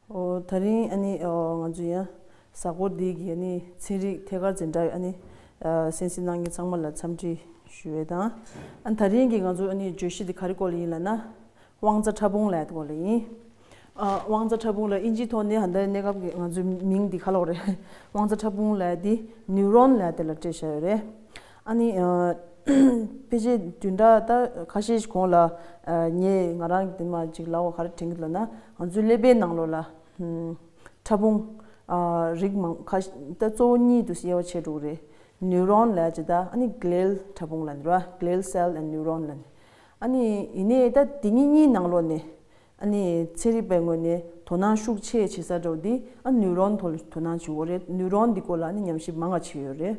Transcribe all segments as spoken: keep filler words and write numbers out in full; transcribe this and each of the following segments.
ཨོ། ད་རིང་ཨ་ནི་ཨོ་ང་ཚོ་ཡང་གཟའ་འཁོར་འདི་གི་ཨ་ནི་ཚན་རིག་ཐད་ཀར་འཛིན་གྲྭའི་ཨ་ནི་ཨ་གསན་གཟིགས་གནང་མཁན་ཚང་མ་ལ་འཚམས་འདྲི་ཞུ་ཡས་དང་། ཨ་ནི་ད་རིང་གི་ང་ཚོ་ཨ་ནི་བརྗོད་གཞི་འདི་ག་རེ་སྐོར་ལ་ཡིན་ལབ་ན། དབང་རྩ་ཕྲ་ཕུང་ལབ་ཡས་སྐོར་ལ་ཡིན། ཨ་དབང་རྩ་ཕྲ་ཕུང་ལ་ཨིན་ཇིའི་ཐོག་ནས་ད་ལྟའི་གནས་སྐབས་ཀྱི་ང་ཚོའི་མིང་འདི་ག་ལབ་དགོས་རེད། དབང་རྩ་ཕྲ་ཕུང་ལབ་ཡས་འདི་ནིའུ་རོན་ལབ་ཡས་དེ་ལ་སྤྲད་བཞག་ཡོད་རེད། ཨ་ནི་ཨ་ཕལ་ཆེར་བདུན་ཕྲག་ད་ཁ་ཤས་ཤིག་གོང་ལ་ཨ་ངས་ང་རང་གི་དེ་མ་ཅིག་ལབ་པ་ག་རེ་དྲན་གྱི་འདུག་ལབ་ན། ང་ཚོའི་ཀླད་པའི་ནང་ལོགས་ལ་ཨམ་ཕྲ་ཕུང་ཨ་རིགས་མང་ཁ་ཤས་ད་གཙོ་བོ་གཉིས་དུ་དབྱེ་བ་ཕྱེ་འགྲོ་གི་རེད། ནིའུ་རོན་ལབ་ཡས་ཅིག་དང་ཨ་ནི་གླེལ་ཕྲ་ཕུང་ལབ་ནི་རེད་བ། Glial cell and neuron ལབ་ནི། ཨ་ནི་ཡིན་ནའི་ད་དེ་གཉིས་གཉིས་ནང་ལོགས་ནས་ཨ་ནི་ཚན་རིག་པའི་ངོས་ནས་དོ་སྣང་ཤུགས་ཆེ་བྱེད་ས་འདྲ་བོ་འདི་ཨ་ནིའུ་རོན་ཐོག་ལ་དོ་སྣང་བྱེད་ཀྱི་ཡོད་རེད། ནིའུ་རོན་འདི་སྐོར་ལ་ཨ་ནི་ཉམས་ཞིབ་མང་བ་བྱེད་ཀྱི་ཡོད་རེད།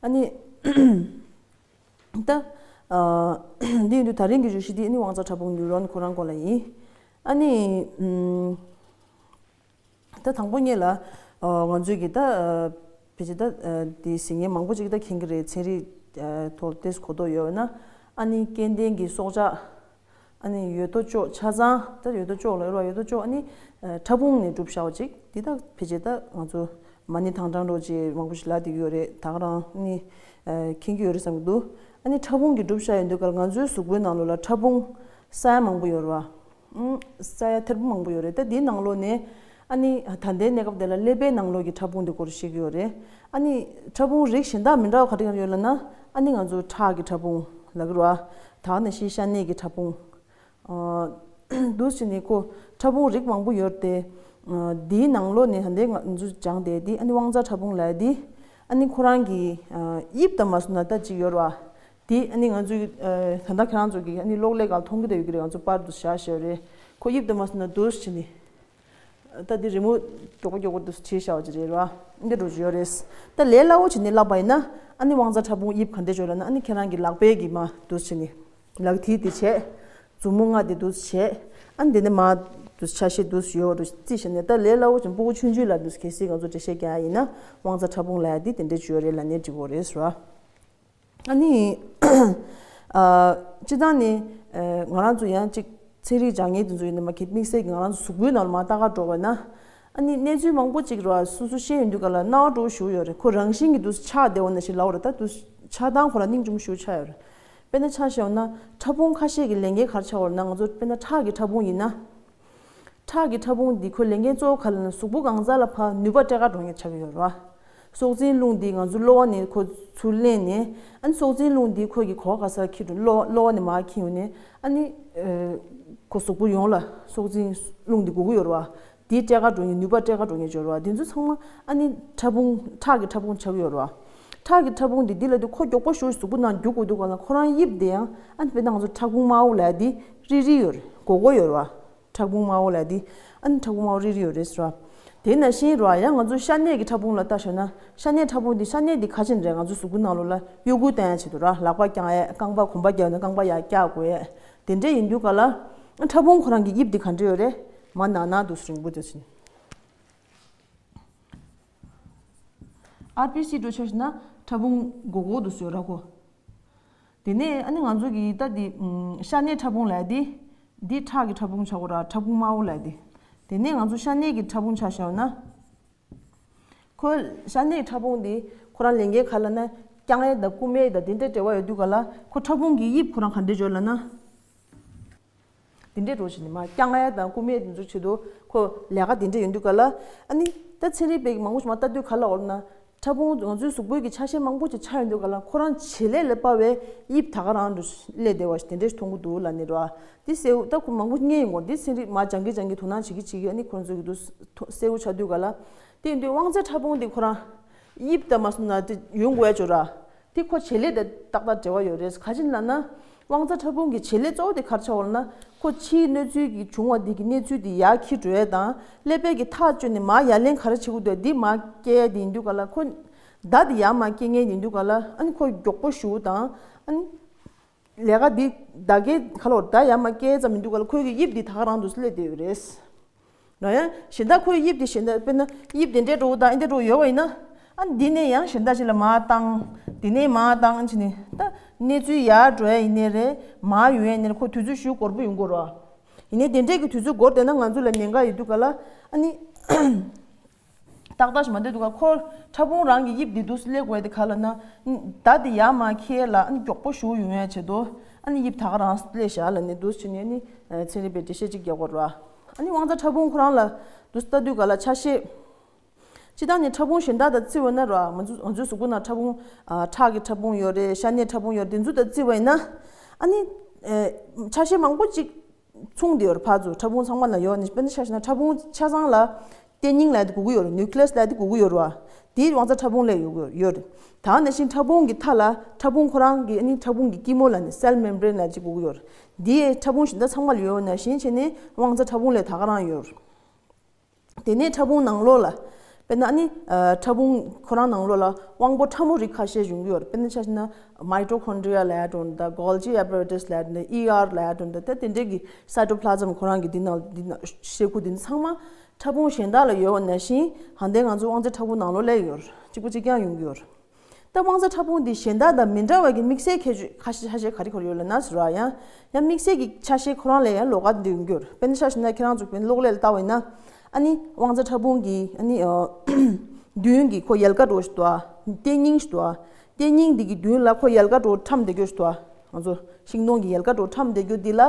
ཨ་ནི་ད་ཨ་འདི་ཡིན་དུས་ད་རིང་གི་བརྗོད་གཞི་འདི་ཨ་ནི་དབང་རྩ་ཕྲ་ཕུང་ནིའུ་རོན་ཁོ་རང་སྐོར་ལ་ཡིན། ཨ་ནི་ཨམ། ད་དང་པོ་ཉིད་ལ་ཨ་ང་ཚོས་ཀྱི་ད་ཨ་ཕལ་ཆེར་ད་ཨ་དེ་ཟེར་མཁན་མང་པོ་ཅིག་ད་མཁྱེན་གྱི་རེད། ཚན་རིག་ཨ་ཐོག་ཏོག་ཙམ་གོ་རྟོགས་ཡོད་ན། ཨ་ནི་སྐྱེ་ལྡན་གྱི་སྲོག་ཆགས་ཨ་ནི་ཡོད་དོ་ཅོག་ཆ་ཚང་ད་ཡོད་དོ་ཅོག་ལ་ཡོད་པ་ཡོད་དོ་ཅོག་ཨ་ནི་ཨ་ཕྲ་ཕུང་ནས་གྲུབ་བཞག་པ་ཅིག་འདི་ད་ཕལ་ཆེར་ད་ང་ཚོ་མ་ཎི་དྭགས་གྲངས་རོགས་ཅེས་མང་པོ་ཞིག་ལབ་བསྡད་ཀྱི་ཡོད་རེད། ད་ག་རང་ཨ་ནི་ཨ་མཁྱེན་གྱི་ཡོད་རེད་བསམ་གྱི་འདུག་ཨ་ནི་ཕྲ་ཕུང་གི་གྲུབ་བཞག་ཡོད་དུས་ག་ལ་ང་ཚོའི་གཟུགས་པོའི་ནང་ལོགས་ལ་ཕྲ་ཕུང་ས་ཡ་མང་པོ་ཡོད་རེད་བ། ཨང་། ས་ཡ་ཐེར་འབུམ་མང་པོ་ཡོད་རེད། ད་འདིའི་ནང་ལོགས་ནས་ཨ་ནི་ད་ལྟའི་གནས་སྐབས་དེ་ལ་ཀླད་པའི་ནང་ལོགས་ཀྱི་ཕྲ་ཕུང་དེ་སྐོར་བཤད་ཀྱི་ཡོད་རེད། ཨ་ནི་ཕྲ་ཕུང་རིགས་གཞན་དག་མི་འདྲ་བ་ག་རེ་ག་རེ་ཡོད་ལབ་ན། ཨ་ནི་ང་ཚོ་ཁྲག་གི་ཕྲ་ཕུང་ལབ་ཀྱི་རེད་བ། ད་ག་ནང་བཞིན་ཤ་གནད་ཀྱི་ཕྲ་ཕུང་། ཨ་འདུག་སེ་བྱས་ནས་ཁོ་ཕྲ་ཕུང་རིགས་མང་པོ་ཡོད་དེ། ཨ་འདིའི་ནང་ལོགས་ནས་ད་ལྟའི་ང་ཚོ་སྦྱངས་བསྡད་དེ་ཨ་ནི་དབང་རྩ་ཕྲ་ཕུང་ལབ་ཡས་དེ། ཨ་ནི་ཁོ་རང་གི་ཨ་དབྱིབས་དང་མ་སོང་ན་ད་ཅིག་ཡོད་རེད་བ། དེ་ཨ་ནི་ང་ཚོའི་ཨ་ད་ལྟ་ཁྱེད་རང་ཚོ་གི་ཨ་ནི་གློག་ཀླད་སྒང་མཐོང་གི་ད་ཡོད་ཀྱི་རེད། ང་ཚོ་པར་དུ་བཞག་བཞག་རེད། ཁོ་དབྱིབས་དང་མ་སོང་ན་འདུག་སེ་བྱས་ནས་ད་དེ་རི་མོ་མགྱོགས་པོ་མགྱོགས་པོ་འདུག་སེ་བྲིས་བཞག་པ་ཅིག་རེད་ར། འདི་འདྲ་ཅིག་ཡོད་རེད། ད་ལས་སླ་བོ་བྱས་ནས་ལབ་པ་ཡིན་ན། ཨ་ནི་དབང་རྩ་ཕྲ་ཕུང་དབྱིབས་ག་འདྲ་ཅིག་ཡོད་ལབ་ན། ཨ་ནི་ཁྱེད་རང་གི་ལག་པའི་གི་མར་འདུག་སེ་བྱས་ནས་ལག་མཐིལ་དེ་བྱས། མཛུབ་མོ་ལྔ་དེ་འདུག་སེ་བྱས། ཨ་ནི་དེ་ནས་མར་འདུག་སེ་ཆ་ཤས་འདུག་སེ་ཡོད་འདུག་སེ་བྱས་ནས། ད་ལས་སླ་བོ་བྱས་ནས་ཕྲུ་གུ་ཆུང་ཆུང་ལ་འདུག་སེ་གལ་སྲིད་ང་ཚོ་འགྲེལ་བཤད་རྒྱག་ཡ་ཡིན་ན། དབང་རྩ་ཕྲ་ཕུང་ལབ་ཡ་འདི་དེ་འདྲ་ཅིག་ཡོད་རེད་ལབ་ནས་འགྲིག་གི་རེད་ཟེར་བ། ཨ་ནི། ཨ། སྤྱིར་བཏང་ནི། ཨ། ང་རང་ཚོ་ཡང་ཅིག་ཚན་རིག་སྦྱང་མཁན་དེ་ཚོ་ཡིན་ན་མ་གི་དམིགས་བསལ་གྱི་ང་རང་ཚོ་གཟུགས་པོའི་ནང་ལ་མར་ལྟ་ག་འགྲོ་བ་ན། ཨ་ནི་གནས་ཚུལ་མང་པོ་ཅིག་ར་སོ་སོ་ཤེས་ཡོང་དུས་ག་ལ་སྣང་བ་འགྲོ་ཞུ་ཡོད་རེད། ཁོ་རང་བཞིན་གྱིས་འདུག་སེ་ཆགས་བསྡད་པ་ནང་བཞིན་ལབ་པ་རེད། ད་འདུག་སེ་ཆགས་སྟངས་ཁོ་རང་སྙིང་རྗེ་མོ་ཞེ་པོ་ཆགས་ཡོད་རེད། དཔེར་ན་ཆ་བཞག་ན་ཕྲ་ཕུང་ཁ་ཤས་ཀྱི་ལས་འགན་ག་རེ་ཆགས་པ་རེད་ན། ང་ཚོ་དཔེར་ན་ཁྲག་གི་ཕྲ་ཕུང་ཡིན་ན། ཁྲག་གི་ཕྲ་ཕུང་འདི་ཁོའི་ལས་འགན་གཙོ་བོ་ག་རེ་ལབ་ན། གཟུགས་པོ་གང་ས་ལ་ཕར་ནུས་པ་སྤྲད་ག་འགྲོ་མཁན་ཆགས་ཀྱི་ཡོད་རེད་བ། སྲོག་འཛིན་རླུང་འདི་ང་ཚོ་གློ་བ་ནས་ཁོ་ཚུར་ལེན་ནས། ཨ་ནི་སྲོག་འཛིན་རླུང་འདི་ཁོ་གི་གོ་བ་ག་ས་ལ་འཁྱེར་འགྲོ། གློ་གློ་བ་ནས་མར་འཁྱེར་ཡོང་ནས། ཨ་ནི་ཨ་ཁོ་གཟུགས་པོ་ཡོངས་ལ་སྲོག་འཛིན་རླུང་འདི་དགོས་ཀྱི་ཡོད་རེད་བ། འདི་སྤྲད་ག་འགྲོ་མཁན། ནུས་པ་སྤྲད་ག་འགྲོ་མཁན་ཅིག་ཡོད་རེད་བ། འདི་ཚོ་ཚང་མ་ཨ་ནི་ཕྲ་ཕུང་། ཁྲག་གི་ཕྲ་ཕུང་ཆགས་ཀྱི་ཡོད་རེད་བ། ཁྲག་གི་ཕྲ་ཕུང་འདི་འདི་ལ་དུས་ཁོ་མགྱོགས་པོ་ཞེ་པོ་གཟུགས་པོ་ནང་རྒྱུག་དགོས་དུས་ག་ལ་ཁོ་རང་དབྱིབས་དེ་ཡང་། ཨ་ནི་དཔེར་ན་ང་ཚོ་ཕྲ་ཕུང་དམར་པོ་ལབ་ཡ་འདི་རིལ་རིལ་ཡོད་རེད། སྒོར་སྒོར་ཡོད་རེད་བ། ཕྲ་ཕུང་དམར་པོ་ལབ་ཡ་འདི། ཨ་ནི་ཕྲ་ཕུང་དམར་པོ་རིལ་རིལ་ཡོད་རེད་ཟེར་བ། དེ་ནང་བཞིན་རེད་བ། ཡང་ང་ཚོ་ཤ་གནད་ཀྱི་ཕྲ་ཕུང་ལ་ལྟ་བྱས་ན། ཤ་གནད་ཕྲ་ཕུང་འདི། ཤ་གནད་འདི་ག་བྱས་ནས་རེད། ང་ཚོ་གཟུགས་པོའི་ནང་ལོགས་ལ་གཡོ་འགུལ་གཏོང་ཡ་ཆེད་དུ་ར། ལག་པ་བརྐྱང་ཡ། རྐང་པ་གོམ་པ་རྒྱག་ནས་རྐང་པ་ཡར་བཀྱག་དགོས་ཡ། དེ་འདྲ་ཡིན་དུས་ག་ལ། ཕྲ་ཕུང་ཁོ་རང་གི་དབྱིབས་འདི་ག་འདྲ་ཡོད་རེད། མར་ནང་ན་འདུག་སེ་རིང་པོ་འདུག་སེ། ཨར་བི་སི་འདྲ་ཆ་བཞག་ན་ཕྲ་ཕུང་སྒོར་སྒོར་འདུག་སེ་ཡོད་ར་ཁོ། དེ་ནས་ཨ་ནི་ང་ཚོ་གི་ད་འདི་ཨམ་ཤ་གནད་ཕྲ་ཕུང་ལབ་ཡ་འདི། འདི་ཁྲག་གི་ཕྲ་ཕུང་ཆགས་ཀྱི་རེད་བ། ཕྲ་ཕུང་དམར་པོ་ལབ་ཡ་འདི། དེ་ནས་ང་ཚོ་ཤ་གནད་ཀྱི་ཕྲ་ཕུང་ཆ་བཞག་ན། ཁོ་ཤ་གནད་ཕྲ་ཕུང་འདི་ཁོ་རང་ལས་འགན་ག་རེ་ལབ་ན། བརྐྱང་ཡ་དང་བསྐུམ་ཡ་དང་དེ་འདྲའི་འབྲེལ་བ་ཡོད་དུས་ག་ལ། ཁོ་ཕྲ་ཕུང་གི་དབྱིབས་ཁོ་རང་ག་འདྲ་ཅིག་ཡོད་ལབ་ན། དེ་འདྲའི་འདྲ་བྱས་ནས་མར་བརྐྱང་ཡ་དང་བསྐུམ་ཡ་དེ་ཚོའི་ཆེད་དུ་ཁོ་ལས་ཀ་དེ་འདྲ་ཡིན་དུས་ག་ལ། ཨ་ནི་ད་ཚན་རིག་པས་མང་པོ་ཞིག་མར་ལྟ་དུས་ག་ལ་འོར་ན། ཕྲ་ཕུང་ང་ཚོའི་གཟུགས་པོའི་གི་ཆ་ཤས་མང་པོ་ཅིག་ཆགས་ཡོང་དུས་ག་ལ། ཁོ་རང་བྱེད་ལས་ལ་དཔག་པའི་དབྱིབས་ད་ག་རང་དུ་སླེབས་བསྡད་པ་ཞིག་དེ་འདྲ་ཞིག་མཐོང་གི་འདུག་ལབ་ནས་རེད་བ། འདི་གསལ་པོ་ད་ཁོ་མང་པོ་རྙེད་ཡོང་གི་རེད། འདི་ཚན་རིག་མར་སྦྱང་གིན་སྦྱང་གིན་དོ་སྣང་བྱེད་ཀྱིན་བྱེད་ཀྱིན། ཨ་ནི་ཁོ་རང་ཚོ་གི་འདུག་གསལ་པོ་ཆགས་དུས་ག་ལ། དེ་ཡིན་དུས་དབང་རྩའི་ཕྲ་ཕུང་འདི་ཁོ་རང་དབྱིབས་དང་མ་སོང་ན་དེ་ཡོང་དགོས་ཡ་ཅིག་ཡོད་ར། དེ་ཁོ་བྱེད་ལས་དང་ཏག་ཏག་འབྲེལ་བ་ཡོད་རེད། ག་རེ་ཡིན་ལབ་ན། དབང་རྩ་ཕྲ་ཕུང་གི་བྱེད་ལས་གཙོ་བོ་དེ་ག་རེ་ཆགས་ཡོད་ལབ་ན། ཁོ་ཕྱིའི་གནོད་འཚེ་གི་བྱུང་བ་འདི་གི་གནས་ཚུལ་དེ་ཡར་འཁྱེར་འགྲོ་ཡས་དང་། ཀླད་པས་ཀྱི་ཐག་གཅོད་ནས་མར་ཡར་ལེན་ག་རེ་བྱེད་དགོས་འདུག་འདི་མར་སྐྱེལ་ཡས་དེ་ཡིན་དུས་ག་ལ། ཁོ་མདའ་དེ་ཡར་མར་སྐྱེལ་མཁན་ཡིན་དུས་ག་ལ། ཨ་ནི་ཁོ་མགྱོགས་པོ་ཞེ་པོ་དང་། ཨ་ནི་ལས་ཀ་འདི་མདའ་གི་ག་ལ་འོར་མདའ་ཡར་མར་སྐྱེལ་ཙམ་ཡིན་དུས་ག་ལ། ཁོའི་གི་དབྱིབས་འདི་ད་ག་རང་དུ་སླེབས་བསྡད་ཡོད་རེད། ར། ཡང་གཞན་དག་ཁོའི་དབྱིབས་དེ་གཞན་དག་དཔེར་ན་དབྱིབས་དེ་འདྲའི་འདྲ་བོ་དང་འདི་འདྲའི་འདྲ་བོ་ཡོད་པ་ཡིན་ན། ཨ་འདི་ནས་ཡང་གཞན་དག་ཅིག་ལ་མར་བཏང་། འདི་ནས་མར་བཏང་བྱས་ནས་ད་གནས་ཚུལ་ཡར་འགྲོ་ཡ་ཡིན་ནའི་རེད། མར་ཡོང་ཡ་ཡིན་ནའི་རེད། ཁོ་དུས་ཚོད་ཞེ་པོ་འགོར་པོ་ཡོང་གི་རེད་བ། ཡིན་ནའི་དེ་འདྲས་ཀྱི་དུས་ཚོད་འགོར་བསྡད་ན་ང་ཚོ་ལ་ཉེན་ཁ་ཡོད་དུས་ག་ལ་ཨ་ནི། ཏག་ཏག་ཞིག་མ་འདོད་འདུག་ག་ཁོ་ཕྲ་ཕུང་རང་གི་དབྱིབས་འདི་འདུག་སེ་སླེབས་དགོས་དེ་ག་ལ་ན། མདའ་འདི་ཡར་མར་འཁྱེར་ལ་ཨ་ནི་མགྱོགས་པོ་ཞུགས་ཡོང་ཡ་བྱེད་དོ། ཨ་ནི་དབྱིབས་ད་ག་རང་སླེབས་བཞག་ལ་ནི་འདུག་སེ་བྱས་ནས་ནི་ཚན་རིག་པའི་འགྲེལ་བཤད་ཅིག་རྒྱག་དགོས་རེད་བ། ཨ་ནི་དབང་རྩ་ཕྲ་ཕུང་ཁོ་རང་ལ་འདུག་སེ་ལྟ་དུས་ག་ལ་ཆ་ཤས། སྤྱིར་བཏང་ནི་ཕྲ་ཕུང་གཞན་དག་དང་བརྩི་བ་ན་ར་ང་ཚོ་ང་ཚོའི་གཟུགས་པོ་ནང་ཕྲ་ཕུང་། ཨ་ཁྲག་གི་ཕྲ་ཕུང་ཡོད་རེད། ཤ་གནད་ཕྲ་ཕུང་ཡོད་རེད། དེ་ཚོ་དང་བརྩི་བ་ཡིན་ན། ཨ་ནི། ཨེ་ཆ་ཤས་མང་པོ་ཅིག་མཚུངས་དེ་ཡོད་རེད། ཕར་ཚུར་ཕྲ་ཕུང་ཚང་མ་ལ་ཡོད་ནི་དཔེར་ན་ཆ་བཞག་ན་ཕྲ་ཕུང་ཆ་ཚང་ལ་ལྟེ་སྙིང་ལབ་དེ་དགོས་ཀྱི་ཡོད་རེད། ནིའུ་ཀི་ལེ་སི་ལབ་དེ་དགོས་ཀྱི་ཡོད་རེད་བ། དེའི་དབང་རྩ་ཕྲ་ཕུང་ལ་ཡོད་ཡོད་རེད། ད་ནང་བཞིན་ཕྲ་ཕུང་གི་མཐའ་ལ་ཕྲ་ཕུང་ཁོ་རང་གི་ཨ་ནི་ཕྲ་ཕུང་གི་སྐྱི་མོ་ལ་ནི་སེལ་མེམ་བྷ་རེན་ལབ་ཅིག་དགོས་ཀྱི་ཡོད་རེད། དེའི་ཕྲ་ཕུང་གཞན་དག་ཚང་མ་ལ་ཡོད་ནང་བཞིན་བྱས་ནས་དབང་རྩ་ཕྲ་ཕུང་ལ་ད་ག་རང་ཡོད་རེད། དེ་ནས་ཕྲ་ཕུང་ནང་ལོགས་ལ། དཔེར་ན་ཨ་ནི། ཨ་ཕྲ་ཕུང་ཁོ་རང་ནང་ལོགས་ལ་དབང་པོ་ཕྲ་མོ་རིགས་ཁ་ཤས་ཡོང་གི་ཡོད་རེད། དཔེར་ན་ཆ་བཞག་ན་མའི་ཊོ་ཁོན་ཌི་རི་ཡ་ལབ་ཡ་འགྲོ་འདུག་ག་གོལ་ཇི་ཨེ་པ་རེ་ཊ་སི་ལབ་ཡ་འགྲོ་འདུག་ཨི་ཨར་ལབ་ཡ་འགྲོ་འདུག་ད་དེ་འདྲས་ཀྱི་སའི་ཊོ་པི་ལ་ཛམ་ཁོ་རང་གི་འདི་ནང་འདི་ནང་ཤེལ་སྒོ་འདི་ཚང་མ་ཕྲ་ཕུང་གཞན་དག་ལ་ཡོད་པ་ནང་བཞིན་ཧང་ཏེ་ང་ཚོ་དབང་རྩ་ཕྲ་ཕུང་ནང་ལོགས་ལ་ཡོད་རེད། གཅིག་པ་གཅིག་རྐྱང་ཡོང་གི་ཡོད་རེད། ད་དབང་རྩ་ཕྲ་ཕུང་འདི་གཞན་དག་དང་མི་འདྲ་བ་གི་དམིགས་བསལ་ཁྱད་ཆོས་ཁ་ཤས་ཆ་ཤས་ག་རེ་ག་རེ་ཡོད་ལབ་ན་ཟེར་བ་ཡང་། ཡང་དམིགས་བསལ་གྱི་ཆ་ཤས་ཁོ་རང་ལ་ཡང་ལོགས་ཀ་འདི་ཡོང་གི་ཡོད་རེད། དཔེར་ན་ཆ་བཞག་ན་ཁྱེད་རང་ཚོ་དཔེར་ན་གློག་ཀླད་ལ་ལྟ་བ་ཡིན་ན། ཨ་ནི་དབང་རྩ་ཕྲ་ཕུང་གི་ཨ་ནི་ཨ་མདུན་གྱི་ཁོ་ཡལ་ག་འདྲ་བོ་ཞིག་འདུག་ཨ། ལྟེ་སྙིང་ཞིག་འདུག་ཨ། ལྟེ་སྙིང་འདི་གི་མདུན་ལ་ཁོ་ཡལ་ག་འདྲ་བོ་ཁྲམ་བསྡད་རྒྱུ་ཞིག་འདུག་ཨ། ང་ཚོ་ཤིང་སྡོང་གི་ཡལ་ག་འདྲ་བོ་ཁྲམ་བསྡད་རྒྱུ་འདི་ལ་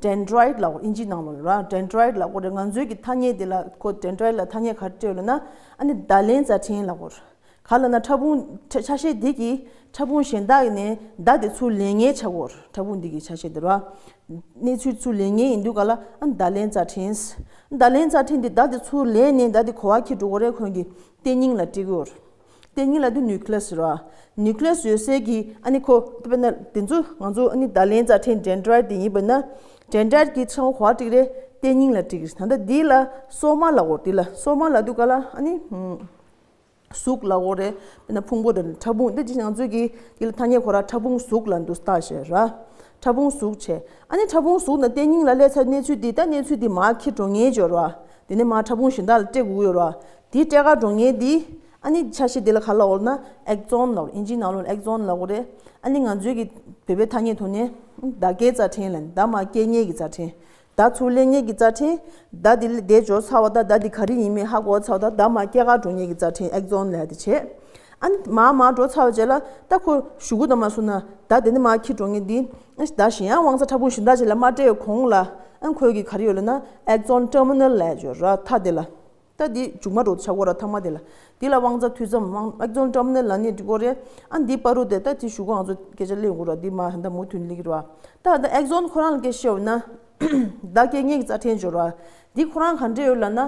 ཌེན་ཌ་རའིཊ་ལབ་དགོས་རེད། ཨིན་ཇིའི་ནང་ལོགས་ལ་ར་ཌེན་ཌ་རའིཊ་ལབ་དགོས་རེད། ང་ཚོའི་གི་ཐ་སྙད་འདི་ལ་ཁོ་ཌེན་ཌ་རའིཊ་ལ་ཐ་སྙད་ག་རེ་སྤྲད་ཡོད་ལབ་ན། ཨ་ནི་བརྡ་ལེན་རྩ་ཕྲན་ལབ་དགོས་རེད། ག་ལབ་ན་ཕྲ་ཕུང་ཆ་ཆ་ཤས་འདི་གིས་ཕྲ་ཕུང་གཞན་དག་ནས་བརྡ་དེ་ཚུར་ལེན་མཁན་ཆགས་ཀྱི་ཡོད་རེད། ཕྲ་ཕུང་འདི་གི་ཆ་ཤས་འདི་ར། གནས་ཚུལ་ཚུར་ལེན་མཁན་ཡིན་དུས་ག་ལ་ཨ་བརྡ་ལེན་རྩ་ཕྲན། བརྡ་ལེན་རྩ་ཕྲན་འདི་བརྡ་དེ་ཚུར་ལེན་ནས་བརྡ་དེ་གོ་བ་འཁྱེར་འགྲོ་གི་རེད། ཁོང་གི་ལྟེ་སྙིང་ལ་སྤྲད་ཀྱི་ཡོད་རེད། ལྟེ་སྙིང་ལབ་དུས་ནིའུ་ཀི་ལེ་སི་ར། ནིའུ་ཀི་ལེ་སི་ཡོད་སའི་གི་ཨ་ནི་ཁོ་དཔེར་ན་དེ་ཚོ་ང་ཚོ་ཨ་ནི་བརྡ་ལེན་རྩ་ཕྲན་ཌེན་ཌ་རའིཊ་དེ་ཡིན་པ་ན། ཌེན་ཌ་རའིཊ་གི་ཚང་གོ་བ་སྤྲད་ཀྱི་རེད། ལྟེ་སྙིང་ལ་སྤྲད་ཀྱི་རེད། ད་ལྟ་འདི་ལ་སོ་མ་ལབ་དགོས་རེད། འདི་ལ་སོ་མ་ལབ་དུས་ག་ལ་ཨ་ནི། གཟུགས་ལབ་དགོས་རེད། དཔེར་ན་ཕུང་པོ་དང་ཕྲ་ཕུང་འདི་ཅི་ང་ཚོས་ཀྱི་འདི་ལ་ཐ་སྙད་ཁོ་ར་ཕྲ་ཕུང་གཟུགས་ལབ་འདུག་སྟ་ཞེས་ར། ཕྲ་ཕུང་གཟུགས་བྱས། ཨ་ནི་ཕྲ་ཕུང་གཟུགས་ནང་ལྟེ་སྙིང་ལ་སླེབས་ཚར་གནས་ཚུལ་འདི་ད་གནས་ཚུལ་འདི་མར་འཁྱེར་འགྲོ་མཁན་ཅིག་ཡོད་ར། དེ་ནས་མར་ཕྲ་ཕུང་གཞན་དག་ལ་སྤྲད་དགོས་ཀྱི་ཡོད་ར། དེ་སྤྲད་ག་འགྲོ་མཁན་འདི། ཨ་ནི་ཆ་ཤས་འདི་ལ་ག་ལབ་དགོས་ལབ་ན་ཨེག་སོན་ལབ་དགོས། ཨིན་ཇིའི་ནང་ལོགས་ལ་ཨེག་སོན་ལབ་དགོས་རེད། ཨ་ནི་ང་ཚོས་ཀྱི་བོད་པའི་ཐ་སྙད་ཐོག་ནས་བརྡ་སྐྱེལ་རྩ་ཕྲན་ལབ་ནས་བརྡ་མར་སྐྱེལ་མཁན་གྱི་རྩ་ཕྲན། བརྡ་ཚུར་ལེན་མཁན་གྱི་རྩ་ཕྲན། བརྡ་འདི་ལ་བསྡད་འབྱོར་ཚར་བ་དང་བརྡ་འདི་ག་རེ་ཡིན་མིན་ཧ་གོ་ཚར་བ་དང་བརྡ་མར་སྐྱེལ་ག་འགྲོ་མཁན་གྱི་རྩ་ཕྲན་ཨེག་སོན་ལབ་དེ་བྱས། ཨ་ནི་མར་མར་འགྲོ་ཚར་བ་རྗེས་ལ་ད་ཁོ་གཞུག་གུ་དང་མ་སོང་ན་བརྡ་དེ་ནི་མར་འཁྱེར་འགྲོ་མཁན་འདི། ཨ་ནི་བརྡ་གཞན་ཡང་དབང་རྩ་ཕྲ་ཕུང་གཞན་དག་ཅིག་ལ་མ་སྤྲད་གོང་ལ་ཨ་ནི་ཁོའི་གི་ག་རེ་ཡོད་ལབ་ན་ཨེག་སོན་ཊར་མི་ནལ་ལབ་ཡོད་ར། མཐའ་དེ་ལ། ད་འདི་མཇུག་མ་འགྲོ་ཆགས་གོ་ར་ཐ་མ་དེ་ལ། འདི་ལ་དབང་རྩ་མཐུད་མཚམས་དབང་ཨེག་སོན་ཊར་མི་ནལ་ལབ་ནས་འགྲིག་གོ་རེད། ཨ་འདི་བར་དུ་དེ་ད་དེ་གཞུག་གུ་ང་ཚོ་སྐད་ཆ་གླེང་དགོས་ར། འདི་མ་ད་མུ་མཐུད་གླེང་གི་ར། ད་ད་ཨེག་སོན་ཁོ་རང་ལ་སྐད་ཆ་བཤད་འོ་ན། བརྡ་སྐྱེལ་མཁན་གྱི་རྩ་ཕྲན་འབྱོར་བ། འདི་ཁོ་རང་ག་འདྲས་ཡོད་ལབ་ན།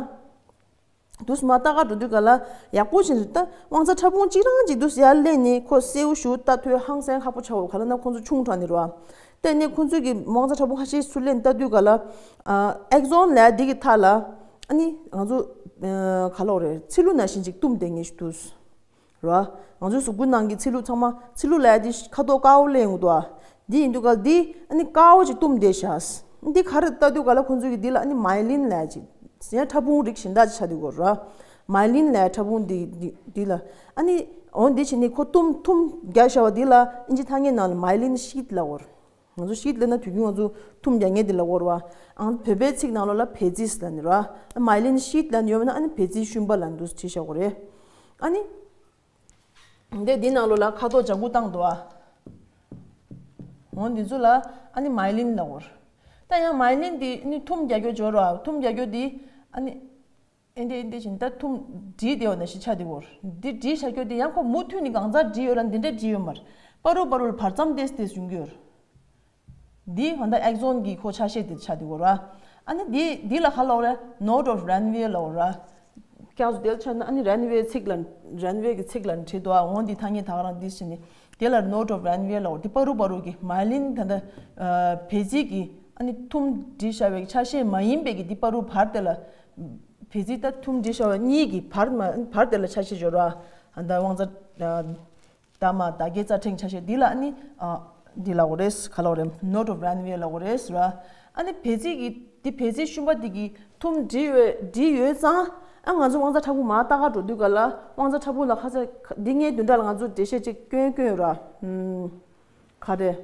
དུས་མ་ལྟ་ག་འགྲོ་དུས་ག་ལ་ཡག་པོ་ཞིག་ད་དབང་རྩ་ཕྲ་ཕུང་གཅིག་རང་གཅིག་དུས་ཡར་སླེབས་ནས་ཁོ་སེའུ་ཞུ་ལྟ་ཐོས་ཧང་སང་ཁག་པོ་ཆགས་འོ། ག་ལབ་ན་ཁོ་ཚོ་ཆུང་དྲགས་ནས་ར། དེ་ནས་ཁོ་ཚོས་ཀྱི་དབང་རྩ་ཕྲ་ཕུང་ཁ་ཤས་ཚུར་ལེན་ལྟ་དུས་ག་ལ། ཨེག་སོན་ལབ་འདི་གི་མཐའ་ལ། ཨ་ནི་ང་ཚོ་ག་ལབ་དགོས་རེད། ཚིལ་ལུ་ནང་བཞིན་ཅིག་བཏུམས་བསྡད་མཁན་ཞིག་འདུག་ར། ང་ཚོའི་གཟུགས་པོའི་ནང་གི་ཚིལ་ལུ་ཚང་མ་ཚིལ་ལུ་ལབ་ཡ་དེ་ཁ་དོག་དཀར་པོ་ལེན་ཡོང་གི་འདུག་ཨ། འདི་ཡིན་དུས་ག་ལ་འདི་ཨ་ནི་དཀར་པོ་ཅིག་བཏུམས་བསྡད་ཤག་འདི་ག་རེ་ལྟ་དུས་ག་ལ་ཁོང་ཚོས་ཀྱི་འདི་ལ་ཨ་ནི་མའི་ལིན་ལབ་ཡ་ཅིག་ཡང་ཕྲ་ཕུང་རིགས་གཞན་དག་ཅིག་ཆགས་དུས་གོ་ར། མའི་ལིན་ལབ་ཡ་ཕྲ་ཕུང་འདི་འདི་འདི་ལ་ཨ་ནི་འོ་འདི་བྱས་ནས་ཁོ་བཏུམས་བཏུམས་རྒྱག་བཞག་པ་འདི་ལ་ཨིན་ཇི་ཐ་སྙད་ནང་ལ་མའི་ལིན་ཤིད་ལབ་གོ་ར། ང་ཚོ་ཤིད་ལབ་ན་དུས་རྒྱུན་ང་ཚོ་བཏུམས་རྒྱག་མཁན་འདི་ལབ་གོ་ར་བ། ཨང་བོད་པའི་ཚིག་ནང་ལོགས་ལ་བད་ཚིལ་ལབ་ནི་ར། མའི་ལིན་ཤིད་ལབ་ནི་ཡོད་མེད་ན་ཨ་ནི་བད་ཚིལ་ཤུན་པ་ལབ་འདུག་བྲིས་བཞག་གོ་རེད། ཨ་ནི། འདི་འདི་ནང་ལོགས་ལ་ཁ་དོག་ལྗང་གུ་བཏང་འདུག་ཨ། འོ་འདི་ཚོ་ལ་ཨ་ནི་མའི་ལིན་ལབ་གོ་ར། ད་ཡང་མའི་ལིན་འདི་ཨ་ནི་བཏུམས་རྒྱག་རྒྱུ་འབྱོར་ར། བཏུམས་རྒྱག་རྒྱུ་འདི་ཨ་ནི། ཨེ་འདྲས་ཨེ་འདྲས་བྱས་ནས་ད་བཏུམས་བསྒྲིལ་བསྡད་པ་ནང་བཞིན་ཆགས་བསྡད་ཡོད་རེད། འདི་བསྒྲིལ་བཞག་རྒྱུ་དེ་ཡང་ཁོ་མུ་མཐུད་ནས་གང་ཚར་བསྒྲིལ་ཡོད་ར། འདི་འདྲས་བསྒྲིལ་ཡོད་མ་རེད། པ་རུ་པ་རུ་ལ་བར་མཚམས་ཏོག་ཙམ་ཏོག་ཙམ་ཡོང་གི་ཡོད་རེད། འདི་ཧོན་ད་ཨེག་སོན་གྱི་ཁོ་ཆ་ཤས་དེ་ཆགས་བསྡད་ཡོད་ར། ཨ་ནི་འདི་འདི་ལ་ག་ལབ་རེད། Node of Ranvier ལབ་ར། ཁྱེད་ཚོ་དེ་ལ་ཆ་ན་ཨ་ནི་རན་ཝེ་ཚིག་ལ་རན་ཝེ་གི་ཚིག་ལ་བྲིས་འདུག་ཨ། འོ་འདི་ཐ་སྙད་ད་ག་རང་འདི་བྱས་ནས་དེ་ལ་Node of Ranvier ལབ། འདི་པ་རུ་པ་རུ་གི་མའི་ལིན་ད་ད་བད་ཚིལ་གྱི་ཨ་ནི་བཏུམས་བསྒྲིལ་བཞག་པའི་ཆ་ཤས་མ་ཡིན་པའི་གི་འདི་པ་རུ་བར་དེ་ལ། བད་ཚིལ་ད་བཏུམས་བསྒྲིལ་བཞག་པ་གཉིས་ཀྱི་བར་མ་བར་དེ་ལ་ཆ་ཤས་སྦྱོར་བ། ཨ་ད་དབང་རྩ་ད་མ་ད་སྐྱེ་རྩ་ཕྲན་ཆ་ཤས་འདི་ལ་ཨ་ནི་ཨ་འདི་ལབ་དགོས་རེད། ག་ལབ་དགོས་རེད། Node of Ranvier ལབ་དགོས་རེད་ཟེར་བ། ཨ་ནི་བད་ཚིལ་གྱི་འདི་བད་ཚིལ་ཤུན་པ་འདི་གི་བཏུམས་བསྒྲིལ་ཡོད་བསྒྲིལ་ཡོད་ཙང་ཨ་ང་ཚོ་དབང་རྩ་ཕྲ་ཕུང་མར་ལྟ་ག་འགྲོ་དུས་ག་ལ་དབང་རྩ་ཕྲ་ཕུང་ལ་ཁ་ཚ་འདི་ངའི་བདུན་ཕྲག་ལ་ང་ཚོ་འགྲེལ་བཤད་ཅིག་སྐྱོན་སྐྱོན་ཡོད་ར། ཨུམ། ག་རེ།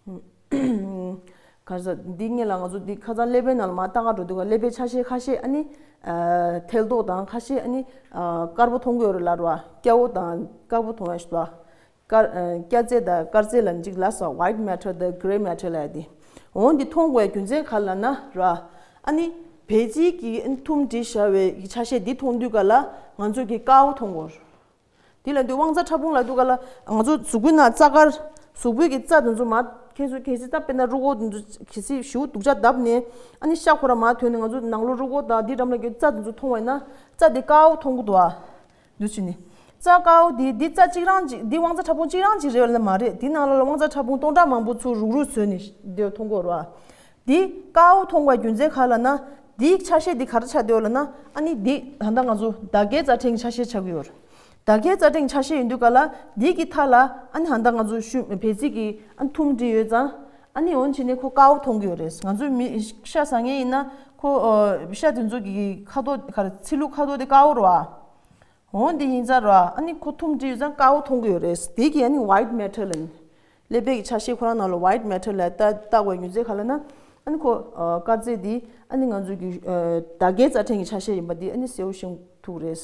ཨུམ། ག་རེ་ཟ། འདི་སྔོན་ལ་ང་ཚོ་འདི་ཁ་སང་ཀླད་པའི་ནང་ལ་མར་ལྟ་ག་འགྲོ་དུས་ཀ་ཀླད་པའི་ཆ་ཤས་ཁ་ཤས་ཨ་ནི་ཨ་ཐལ་རྡོག་དང་ཁ་ཤས་ཨ་ནི་ཨ་དཀར་པོ་མཐོང་གི་ཡོད་རེད་ལབ་རེད་བ། སྐྱ་བོ་དང་དཀར་པོ་མཐོང་ཡ་ཞིག་འདུག་བ། དཀར་ཨ་སྐྱ་རྫས་དང་དཀར་རྫས་ལབ་ཅིག་ལབ་སོང་། White matter དང་grey matter ལབ་ཡ་དེ། འོ་འདི་མཐོང་དགོས་རྒྱུ་མཚན་ག་རེ་ལབ་ན་ར། ཨ་ནི་བལ་ཆིལ་གྱིས་ཨ་ནི་ཐུམ་སྒྲིལ་བཞག་པའི་ཆ་ཤས་འདི་མཐོང་དུས་ཀ་ལ་ང་ཚོ་གི་དཀར་པོ་མཐོང་གི་ཡོད་རེད། དེ་ལ་འདི་དབང་རྩ་ཕྲ་ཕུང་ལབ་དུས་ཀ་ལ་ང་ཚོ་གཟུགས་པོའི་ནང་རྩ་དཀར། གཟུགས་པོའི་གི་རྩ་དེ་ཚོ་མར་ཁྱེད་ཚོ་གལ་སྲིད་ད་དཔེར་ན་རུས་ཁོག་དེ་ཚོ་གལ་སྲིད་ཞེ་པོ་སྡུག་ཅག་བརྡབས་ནས་ཨ་ནི་ཤ་ཁོ་རང་མར་ཐོན་ནས་ང་ཚོ་ནང་ལོགས་རུས་ཁོག་དང་འདི་འགྲམ་ལ་གི་རྩ་དེ་ཚོ་མཐོང་བ་ཡིན་ན་རྩ་དེ་དཀར་པོ་མཐོང་གི་འདུག་ཨ། འདུག་བྱས་ནས། རྩ་དཀར་པོ་འདི་འདི་རྩ་གཅིག་རང་གཅིག་འདི་དབང་རྩ་ཕྲ་ཕུང་གཅིག་རང་གཅིག་རེད་ལ་མ་རེད། འདི་ནང་ལོགས་ལ་དབང་རྩ་ཕྲ་ཕུང་སྟོང་ཕྲག་མང་པོ་ཚུར་རུག་རུག་བཟོས་ནས་འདི་མཐོང་གི་ཡོད་རེད་བ། འདི་དཀར་པོ་མཐོང་བའི་རྒྱུ་མཚན་ག་རེ་ལབ་ན། འདིའི་ཆ་ཤས་འདི་ག་རེ་ཆགས་བསྡད་ཡོད་ལབ་ན། ཨ་ནི་འདི་ད་ལྟ་ང་ཚོ་མདའ་སྐྱེལ་རྩ་ཕྲན་གྱི་ཆ་ཤས་ཆགས་ཀྱི་ཡོད་རེད། མདའ་སྐྱེལ་རྩ་ཕྲན་གྱི་ཆ་ཤས་ཡིན་དུས་ག་ལ་འདི་གི་མཐའ་ལ་ཨ་ནི་ད་ལྟ་ང་ཚོ་ཤུ་བལ་ཆིལ་གྱིས་ཨ་ནི་ཐུམ་སྒྲིལ་ཡོད་ཙང་། ཨ་ནི་འོ་བྱས་ནས་ཁོ་དཀར་པོ་མཐོང་གི་ཡོད་རེད། ང་ཚོའི་མི་ཤ་ཟ་མཁན་ཡིན་ན་ཁོ་ཨ་ཤ་དེ་ཚོ་གི་ཁ་དོག་ག་རེ་ཚིལ་ལུ་ཁ་དོག་དེ་དཀར་པོ་རེད་བ། འོ་འདི་ཡིན་ཙང་ར། ཨ་ནི་ཁོ་ཐུམ་སྒྲིལ་ཡོད་ཙང་དཀར་པོ་མཐོང་གི་ཡོད་རེད། དེ་གི་ཨ་ནི་white matter ལབ་ཡིན། ཀླད་པའི་གི་ཆ་ཤས་ཁོ་རང་ནང་ལ་white matter ལབ་ཡ་ད་བཏགས་པའི་རྒྱུ་མཚན་ག་རེ་ལབ་ན། ཨ་ནི་ཁོ་ཨ་དཀར་རྫས་འདི་ཨ་ནི་ང་ཚོ་གི་ཨ་མདའ་སྐྱེལ་རྩ་ཕྲན་གྱི་ཆ་ཤས་ཡིན་པ་འདི་ཨ་ནི་གསལ་པོ་ཤེས་ཐུབ་རེད།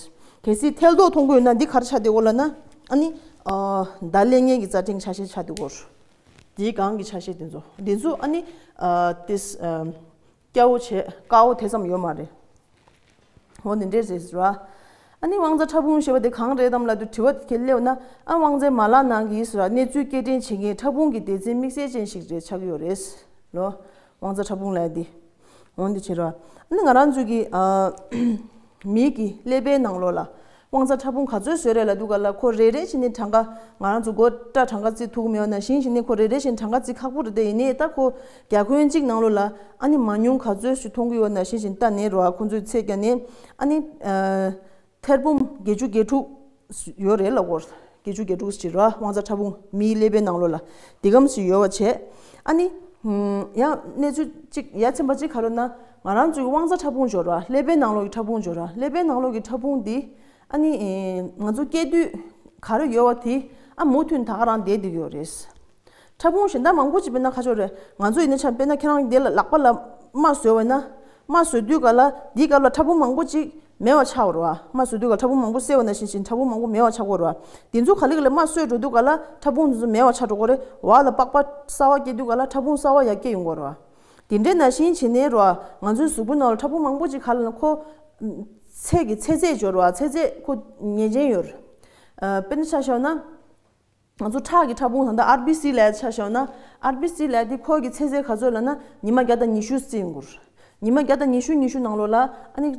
གལ་སྲིད་ཐལ་རྡོག་མཐོང་གི་ཡོད་ན་འདི་ག་རེ་ཆགས་བསྡད་ཡོད་ལབ་ན། ཨ་ནི་ཨ་མདའ་ལེན་མཁན་གྱི་རྩ་ཕྲན་གྱི་ཆ་ཤས་ཆགས་བསྡད་ཡོད། དེའི་སྒང་གི་ཆ་ཤས་དེ་ཚོ་འདི་ཚོ་ཨ་ནི་ཨ་ཏིས་ཨ། སྐྱ་བོ་བྱས་དཀར་པོ་དེ་ཙམ་ཡོད་མ་རེད། འོ་འདི་འདྲས་རེད་ཟེར་བ། ཨ་ནི་དབང་རྩ་ཕྲ་ཕུང་ཞེས་པ་དེ་གང་རེད་དམ་ལབ་དུས་དྲི་བ་དེ་སླེབས་ན། ཨ་དབང་རྩའི་མ་ལག་ནང་གི་ཟེར་བ་གནས་ཚུལ་སྐྱེལ་འདྲེན་བྱེད་མཁན་ཕྲ་ཕུང་གི་སྡེ་ཚན་དམིགས་བསལ་ཅན་ཞིག་རེད་ཆགས་ཀྱི་ཡོད་རེད་ལོ། དབང་རྩ་ཕྲ་ཕུང་ལབ་ཡ་དེ། འོ་འདི་བྱེད་རོགས། ཨ་ནི་ང་རང་ཚོའི་གི་ཨ་མིའི་གི་ཀླད་པའི་ནང་ལོགས་ལ། དབང་རྩ་ཕྲ་ཕུང་ག་ཚོད་བཟོས་རེད་ལབ་དུས་ག་ལ་ཁོ་རེ་རེ་བྱས་ནས་གྲངས་ཀ་ང་རང་ཚོ་མགོ་སྐྲ་གྲངས་ཀ་བརྩི་ཐུབ་ཀྱི་མེད་པ་ནང་བཞིན་བྱས་ནས་ཁོ་རེ་རེ་བྱས་ནས་གྲངས་ཀ་བརྩི་ཁག་པོ་རེད་དེ། ཡིན་ནའི་ད་ཁོ་རྒྱ་ཁྱོན་གཅིག་ནང་ལོགས་ལ་ཨ་ནི་མང་ཉུང་ག་ཚོད་ཞིག་མཐོང་གི་ཡོད་ནང་བཞིན་བྱས་ནས་ལྟ་ནས་རོ། ཨ་ཁོ་ཚོས་ཚད་བརྒྱབ་ནས་ཨ་ནི་ཨ་ཐེར་འབུམ་བརྒྱད་ཅུ་གྱ་དྲུག་ཡོད་རེད་ལབ་གོ། བརྒྱད་ཅུ་གྱ་དྲུག་ཞིག་རོ། དབང་རྩ་ཕྲ་ཕུང་མིའི་ཀླད་པའི་ནང་ལོགས་ལ་དེ་གམ་ཞིག་ཡོད་པ་བྱས། ཨ་ནི་ཡང་གནས་ཚུལ་གཅིག་ཡ་མཚན་པ་གཅིག་ག་རེ་ན། ང་རང་ཚོའི་དབང་རྩ་ཕྲ་ཕུང་འབྱོར་བ། ཀླད་པའི་ནང་ལོགས་ཀྱི་ཕྲ་ཕུང་འབྱོར་བ། ཀླད་པའི་ནང་ལོགས་ཀྱི་ཕྲ་ཕུང་འདི་ཨ་ནི་ཨེ་ང་ཚོ་སྐྱེས་དུས་ག་རེ་ཡོད་པ་དེ་ཨ་མུ་མཐུད་ད་ག་རང་བསྡད་བསྡད་ཡོད་རེད། ཕྲ་ཕུང་གཞན་དག་མང་པོ་ཅིག་དཔེར་ན་ཁ་ཕྱོགས་རེད། ང་ཚོ་ཡིན་ན་ཆ་དཔེར་ན་ཁྱེད་རང་འདི་ལ་ལག་པ་ལ་རྨ་བཟོས་པ་ཡིན་ན། རྨ་བཟོ་དུས་ག་ལ་འདིའི་སྐབས་ལ་ཕྲ་ཕུང་མང་པོ་ཅིག་མེད་པ་ཆགས་པ་རེད་བ། རྨ་བཟོ་དུས་ག་ལ་ཕྲ་ཕུང་མང་པོ་བསད་པ་ནང་བཞིན་བྱས་ཕྲ་ཕུང་མང་པོ་མེད་པ་ཆགས་ཀྱི་ཡོད་རེད་བ། འདི་ཚོ་ག་ལེ་ག་ལེ་རྨ་བཟོས་འགྲོ་དུས་ག་ལ་ཕྲ་ཕུང་འདི་ཚོ་མེད་པ་ཆགས་འགྲོ་གི་རེད། འོག་ལ་པགས་པ་གསར་པ་སྐྱེ་དུས་ག་ལ་ཕྲ་ཕུང་གསར་པ་ཡར་སྐྱེ་ཡོང་གི་རེད་བ། དེ་འདྲའི་ནང་བཞིན་བྱས་ནས་རོ། ང་ཚོའི་གཟུགས་པོ་ནང་ལ་ཕྲ་ཕུང་མང་པོ་ཅིག་ག་ལ་ན་ཁོ། ཚད་ཀྱི་ཚེ་ཚད་འབྱོར་བ་ཚེ་ཚད་ཁོ་ངེས་ཅན་ཡོད། ཨ་དཔེར་ན་ཆ་བཞག་ན། ང་ཚོ་ཁྲག་གི་ཕྲ་ཕུང་ད་ལྟ་ཨར་བི་སི་ལབ་ཆ་བཞག་ན། ཨར་བི་སི་ལབ་དེ་ཁོ་གི་ཚེ་ཚད་ག་ཚོད་ལབ་ན་ཉི་མ་བརྒྱ་དང་ཉི་ཤུ་རྩི་ཡོང་གི་རེད། ཉི་མ་བརྒྱ་དང་ཉི་ཤུ་ཉི་ཤུ་ནང་ལོགས་ལ་ཨ་ནི།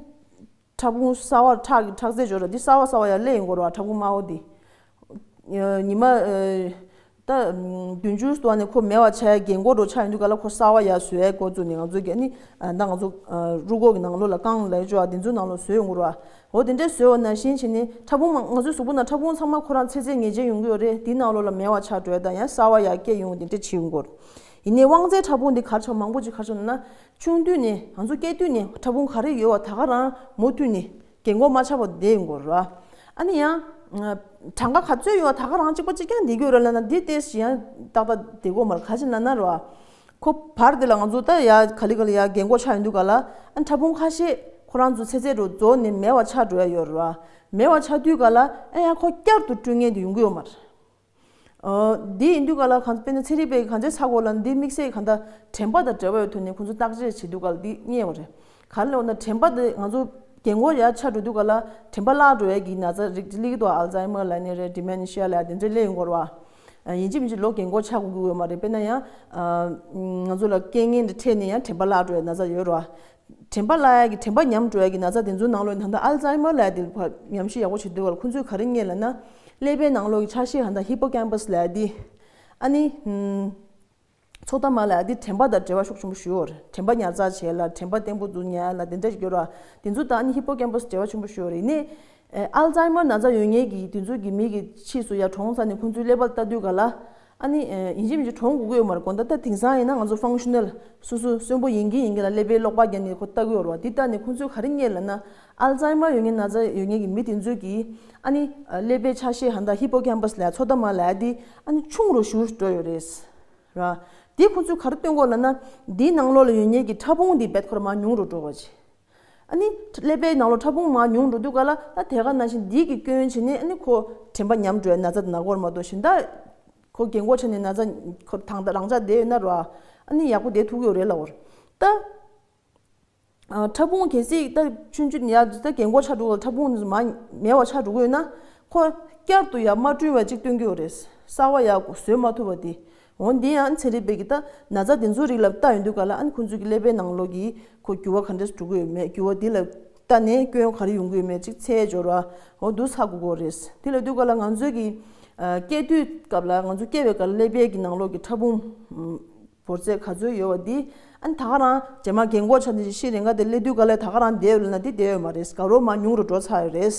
ཕྲ་ཕུང་གསར་པ་ཁྲག་གི་ཁྲག་རྩ་འབྱོར་བ་འདི་གསར་པ་གསར་པ་ཡར་སླེབས་ཡོང་གི་རེད་བ། ཕྲ་ཕུང་དམར་པོ་འདི། ཉི་མ། ད། བདུན་ཅུ་སོ་ནས་ཁོ་མེད་པ་ཆགས་ཡ་རྒན་གོག་འདྲ་ཆགས་ཡོང་དུས་ག་ལ་ཁོ་གསར་པ་ཡར་བཟོ་ཡ་འགོ་བཙུགས་ནས་ང་ཚོ་གི་ཨ་ནི། ད་ང་ཚོ། རུས་ཁོག་གི་ནང་ལོགས་ལ་རྐང་ལག་ཅོ་འདི་ཚོའི་ནང་ལོགས་བཟོ་ཡོང་གི་རེད་བ། འོ་དེ་འདྲས་བཟོས་པ་ནང་བཞིན་བྱས་ནས་ཕྲ་ཕུང་མང་ང་ཚོའི་གཟུགས་པོ་ནང་ཕྲ་ཕུང་ཚང་མ་ཁོ་རང་ཚེ་ཚད་ངེས་ཅན་ཡོང་གི་ཡོད་རེད། དེའི་ནང་ལོགས་ལ་མེད་པ་ཆགས་འགྲོ་ཡ་དང་ཡང་གསར་པ་ཡར་སྐྱེ་ཡོང་དེ་འདྲས་བྱེད་ཡོང་གི་ཡོད་རེད། ཡིན་ནའི་དབང་རྩའི་ཕྲ་ཕུང་འདི་ག་རེ་ཆགས་མང་པོ་ཅིག་ག་རེ་ཆགས་ན། ཆུང་དུས་ནས་ང་ཚོ་སྐྱེས་དུས་ནས་ཕྲ་ཕུང་ག་རེ་ཡོད་པ་ད་ག་རང་མུ་མཐུད་ནས་རྒན་གོག་མ་ཆགས་པ་བསྡད་ཡོང་གི་ཡོད་རེད་བ། ཨ་ནི་ཡང་། གྲངས་ཀ་ག་ཚོད་ཡོད་པ་ད་ག་རང་གཅིག་པ་གཅིག་རྐྱང་བསྡད་ཀྱི་ཡོད་རེད་ལབ་ན་འདི་ཏོག་ཙམ་ཡང་ཏག་ཏག་བསྡད་ཀྱི་ཡོད་མ་རེད། ག་ཅི་ལབ་ན་རེད་བ། ཁོ་བར་དེ་ལ་ང་ཚོ་ད་ཡ་ག་ལེ་ག་ལེ་ཡ་རྒན་གོག་ཆགས་ཡོང་དུས་ག་ལ་ཨ་ཕྲ་ཕུང་ཁ་ཤས་ཁོ་རང་ཚོ་ཚེ་ཚད་རུ་རྫོགས་ནས་མེད་པ་ཆགས་འགྲོ་ཡ་ཡོད་རེད་བ། མེད་པ་ཆགས་དུས་ག་ལ་ཨ་ཡ་ཁོ་བསྐྱར་དུ་བསྐྲུན་མཁན་དེ་ཡོང་གི་ཡོད་མ་རེད། ཨོ། འདི་ཡིན་དུས་ག་ལ་གང་དཔེར་ན་ཚན་རིག་པས་གང་ཅི་ཚ་གོ་ལ་འདི་དམིགས་བསལ་གང་ལྟར་དྲན་པ་དང་འབྲེལ་བ་ཡོད་དུས་ནས་ཁོང་ཚོས་བརྟག་དཔྱད་བྱེད་དུས་ག་ལ་འདི་རྙེད་པ་རེད། ག་རེ་ལབ་ན་དྲན་པ་དེ་ང་ཚོ་རྒན་གོག་ཡར་ཆགས་འགྲོ་དུས་ག་ལ་དྲན་པ་བརླག་འགྲོ་ཡ་གི་ན་ཚ་རིགས་སླེབས་ཀྱི་འདུག་ཨལ་ཛའི་མར་ལབ་ནའི་རེད། ཌི་མེན་ཤི་ཡ་ལབ་ཡ་དེ་འདྲ་སླེབས་ཡོང་གི་རེད་བ། ཡིན་གཅིག་མིན་གཅིག་ལོ་རྒན་གོག་ཆགས་དགོས་ཀྱི་ཡོད་མ་རེད། དཔེར་ན་ཡང་ང་ཚོ་ལ་རྐྱེན་ངན་དེ་འཕྲད་ནས་ཡང་དྲན་པ་བརླག་འགྲོ་ཡ་ན་ཚ་ཡོད་རེད་བ། དྲན་པ་བརླག་ཡ་གི་དྲན་པ་ཉམས་འགྲོ་ཡ་གི་ན་ཚ་དེ་ཚོའི་ནང་ལོགས་ནས་ད་ལྟ་ཨལ་ཛའི་མར་ལབ་ཡ་དེ་ལ་ཕར་ཉམས་ཞིབ་ཡག་པོ་བྱེད་དུས་ག་ལ་ཁོང་ཚོས་ག་རེ་རྙེད་ལབ་ན། ཀླད་པའི་ནང་ལོགས་ཀྱི་ཆ་ཤས་ཧ་ད་ཧི་པོ་ཀེམ་པ་སི་ལབ་ཡ་དེ། ཨ་ནི། ཚོགས་གཏའ་མ་ལབ་ཡ་དེ་དྲན་པ་དང་འབྲེལ་བ་ཤུགས་ཆེན་པོ་ཞིག་ཡོད་རེད། དྲན་པ་ཉར་ཚགས་བྱེད་ཡ་ལ་དྲན་པ་བརྟན་པོ་འཛུགས་ཡ་ལ་དེ་འདྲ་ཞིག་ཡོད་རེད་བ། དེ་ཚོ་དང་ཨ་ནི་ཧི་པོ་ཀེམ་པ་སི་འབྲེལ་བ་ཆེན་པོ་ཞིག་ཡོད་རེད། ཡིན་ནའི། ཨལ་ཛའི་མར་ན་ཚ་ཡོད་མཁན་གྱི་དེ་ཚོ་གི་མི་གི་ཕྱིས་སུ་ཡར་གྲོངས་ཚར་ནས་ཁོང་ཚོའི་ཀླད་པ་ལྟ་དུས་ག་ལ། ཨ་ནི་ཡིན་གཅིག་མིན་གཅིག་གྲོངས་དགོས་ཀྱི་ཡོད་མ་རེད། དགོངས་དག་ད་དེང་སང་ཡིན་ན་ང་ཚོ་ཧྥང་ཤུ་ནལ་སོ་སོ་གསོན་པོ་ཡིན་གྱི་ཡིན་གྱི་ལ་ཀླད་པའི་གློག་པ་བརྒྱབ་ནས་ཁོ་ལྟ་གི་ཡོད་རེད་བ། འདི་ལྟ་ནས་ཁོང་ཚོས་ག་རེ་རྙེད་ལབ་ན། ཨལ་ཛའི་མར་ཡོད་མཁན་ན་ཚ་ཡོད་མཁན་གྱི་མི་དེ་ཚོའི་གི་ཨ་ནི་ཀླད་པའི་ཆ་ཤས་ཧ་ད་ཧི་པོ་ཀེམ་པ་སི་ལབ་ཡ་ཚོགས་གཏའ་མ་ལབ་ཡ་དེ་ཨ་ནི་ཆུང་རུ་ཞེ་པོ་འགྲོ་ཡོད་རེད། ར། དེ་ཁོ་ཚོས་ག་རེ་སྟོན་གོ་ལབ་ན། དེའི་ནང་ལོགས་ལ་ཡོད་མཁན་གྱི་ཕྲ་ཕུང་དེ་རྦད་ཁོ་རང་མར་ཉུང་རུ་འགྲོ་བ་བྱས། ཨ་ནི་ཀླད་པའི་ནང་ལོགས་ཕྲ་ཕུང་མར་ཉུང་འགྲོ་དུས་ག་ལ། ད་དེ་ག་ནང་བཞིན་འདི་གིས་སྐྱོན་བྱས་ནས། ཨ་ནི་ཁོ་དྲན་པ་ཉམས་འགྲོ་ཡ་ན་ཚ་དེ་ན་གོ་ར་མ་གཏོགས། གཞན་དག་ཁོ་རྒན་གོག་ཆགས་ནས་ན་ཚ་ཁོ་དང་ད་རང་འཇགས་བསྡད་ཡོད་ན་ར། ཨ་ནི་ཡག་པོ་བསྡད་ཐུབ་ཀྱི་ཡོད་རེད་ལབ་པ་རེད། ད་ཨ་ཕྲ་ཕུང་གལ་སྲིད་ད་ཆུང་ཆུང་ཡ་ད་རྒན་གོག་ཆགས་འགྲོ་གི། ཕྲ་ཕུང་མར་མེད་པ་ཆགས་འགྲོ་གི་ཡོད་ན། ཁོ་བསྐྱར་དུ་ཡ་མ་བསྐྲུན་པ་ཅིག་སྟོན་གྱི་ཡོད་རེད། གསར་པ་ཡ་བཟོས་མ་ཐུབ་པ་དེ། འོ་འདི་ཡང་ཚན་རིག་པས་ཀྱི་ད་ན་ཚ་དེ་ཚོའི་རིགས་ལ་ལྟ་ཡོང་དུས་ག་ལ། ཨ་ནི་ཁོ་ཚོའི་གི་ཀླད་པའི་ནང་ལོགས་ཀྱི་ཁོ་འགྱུར་བ་ག་འདྲས་འགྲོ་གི་ཡོད་མེད། འགྱུར་བ་འདི་ལ་ལྟ་ནས་སྐྱོན་ག་རེ་ཡོང་གི་ཡོད་མེད་ཅིག་འཚོལ་འབྱོར་བ། འོ་འདུག་ཧ་གོ་གི་རེད། དེ་ལ་དུས་ག་ལ་ང་ཚོའི་གི་ཨ་སྐྱེ་དུས་སྐབས་ལ། ང་ཚོ་སྐྱེ་བའི་སྐབས་ལ་ཀླད་པའི་གི་ནང་ལོགས་ཀྱི་ཕྲ་ཕུང་ཨམ་བོར་ཚད་ག་ཚོད་ཡོད་པ་འདི། ཨ་ནི་ད་ག་རང་རྗེས་མ་རྒན་གོག་ཆགས་ནས་ཤི་རན་ག་དེ་སླེབས་དུས་ག་ལ་ད་ག་རང་བསྡད་ཡོད་ལབ་ན། འདི་བསྡད་ཡོད་མ་རེད། དགའ་རབ་མར་ཉུང་རུ་འགྲོ་ཚར་ཡོད་རེད།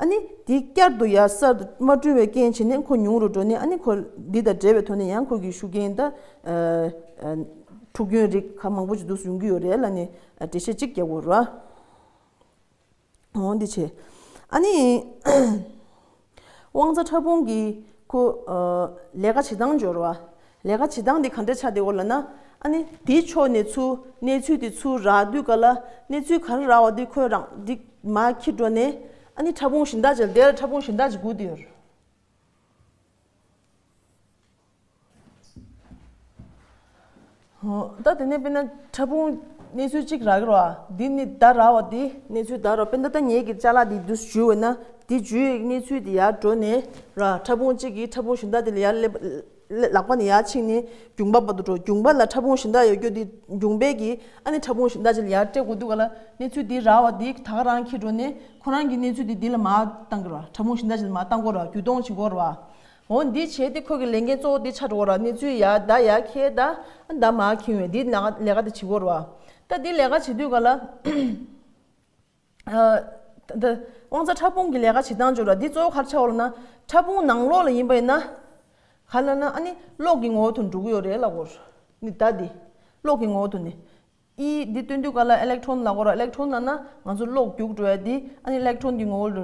ཨ་ནི་འདི་བསྐྱར་དུ་ཡར་གསར་དུ་མ་བསྐྲུན་པའི་རྐྱེན་བྱས་ནས་ཁོ་ཉུང་རུ་འགྲོ་ནས། ཨ་ནི་ཁོ་འདི་དང་འབྲེལ་བའི་ཐོག་ནས་ཡང་ཁོ་གི་ཤུགས་རྐྱེན་ད་ཨ་ཨ་འཁྲུག་རྐྱེན་རིགས་ག་མང་པོ་ཞིག་འདུག་ཡོང་གི་ཡོད་རེད་ལབ་ནས་འགྲེལ་བཤད་ཅིག་རྒྱག་དགོས་རེད་བ། འོ་འདི་བྱས། ཨ་ནི་དབང་རྩ་ཕྲ་ཕུང་གི་ཁོ་ཨ་ལས་ཀ་བྱེད་སྟངས་འབྱོར་བ། ལས་ཀ་བྱེད་སྟངས་འདི་ག་འདྲ་ཆགས་བསྡད་ཡོད་ལབ་ན། ཨ་ནི་དེའི་ཕྱོགས་ནས་ཚུར་གནས་ཚུལ་དེ་ཚུར་རག་དུས་ག་ལ། གནས་ཚུལ་ག་རེ་རག་པ་དེ་ཁོས་རང་འདི་མར་འཁྱེར་འགྲོ་ནས། ཨ་ནི་ཕྲ་ཕུང་གཞན་དག་ཅིག་ལ། དེ་ལ་ཕྲ་ཕུང་གཞན་དག་ཅིག་སྒུག་བསྡད་ཡོད། ཧོ། ད་དེ་ནས་དཔེར་ན་ཕྲ་ཕུང་གནས་ཚུལ་གཅིག་རག་གི་རེད་བ། འདི་ནི་ད་རག་པ་འདི་གནས་ཚུལ་ད་རག་དཔེར་ན་ད་ངེད་ཀྱི་ཅ་ལག་འདི་འདུག་སེ་འཇུས་པ་ན། འདི་འཇུས་ཡས་གནས་ཚུལ་འདི་ཡར་འགྲོ་ནས་ར། ཕྲ་ཕུང་གཅིག་གིས་ཕྲ་ཕུང་གཞན་དག་དེ་ལ་ཡར་སླེབས། ལག་པ་ནས་ཡར་ཕྱིན་ནས་རྒྱུག་པ་བར་དུ་འགྲོ། རྒྱུག་པ་ལ་ཕྲ་ཕུང་གཞན་དག་ཡོད་རྒྱུ་འདི་རྒྱུག་པའི་གིས་ཨ་ནི་ཕྲ་ཕུང་གཞན་དག་ཅིག་ལ་ཡར་སྤྲད་དགོས་འདུག་ག་ལ། གནས་ཚུལ་འདི་རག་པ་འདི་ད་ག་རང་འཁྱེར་འགྲོ་ནས་ཁོ་རང་གི་གནས་ཚུལ་འདི་འདི་ལ་མར་བཏང་གི་རེད་བ། ཕྲ་ཕུང་གཞན་དག་ཅིག་ལ་མར་བཏང་དགོས་རེད་བ། རྒྱུག་གཏོང་བྱེད་དགོས་རེད་བ། འོ་འདི་བྱས་ཏེ་ཁོ་གི་ལས་འགན་གཙོ་བོ་འདི་ཆགས་འགྲོ་གི་རེད་བ། གནས་ཚུལ་ཡར་ད་ཡར་འཁྱེར། ད་ད་མར་འཁྱེར་བས་འདི་ལས་ཀ་ལས་ཀ་འདི་བྱེད་དགོས་རེད་བ། ད་འདི་ལས་ཀ་བྱེད་དུས་ག་ལ། ཨ་ད་དབང་རྩ་ཕྲ་ཕུང་གི་ལས་ཀ་བྱེད་སྟངས་འབྱོར་བ་འདི་གཙོ་བོ་ག་རེ་ཆགས་ཡོད་ལབ་ན། ཕྲ་ཕུང་ནང་ལོགས་ལ་ཡིན་པ་ཡིན་ན། ག་ལབ་ན་ཨ་ནི་གློག་གི་ངོ་བོ་དུ་འགྲོ་གི་ཡོད་རེད་ལབ་དགོས་རེད། ནི་ད་འདི་གློག་གི་ངོ་བོ་དུ་ནི། ཨི་འདི་སྟོན་དུས་ག་ལ་ཨི་ལེག་ཊོན་ལབ་དགོས་རེད། ཨི་ལེག་ཊོན་ལབ་ན་ང་ཚོ་གློག་རྒྱུག་འགྲོ་ཡ་འདི། ཨ་ནི་ཨི་ལེག་ཊོན་གྱི་ངོ་བོ་ལ་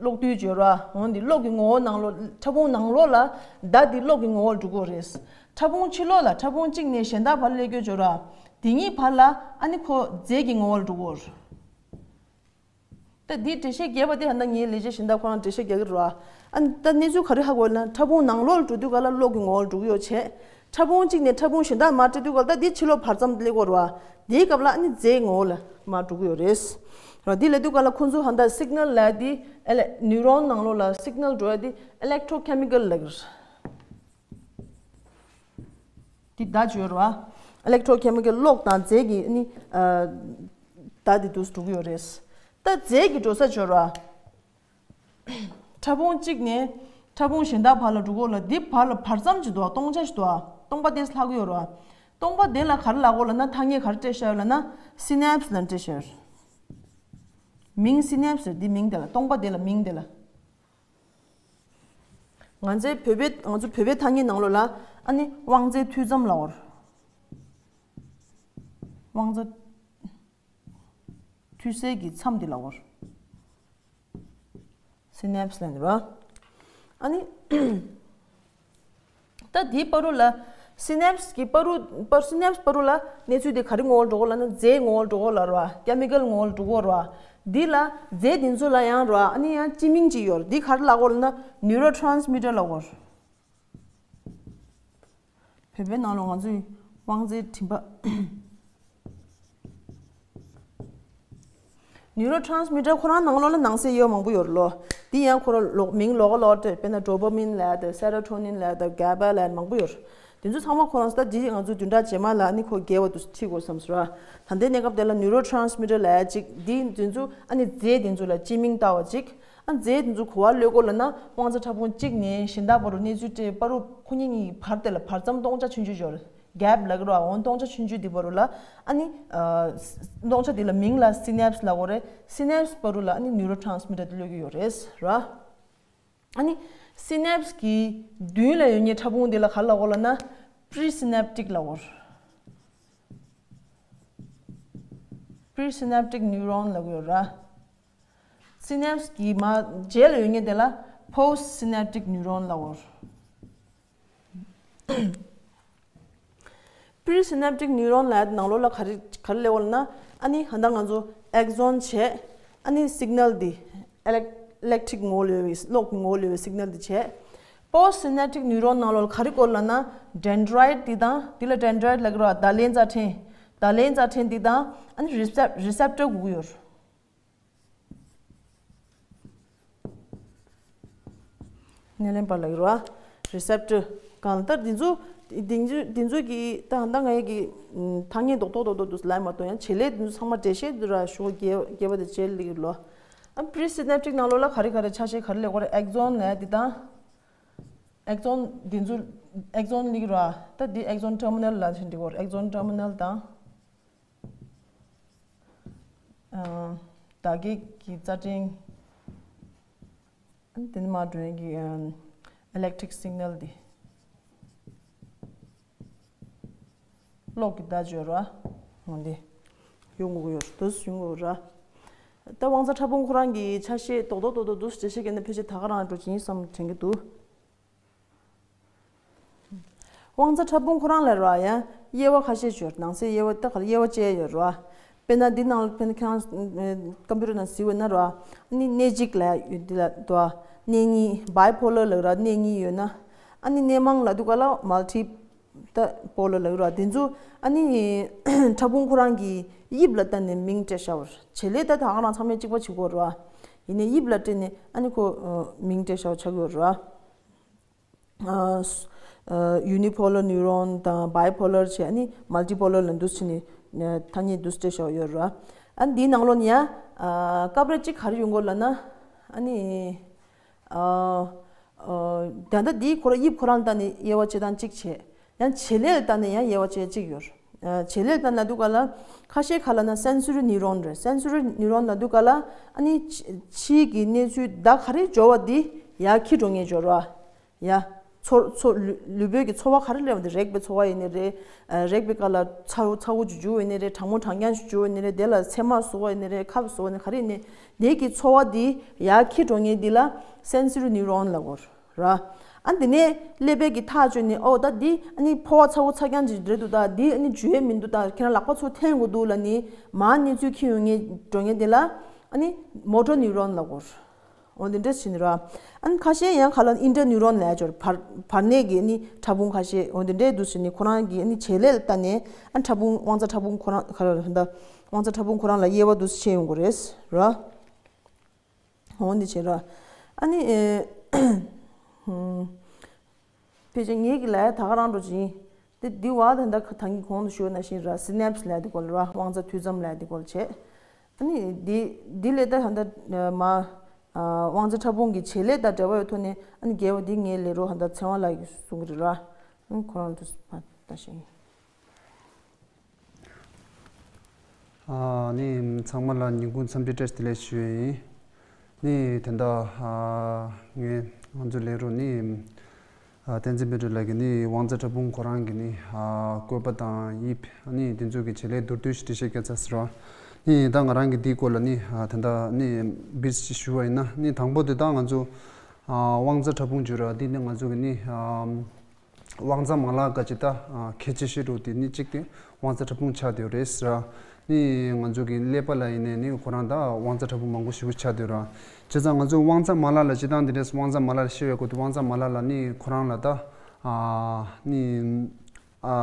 གློག་རྡུལ་འབྱོར་བ། འོ་འདི་གློག་གི་ངོ་བོ་ནང་ལོགས། ཕྲ་ཕུང་ནང་ལོགས་ལ་ད་འདི་གློག་གི་ངོ་བོ་འགྲོ་གི་ཡོད་རེད། ཕྲ་ཕུང་ཕྱི་ལོགས་ལ་ཕྲ་ཕུང་གཅིག་ནས་གཞན་དག་བར་ལ་སླེབས་རྒྱུ་འབྱོར་བ། དེ་གཉིས་བར་ལ་ཨ་ནི་ཁོ་རྫས་ཀྱི་ངོ་བོ་ལ་འགྲོ་གི་ཡོད་རེད། ད་འདི་འགྲེལ་བཤད་རྒྱས་པ་དེ་ཧ་ད་ངའི་ལས་བྱེད་གཞན་དག་ཁོ་རང་འགྲེལ་བཤད་རྒྱག་གི་རེད་བ། ཨ་ནི་ད་གནས་ཚུལ་ག་རེ་ཧ་གོ་ལབ་ན། ཕྲ་ཕུང་ནང་ལོགས་ལ་འགྲོ་དུས་ག་ལ་གློག་གི་ངོ་བོ་ལ་འགྲོ་གི་ཡོད་བྱས། ཕྲ་ཕུང་གཅིག་ནས་ཕྲ་ཕུང་གཞན་དག་མར་སྤྲད་དུས་ག་ལ་ད་འདི་ཕྱི་ལོགས་བར་མཚམས་སླེབས་ཀྱི་ཡོད་རེད་བ། དེའི་སྐབས་ལ་ཨ་ནི་རྫས་ངོ་བོ་ལ་མར་འགྲོ་གི་ཡོད་རེད། ར་འདི་ལབ་དུས་ག་ལ་ཁོ་ཚོ་ཧ་ད་སིག་ནལ་ལབ་ཡ་འདི་ཨེ་ལེ་ནིའུ་རོན་ནང་ལོགས་ལ་སིག་ནལ་འགྲོ་ཡ་འདི་ཨི་ལེག་ཊོ་ཁེ་མི་ཀལ་ལབ་ཀྱི་རེད། འདི་བརྡ་འབྱོར་བ། ཨི་ལེག་ཊོ་ཁེ་མི་ཀལ་གློག་དང་རྫས་ཀྱི་ནི་ཨ་བརྡ་འདི་འདུག་འགྲོ་གི་ཡོད་རེད། ད་རྫས་ཀྱི་འགྲོ་ས་འབྱོར་བ། ཕྲ་ཕུང་གཅིག་ནས་ཕྲ་ཕུང་གཞན་དག་བར་ལ་འགྲོ་གི་ཡོད་ལ། འདི་བར་ལ་བར་མཚམས་ཅིག་འདུག་བ། སྟོང་ཆ་ཞིག་འདུག་བ། སྟོང་པ་དེ་ལྷག་གི་ཡོད་རེད་བ། སྟོང་པ་དེ་ལ་ག་རེ་ལབ་དགོས་ལབ་ན། ཐ་སྙད་ག་རེ་སྤྲད་བཞག་ཡོད་ལབ་ན། སི་ནེབ་སི་ལབ་སྤྲད་བཞག་ཡོད་རེད། མིང་སི་ནེབ་སི་རེད། འདི་མིང་དེ་ལ། སྟོང་པ་དེ་ལ་མིང་དེ་ལ། ང་ཚོའི་བོད་པའི་ང་ཚོ་བོད་པའི་ཐ་སྙད་ནང་ལོགས་ལ་ཨ་ནི་དབང་རྩའི་མཐུད་མཚམས་ལབ་དགོས་རེད། དབང་རྩ་མཐུད་སའི་གི་མཚམས་དེ་ལབ་དགོས་རེད། སི་ནེབ་སི་ལབ་ནི་རེད་བ། ཨ་ནི་ད་དེའི་བར་དུ་ལ་སི་ནེབ་སི་གི་བར་དུ་བར་སི་ནེབ་སི་བར་དུ་ལ་གནས་ཚུལ་དེ་ག་རེ་ངོ་བོར་འགྲོ་གི་ལབ་ན། རྫས་ངོ་བོར་འགྲོ་གི་ལབ་རེད་བ། ཀེ་མི་ཀལ་ངོ་བོར་འགྲོ་གི་རེད་བ། འདི་ལ་རྫས་དེ་ཚོ་ལ་ཡང་རེད་བ། ཨ་ནི་ཡང་སྤྱི་མིང་ཅིག་ཡོད་རེད། འདི་ག་རེ་ལབ་དགོས་ལབ་ན། ནིའུ་རོ་ཊ་རན་སི་མི་ཊར་ལབ་དགོས་རེད། བོད་པའི་ནང་ལོགས་ང་ཚོའི་དབང་རྩའི་མགྲིན་པ། ནིའུ་རོ་ཊ་རན་སི་མི་ཊར་ཁོ་རང་ནང་ལོགས་ལ་ནང་གསེས་ཡོད་མང་པོ་ཡོད་རེད་ལོ། འདི་ཡང་ཁོ་རང་ལོག་མིང་ལོགས་ཀ་ལོགས་སྤྲད། དཔེར་ན་ཌོ་པ་མིན་ལབ་ཡ་དང་། སེ་རོ་ཊོ་ནིན་ལབ་ཡ་དང་། གྷ་བྷ་ལབ་ཡ་མང་པོ་ཡོད་རེད། དེ་ཚོ་ཚང་མ་ཁོ་རང་ད་འདི་ང་ཚོ་བདུན་ཕྲག་རྗེས་མ་ལ་ནི་ཁོ་རྒྱས་པ་དུ་ཁྲིད་དགོས་བསམ་སོང་ར། ད་ལྟའི་གནས་སྐབས་དེ་ལ་ནིའུ་རོ་ཊ་རན་སི་མི་ཊར་ལབ་ཡ་ཅིག་འདི་འདི་ཚོ་ཨ་ནི་རྫས་འདི་ཚོ་ལ་སྤྱི་མིང་བཏགས་པ་ཅིག་ཨ་རྫས་འདི་ཚོ་ག་པར་ལབ་དགོས་ལབ་ན། དབང་རྩ་ཕྲ་ཕུང་གཅིག་ནས་གཞན་དག་བར་དུ་གནས་ཚུལ་སྤྲད། བར་དུ་ཁོ་གཉིས་གཉིས་བར་དེ་ལ་བར་མཚམས་སྟོང་ཆ་ཆུང་ཆུང་འབྱོར། གྷེབ་ལབ་ཀྱི་རེད་བ། འོ་སྟོང་ཆ་ཆུང་ཆུང་འདི་བར་དུ་ལ་ཨ་ནི་ཨ་སྟོང་ཆ་འདི་ལ་མིང་ལ་སི་ནེབ་སི་ལབ་དགོས་རེད། སི་ནེབ་སི་བར་དུ་ལ་ཨ་ནི་ནིའུ་རོ་ཊ་རན་སི་མི་ཊར་འདི་ལབ་ཀྱི་ཡོད་རེད་ར། ཨ་ནི་སི་ནེབ་སི་གི་མདུན་ལ་ཡོད་མཁན་ཕྲ་ཕུང་འདི་ལ་ག་རེ་ལབ་དགོས་ལབ་ན། པི་རི་སི་ནེབ་ཊིག་ལབ་དགོས། པི་རི་སི་ནེབ་ཊིག་ནིའུ་རོན་ལབ་ཀྱི་ཡོད་ར། སི་ནེབ་སི་གི་མ་རྗེས་ལ་ཡོད་མཁན་དེ་ལ་པོ་སི་ཊི་སི་ནེབ་ཊིག་ནིའུ་རོན་ལབ་དགོས། presynaptic neuron ལབ་ནང་ལོགས་ལ་ག་རེ་ག་རེ་སླེབས་ཡོད་ལབ་ན། ཨ་ནི་ཧ་ད་ང་ཚོ་ཨེག་སོན་བྱས། ཨ་ནི་སིག་ནལ་འདི་ཨི་ལེག་ཨི་ལེག་ཊིག་ངོ་བོ་ལོན་པའི་གློག་གི་ངོ་བོ་ལོན་པའི་སིག་ནལ་འདི་བྱས། པོ་སི་ནེ་ཊིག་ནིའུ་རོན་ནང་ལོགས་ལ་ག་རེ་བཀོད་ལབ་ན། ཌེན་ཌྲའིཌ་འདི་དང་། འདི་ལ་ཌེན་ཌྲའིཌ་ལབ་ཀྱི་རེད་བ། བརྡ་ལན་རྩ་ཕྲན། བརྡ་ལན་རྩ་ཕྲན་འདི་དང་། ཨ་ནི་རི་སེབ་རི་སེབ་ཊར་དགོས་ཀྱི་ཡོད་རེད། སྣེ་ལེན་པ་ལབ་ཀྱི་རེད་བ། རི་སེབ་ཊར་གང་ལྟར་འདི་ཚོ། འདི་ཚོ་འདི་ཚོ་གི་ད་ད་ང་ཡི་གི་ཐ་སྙད་རྡོག་རྡོག་རྡོག་རྡོག་འདུག་ལབ་མ་གཏོགས། ཡང་བྱེད་ལས་འདི་ཚོ་ཚང་མ་འགྲེལ་བཤད་འདི་ར་ཞུ་བ་རྒྱས་པ་དེ་བྱས་ལེགས་ལོ། ཨ་པི་རི་སི་ནེ་ཊིག་ནང་ལོགས་ལ་ག་རེ་ག་རེ་ཆ་ཤས་ག་རེ་ལེགས་པར་ཨེག་སོན་ལབ་འདི་དང་། ཨེག་སོན་འདི་ཚོ་ཨེག་སོན་ལེགས་ར། ད་འདི་ཨེག་སོན་ཊར་མི་ནལ་ལབ་བཞིན་འདི་གོ། ཨེག་སོན་ཊར་མི་ནལ་དང་། ཨ་བརྡ་སྐད་ཀྱི་རྩ་ཕྲན། དེ་ནས་མར་འགྲོ་ཡག་གི་ཨ་ཨི་ལེག་ཊིག་སིག་ནལ་འདི། གློག་གི་བརྡ་བརྗོད་ར། འོ་འདི་ཡོང་དགོས་ཡོད་འདུག་ཡོང་དགོས་ར། ད་དབང་རྩ་ཕྲ་ཕུང་ཁོ་རང་གི་ཆ་ཤས་རྡོག་རྡོག་རྡོག་རྡོག་འདུག་འགྲེལ་བཤད་བྱས་ན་ཕལ་ཆེར་ད་ག་རང་འགྲོ་གི་ཡིན་བསམ་དྲན་གྱི་འདུག་དབང་རྩ་ཕྲ་ཕུང་ཁོ་རང་ལ་ར་ཡང་དབྱེ་བ་ཁ་ཤས་ཡོད། ནང་གསེས་དབྱེ་བ་ད་ག་ལ་དབྱེ་བ་བཅས་ཡོད་ར། དཔེར་ན་འདི་ནང་ལ་དཔེར་ན་ཁྱེད་རང་ཀམ་པུ་ཊར་ནང་གཟིགས་པ་ན་ར། ཨ་ནི་གནད་གཅིག་ལབ་ཡོད་འདི་ལ་འདུག་གནད་གཉིས། བའི་པོ་ལར་ལབ་ར། གནད་གཉིས་ཡོད་ན། ཨ་ནི་གནད་མང་ལབ་དུས་སྐབས་ལ་མལ་ཊི་ད་པོ་ལར་ལབ་ར། འདི་ཚོ་ཨ་ནི་ཕྲ་ཕུང་ཁོ་རང་གི་དབྱིབས་ལ་བལྟས་ནས་མིང་སྤྲད་བཞག་པ་རེད། བྱེད་ལས་ད་ད་ག་རང་ཚང་མས་གཅིག་པ་བྱེད་དགོས་ར། ཡིན་ནའི་དབྱིབས་ལ་བལྟས་ནས་ཨ་ནི་ཁོ་མིང་སྤྲད་བཞག་པ་ཆགས་ཀྱི་ཡོད་ར། ཨ་ཡུ་ནི་པོ་ལར་ནིའུ་རོན་དང་བའི་པོ་ལར་བྱས། ཨ་ནི་མལ་ཊི་པོ་ལར་ལབ་འདུག་བྱས་ནས་ཐ་སྙད་འདུག་སྤྲད་བཞག་ཡོད་ར། ཨ་ནི་འདིའི་ནང་ལོགས་ནས་ཡང་ཨ་སྐབས་རེ་གཅིག་ག་རེ་ཡོང་གི་ལབ་ན། ཨ་ནི་ཨ་ཨ་ད་ལྟ་འདིའི་ཁོ་ར་དབྱིབས་ཁོ་རང་ལ་བལྟས་ནས་དབྱེ་བ་ཕྱེ་སྟངས་གཅིག་བྱས། ཡང་བྱེད་ལས་ལ་བལྟས་ནས་ཡང་དབྱེ་བ་ཕྱེ་གཅིག་ཡོད་ར། ཨ་བྱེད་ལས་ལ་བལྟས་ན་ལབ་དུས་སྐབས་ལ་ཁ་ཤས་ཁ་ལབ་ན་སེན་སོ་རི་ནིའུ་རོན་རེད། སེན་སོ་རི་ནིའུ་རོན་ལབ་དུས་སྐབས་ལ་ཨ་ནི་ཕྱི་ཕྱི་གི་གནས་ཚུལ་བརྡ་ག་རེ་འབྱོར་བ་འདི་ཡར་འཁྱེར་འགྲོ་མཁན་འབྱོར་བ། ཡ། ཚོར་ཚོར་ལུས་ལུས་པོའི་གི་ཚོར་བ་ག་རེ་སླེབས་པ་འདི། རེག་པའི་ཚོར་བ་ཡིན་ནའི་རེད། ཨ་རེག་པའི་སྐབས་ལ་ཚ་བོ་ཚ་བོ་ཅིག་འཇུ་བ་ཡིན་ནའི་རེད། གྲང་མོ་གྲང་རྐྱང་ཅིག་འཇུ་བ་ཡིན་ནའི་རེད། དེ་ལ་མཚན་མ་ཟུག་པ་ཡིན་ནའི་རེད། ཁ་བ་ཟུག་པ་ཡིན་ནའི་ཁ་བ་ཟུག་པ་ཡིན་ནའི་རེད། དེ་གི་ཚོར་བ་འདི་ཡར་འཁྱེར་འགྲོ་མཁན་འདི་ལ་སེན་སོ་རི་ནིའུ་རོན་ལབ་དགོས་ར། ཨ་འདི་ནས་ཀླད་པའི་གི་ཐག་གཅོད་ནས། ཨོ་ད་འདི་ཨ་ནི་ཕོ་བ་ཚ་བོ་ཚ་རྐྱང་ཅིག་རེད་འདུག་ད་འདི་ཨ་ནི་འཇུ་ཡས་མི་འདུག་ད་ཁྱེད་རང་ལག་པ་ཚུར་འཐེན་དགོས་འདུག་ལབ་ནས་མར་གནས་ཚུལ་འཁྱེར་ཡོང་མཁན་འགྲོ་མཁན་དེ་ལ་ཨ་ནི་མོ་ཊར་ནིའུ་རོན་ལབ་དགོས། འོ་འདི་འདྲས་བྱས་ནས་ར། ཨ་ནི་ཁ་ཤས་ཡང་ཁ་ལ་ཨིན་ཊར་ནིའུ་རོན་ལབ་ཡ་ཅིག་ཡོད་རེད། བར་བར་གནས་ཀྱི་ཨ་ནི་ཕྲ་ཕུང་ཁ་ཤས། འོ་འདི་འདྲས་འདུག་བྱས་ནས་ཁོ་རང་གི་ཨ་ནི་བྱེད་ལས་ལ་བལྟས་ནས་ཨ་ནི་ཕྲ་ཕུང་དབང་རྩ་ཕྲ་ཕུང་ཁོ་རང་ག་རེ་ད་དབང་རྩ་ཕྲ་ཕུང་ཁོ་རང་ལ་དབྱེ་བ་འདུག་སེ་ཕྱེ་ཡོང་གི་རེད་ར། འོ་འདི་བྱས་ར། ཨ་ནི་ཨེ་ཕལ་ཆེར་ངེད་ཀྱི་ལབ་ཡ་ད་ག་རང་འགྲོ་ཅིག་ཡིན། དེ་འདི་བ་ད་ལྟ་ད་གིན་གོང་དུ་ཞུས་པ་ནང་བཞིན་ར། སི་ནེབ་སི་ལབ་ཡ་དེ་སྐོར་ལ་ར། དབང་རྩ་མཐུད་མཚམས་ལབ་ཡ་དེ་སྐོར་ལ་བྱས། ཨ་ནི་འདི་འདི་ལས་ད་ད་ལྟ་མ་ཨ་དབང་རྩ་ཕྲ་ཕུང་གི་བྱེད་ལས་དང་འབྲེལ་བ་ཡོད་ཐོག་ནས་ཨ་ནི་རྒྱས་པ་འདི་ངའི་ལས་རོགས་ད་ལྟ་ཚེ་དབང་ལགས་ཀྱིས་གསུང་གི་རེད་ར། ཨ་ནི་ཁོ་རང་དུ་ཕར་ལྟ་ཤེས་ཡིན། ཨ་ནི་ཚང་མ་ལ་ཉིན་གུང་འཚམས་འདྲི་བཀྲ་ཤིས་བདེ་ལེགས་ཞུ་ཡས་ཡིན། ནི་དེ་འདྲ་ཨ་ངས་ང་ཚོའི་ལས་རོགས་ནི་ཨ་བསྟན་འཛིན་པད་སྒྲོན་ལགས་ཀྱིས་ནི་དབང་རྩ་ཕྲ་ཕུང་ཁོ་རང་གི་ནི་ཨ་བཀོད་པ་དང་དབྱིབས། ཨ་ནི་དེ་ཚོ་གི་བྱེད་ལས་མདོར་བསྡུས་ཤིག་འགྲེལ་བཤད་བརྒྱབ་ཚར་ཟེར་བ། ནི་ད་ང་རང་གིས་འདིའི་སྐོར་ལ་ནི་ཨ་དེ་འདྲ་ནི་བིར་ཞིག་ཞུ་བ་ཡིན་ན། ནི་དང་པོ་དེ་ད་ང་ཚོ་ཨ་དབང་རྩ་ཕྲ་ཕུང་བརྗོད་ར། འདི་ནི་ང་ཚོ་གི་ནི་ཨ་དབང་རྩ་མ་ལག་ག་ཅི་ད་ཨ་གལ་ཆེ་ཤོས་འགྲོ་དེ་ནི་གཅིག་དེ་དབང་རྩ་ཕྲ་ཕུང་ཆགས་བསྡད་ཡོད་རེད་ཟེར། ནི་ང་ཚོ་གི་ཀླད་པ་ལ་ཡིན་ནའི་ནི་ཁོ་རང་ད་དབང་རྩ་ཕྲ་ཕུང་མང་པོ་ཞེ་པོ་ཆགས་བསྡད་ཡོད་ར། བྱས་ཙང་ང་ཚོ་དབང་རྩ་མ་ལག་ལ་སྤྱིར་བཏང་དེ་འདྲས་དབང་རྩ་མ་ལག་ལ་བཤད་ཡོད་གོ་དུས། དབང་རྩ་མ་ལག་ལ་ནི་ཁོ་རང་ལ་ད་ཨ་ནི་ཨ་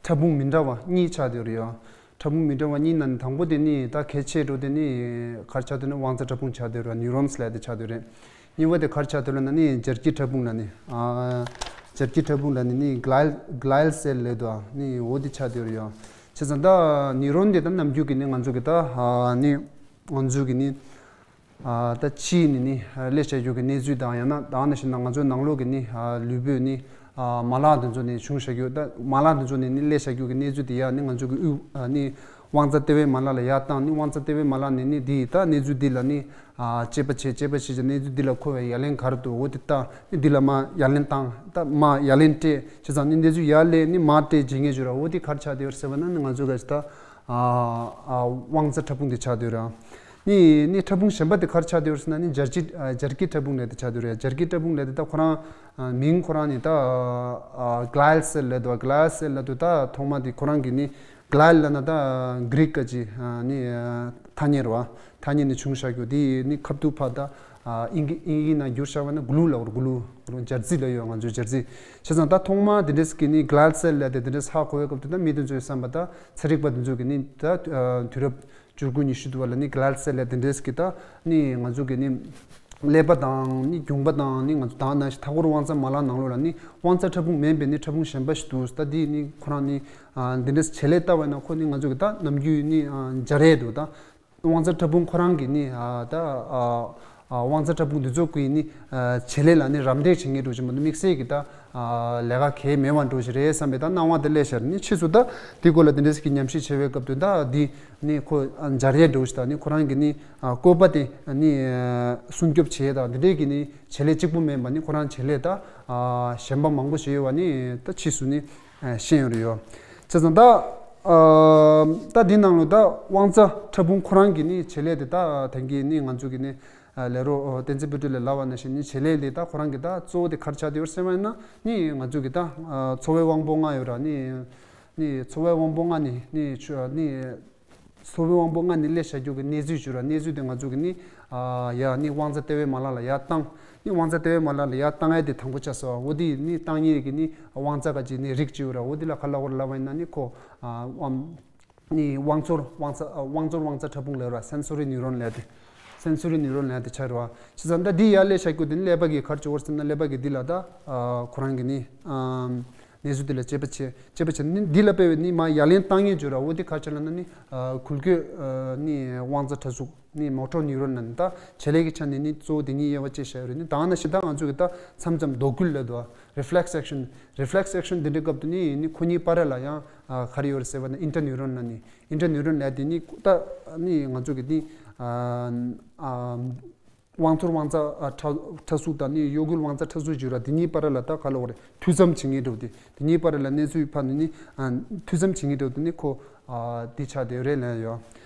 ཕྲ་ཕུང་མི་འདྲ་བ་གཉིས་ཆགས་བསྡད་ཡོད་རེད་ཡ། ཕྲ་ཕུང་མི་འདྲ་བ་གཉིས་ནང་ནས་དང་པོ་དེ་ནི་ད་གལ་ཆེ་འགྲོ་དེ་ནི་ག་རེ་ཆགས་འདུག་ན་དབང་རྩ་ཕྲ་ཕུང་ཆགས་བསྡད་ཡོད་རེད། ནིའུ་རོན་སི་ལབ་དེ་ཆགས་བསྡད་ཡོད་རེད། གཉིས་པ་དེ་ག་རེ་ཆགས་འདུག་ལབ་ན་ནི་སྦྱར་སྐྱི་ཕྲ་ཕུང་ལབ་ནི། ཨ་སྦྱར་སྐྱི་ཕྲ་ཕུང་ལབ་ནི་ནི་གླའི་གླའི་སེལ་ལབ་འདུག་ཨ། ནི་འོ་དེ་ཆགས་བསྡད་ཡོད་རེད་ཡ། བྱས་ཙང་ད་ནིའུ་རོན་དེ་ད་ནམ་རྒྱུན་གྱི་ནི་ང་ཚོ་གི་ད་ཨ་ནི་ང་ཚོ་གི་ནི་ཨ་ད་ཕྱིའི་ནི་ནི་ཨ་སླེབས་བཞག་རྒྱུ་གི་གནས་ཚུལ་དང་། ཡང་ན་ད་ནང་བཞིན་ན་ང་ཚོའི་ནང་ལོགས་ཀྱི་ནི་ཨ་ལུས་པོའི་ནི་ཨ་མ་ལག་དེ་ཚོ་ནི་བྱུང་བཞག་རྒྱུ། ད་མ་ལག་དེ་ཚོ་ནི་ནི་སླེབས་བཞག་རྒྱུ་གི་གནས་ཚུལ་དེ་ཡང་ནི་ང་ཚོ་གི་དབུགས་ཨ་ནི་དབང་རྩ་ལྟེ་བའི་མ་ལག་ལ་ཡར་བཏང་། ནི་དབང་རྩ་ལྟེ་བའི་མ་ལག་ནི་ནི་དེ་ད་གནས་ཚུལ་འདི་ལ་ནི་ཨ་དཔྱད་པ་བྱེད། དཔྱད་པ་བྱེད་ཀྱི་གནས་ཚུལ་འདི་ལ་མཁོ་བའི་ཡ་ལན་ག་རེ་འདུག་འོ་དེ་བཏང་། ནི་འདི་ལ་མར་ཡ་ལན་བཏང་། ད་མར་ཡ་ལན་སྤྲད། བྱས་ཙང་ནི་གནས་ཚུལ་ཡར་སླེབས་ནི་མར་སྤྲད་བྱེད་མཁན་ཅིག་ཡོད་ར། འོ་དེ་ག་རེ་ཆགས་བསྡད་ཡོད་ཟེར་བ་ན་ནི་ང་ཚོ་ག་ཅི་ད་ཨ་ཨ་དབང་རྩ་ཕྲ་ཕུང་དེ་ཆགས་བསྡད་ཡོད་ར། ནི་ནི་ཕྲ་ཕུང་གཞན་པ་དེ་ག་རེ་ཆགས་བསྡད་ཡོད་ཟེར་ན་ནི་སྦྱར་སྐྱི་ཨ་སྦྱར་སྐྱི་ཕྲ་ཕུང་ལབ་དེ་ཆགས་བསྡད་ཡོད་རེད། སྦྱར་སྐྱི་ཕྲ་ཕུང་ལབ་དེ་ད་ཁོ་རང་ཨ་མིང་ཁོ་རང་ནི་ད་ཨ་glial cell ལབ་འདུག glial cell ལབ་དུས་ད་ཐོག་མ་དེ་ཁོ་རང་གི་ནི་glial ལབ་ན་ད་Greek སྐད་ཀྱི་ཨ་ནི་ཨ་ཐ་སྙད་རེད་བ། ཐ་སྙད་ནི་བྱུང་བཞག་རྒྱུ་དེ་ནི་ཁ་ཐུག་ཕ་ད་ཨ་ཨིན་ཇི་ཨིན་ཇི་ནང་བསྒྱུར་བཞག་པ་ན་glue ལབ་རེད། glue glue སྦྱར་རྩི་ལབ་ཡོད་ང་ཚོའི་སྦྱར་རྩི། བྱས་ཙང་ད་ཐོག་མ་དེ་འདྲས་ཀྱི་ནི་glial cell ལབ་དེ་དེ་འདྲས་ཧ་གོ་བའི་སྐབས་དུ་ད་མི་དེ་ཚོའི་བསམ་པ་ད་ཚན་རིག་པ་དེ་ཚོ་གི་ནི་ད་ཨ་དུས་རབས་བཅུ་དགུ་ཉི་ཤུ་དུ་བ་ལ་ནི་glial cell ལབ་དེ་འདྲས་ཀྱི་ད་ནི་ང་ཚོ་གི་ནི་ཀླད་པ་དང་ནི་རྒྱུངས་པ་དང་ནི་ང་ཚོ་དང་ནང་བཞིན་མཐའ་འཁོར་དབང་རྩ་མ་ལག་ནང་ལོགས་ལ་ནི་དབང་རྩ་ཕྲ་ཕུང་མིན་པའི་ནི་ཕྲ་ཕུང་གཞན་པ་ཞིག་འདུག་ད་འདི་ནི་ཁོ་རང་ནི་ཨ་འདི་འདྲས་བྱེད་ལས་ལྟ་བས་ན་ཁོ་ནི་ང་ཚོ་གི་ད་ནམ་རྒྱུན་ནི་ཨ་སྦྱར་ཡས་འདུག་ད་དབང་རྩ་ཕྲ་ཕུང་ཁོ་རང་གི་ནི་ཨ་ད་ཨ་ཨ་དབང་རྩ་ཕྲ་ཕུང་འདི་ཚོ་གི་ནི་ཨ་བྱེད་ལས་ལ་ནི་རམ་འདེགས་བྱེད་མཁན་འདྲ་བོ་ཅིག་མ་གཏོགས་དམིགས་བསལ་གྱི་ད་ཨ་ལས་ཀ་གང་ཡང་མེད་པ་འདྲ་བོ་ཞིག་རེད་བསམ་པའི་ད་སྣང་བ་དེ་སླེབས་ཤར། ནི་ཕྱིས་སུ་ད་འདི་སྐོར་ལ་དེ་འདྲ་ཞིག་གི་ཉམས་ཞིབ་བྱས་པའི་སྐབས་དུ་ད་འདི་ནི་ཁོ་ཨ་སྦྱར་ཡས་འདྲ་བོ་ཞིག་ད་ནི་ཁོ་རང་གི་ནི་ཨ་བཀོད་པ་དེ་ནི་ཨ་སྲུང་སྐྱོབ་བྱེད་ཡས་དང་དེ་འདྲའི་གི་ནི་བྱེད་ལས་གཅིག་པུ་མིན་པ་ནི་ཁོ་རང་བྱེད་ལས་ད་ཨ་གཞན་པ་མང་པོ་ཞིག་ཡོད་པ་ནི་ད་ཕྱིས་སུ་ནི་ཨ་ཤེས་ཡོང་རེད་ཡོད། བྱས་ཙང་ད་ཨ་ད་འདི་ནང་ལོ་ད་དབང་རྩ་ཕྲ་ཕུང་ཁོ་རང་གི་ནི་བྱེད་ལས་དེ་ད་དེང་གི་ནི་ང་ཚོ་གི་ནི་ཨ་ལས་རོགས་ཨ་བསྟན་འཛིན་དཔལ་སྤྲུལ་ལགས་ལབ་པ་ནང་བཞིན་ནི་བྱེད་ལས་འདི་ད་ཁོ་རང་གི་ད་གཙོ་བོ་དེ་ག་རེ་ཆགས་བསྡད་ཡོད་ཟེར་བ་ཡིན་ན་ནི་ང་ཚོ་གི་ད་ཨ་འཚོ་བའི་དབང་པོ་ལྔ་ཡོད་ར་ནི་ནི་འཚོ་བའི་དབང་པོ་ལྔ་ནི་ནི་ཆུ་ནི་འཚོ་བའི་དབང་པོ་ལྔ་ནི་སླེབས་བཞག་རྒྱུ་གི་གནས་ཚུལ་བྱུང་ར། གནས་ཚུལ་དེ་ང་ཚོ་གི་ནི་ཨ་ཡ་ནི་དབང་རྩ་ལྟེ་བའི་མ་ལག་ལ་ཡར་བཏང་། ནི་དབང་རྩ་ལྟེ་བའི་མ་ལག་ལ་ཡར་བཏང་ཡས་དེ་དང་པོ་ཆགས་སོ། འོ་དེ་ནི་བཏང་ཡས་ཀྱི་ནི་དབང་རྩ་ག་ཅིག་ནི་རིགས་གཅིག་ཡོད་ར། འོ་དེ་ལ་ག་ལབ་དགོས་ར་ལབ་པ་ཡིན་ན་ནི་ཁོ་ཨ་དབང་ནི་དབང་ཚོར་དབང་རྩ་ཨ་དབང་ཚོར་དབང་རྩ་ཕྲ་ཕུང་ལབ་ར། སེན་སོ་རི་ནིའུ་རོན་ལབ་དེ། སེན་སོ་རི་ནིའུ་རོན་ལབ་དེ་ཆགས་ར། བྱས་ཙང་ད་འདི་ཡར་སླེབས་བཞག་རྒྱུ་དེ་ནི་ཀླད་པ་གི་ག་རེ་བྱུང་བ་ཟེར་ན་ཀླད་པ་གི་འདི་ལ་ད་ཨ་ཁོ་རང་གི་ནི་ཨ་གནས་ཚུལ་དེ་ལ་དཔྱད་པ་བྱས། དཔྱད་པ་བྱས་ནི་འདི་ལ་དཔེ་བའི་ནི་མ་ཡ་ལན་བཏང་ཡས་བརྗོད་ར། འོ་དེ་ག་ཆ་ལ་ན་ནི་ཨ་ཁུལ་སྐྱོད་ཨ་ནི་དབང་རྩ་ཕྲ་གཟུགས་ནི་མོ་ཊོར་ནིའུ་རོན་ལ་ནི་ད་བྱེད་ལས་ཀྱི་ཆ་ནས་ནི་གཙོ་བོ་དེ་གཉིས་དབྱེ་བ་ཕྱེ་བཞག་ཡོད་རེད། ནི་ད་ནང་བཞིན་ད་ང་ཚོ་གི་ད་མཚམས་མཚམས་རྡོ་སྐུལ་ལབ་འདུག་ཨ། reflex action reflex action དེ་འདྲའི་སྐབས་དུ་ནི་ནི་ཁོ་གཉིས་བར་ལ་ཡང་ཨ་ག་རེ་ཡོད་རེད་ཟེར་བ་ན་ཨིན་ཊར་ནིའུ་རོན་ལ་ནི་ཨིན་ཊར་ནིའུ་རོན་ལབ་དེ་ནི་ད་ནི་ང་ཚོ་གི་ནི་ཨ་ཨ། དབང་ཚོར་དབང་རྩ་ཨ་ཕྲ་ཕྲ་གཟུགས་དང་ནི་གཡོ་འགུལ་དབང་རྩ་ཕྲ་གཟུགས་བརྗོད་ར། དེ་གཉིས་བར་ལ་ད་ག་ལབ་དགོས་རེད། མཐུད་མཚམས་བྱེད་མཁན་འདྲ་བོ་དེ། དེ་གཉིས་བར་ལ་གནས་ཚུལ་ཕར་ནི་ནི་ཨ་མཐུད་མཚམས་བྱེད་མཁན་འདྲ་བོ་དེ་ནི་ཁོ་ཨ་འདི་ཆགས་བསྡད་ཡོད་རེད་ལབ་ཡོད།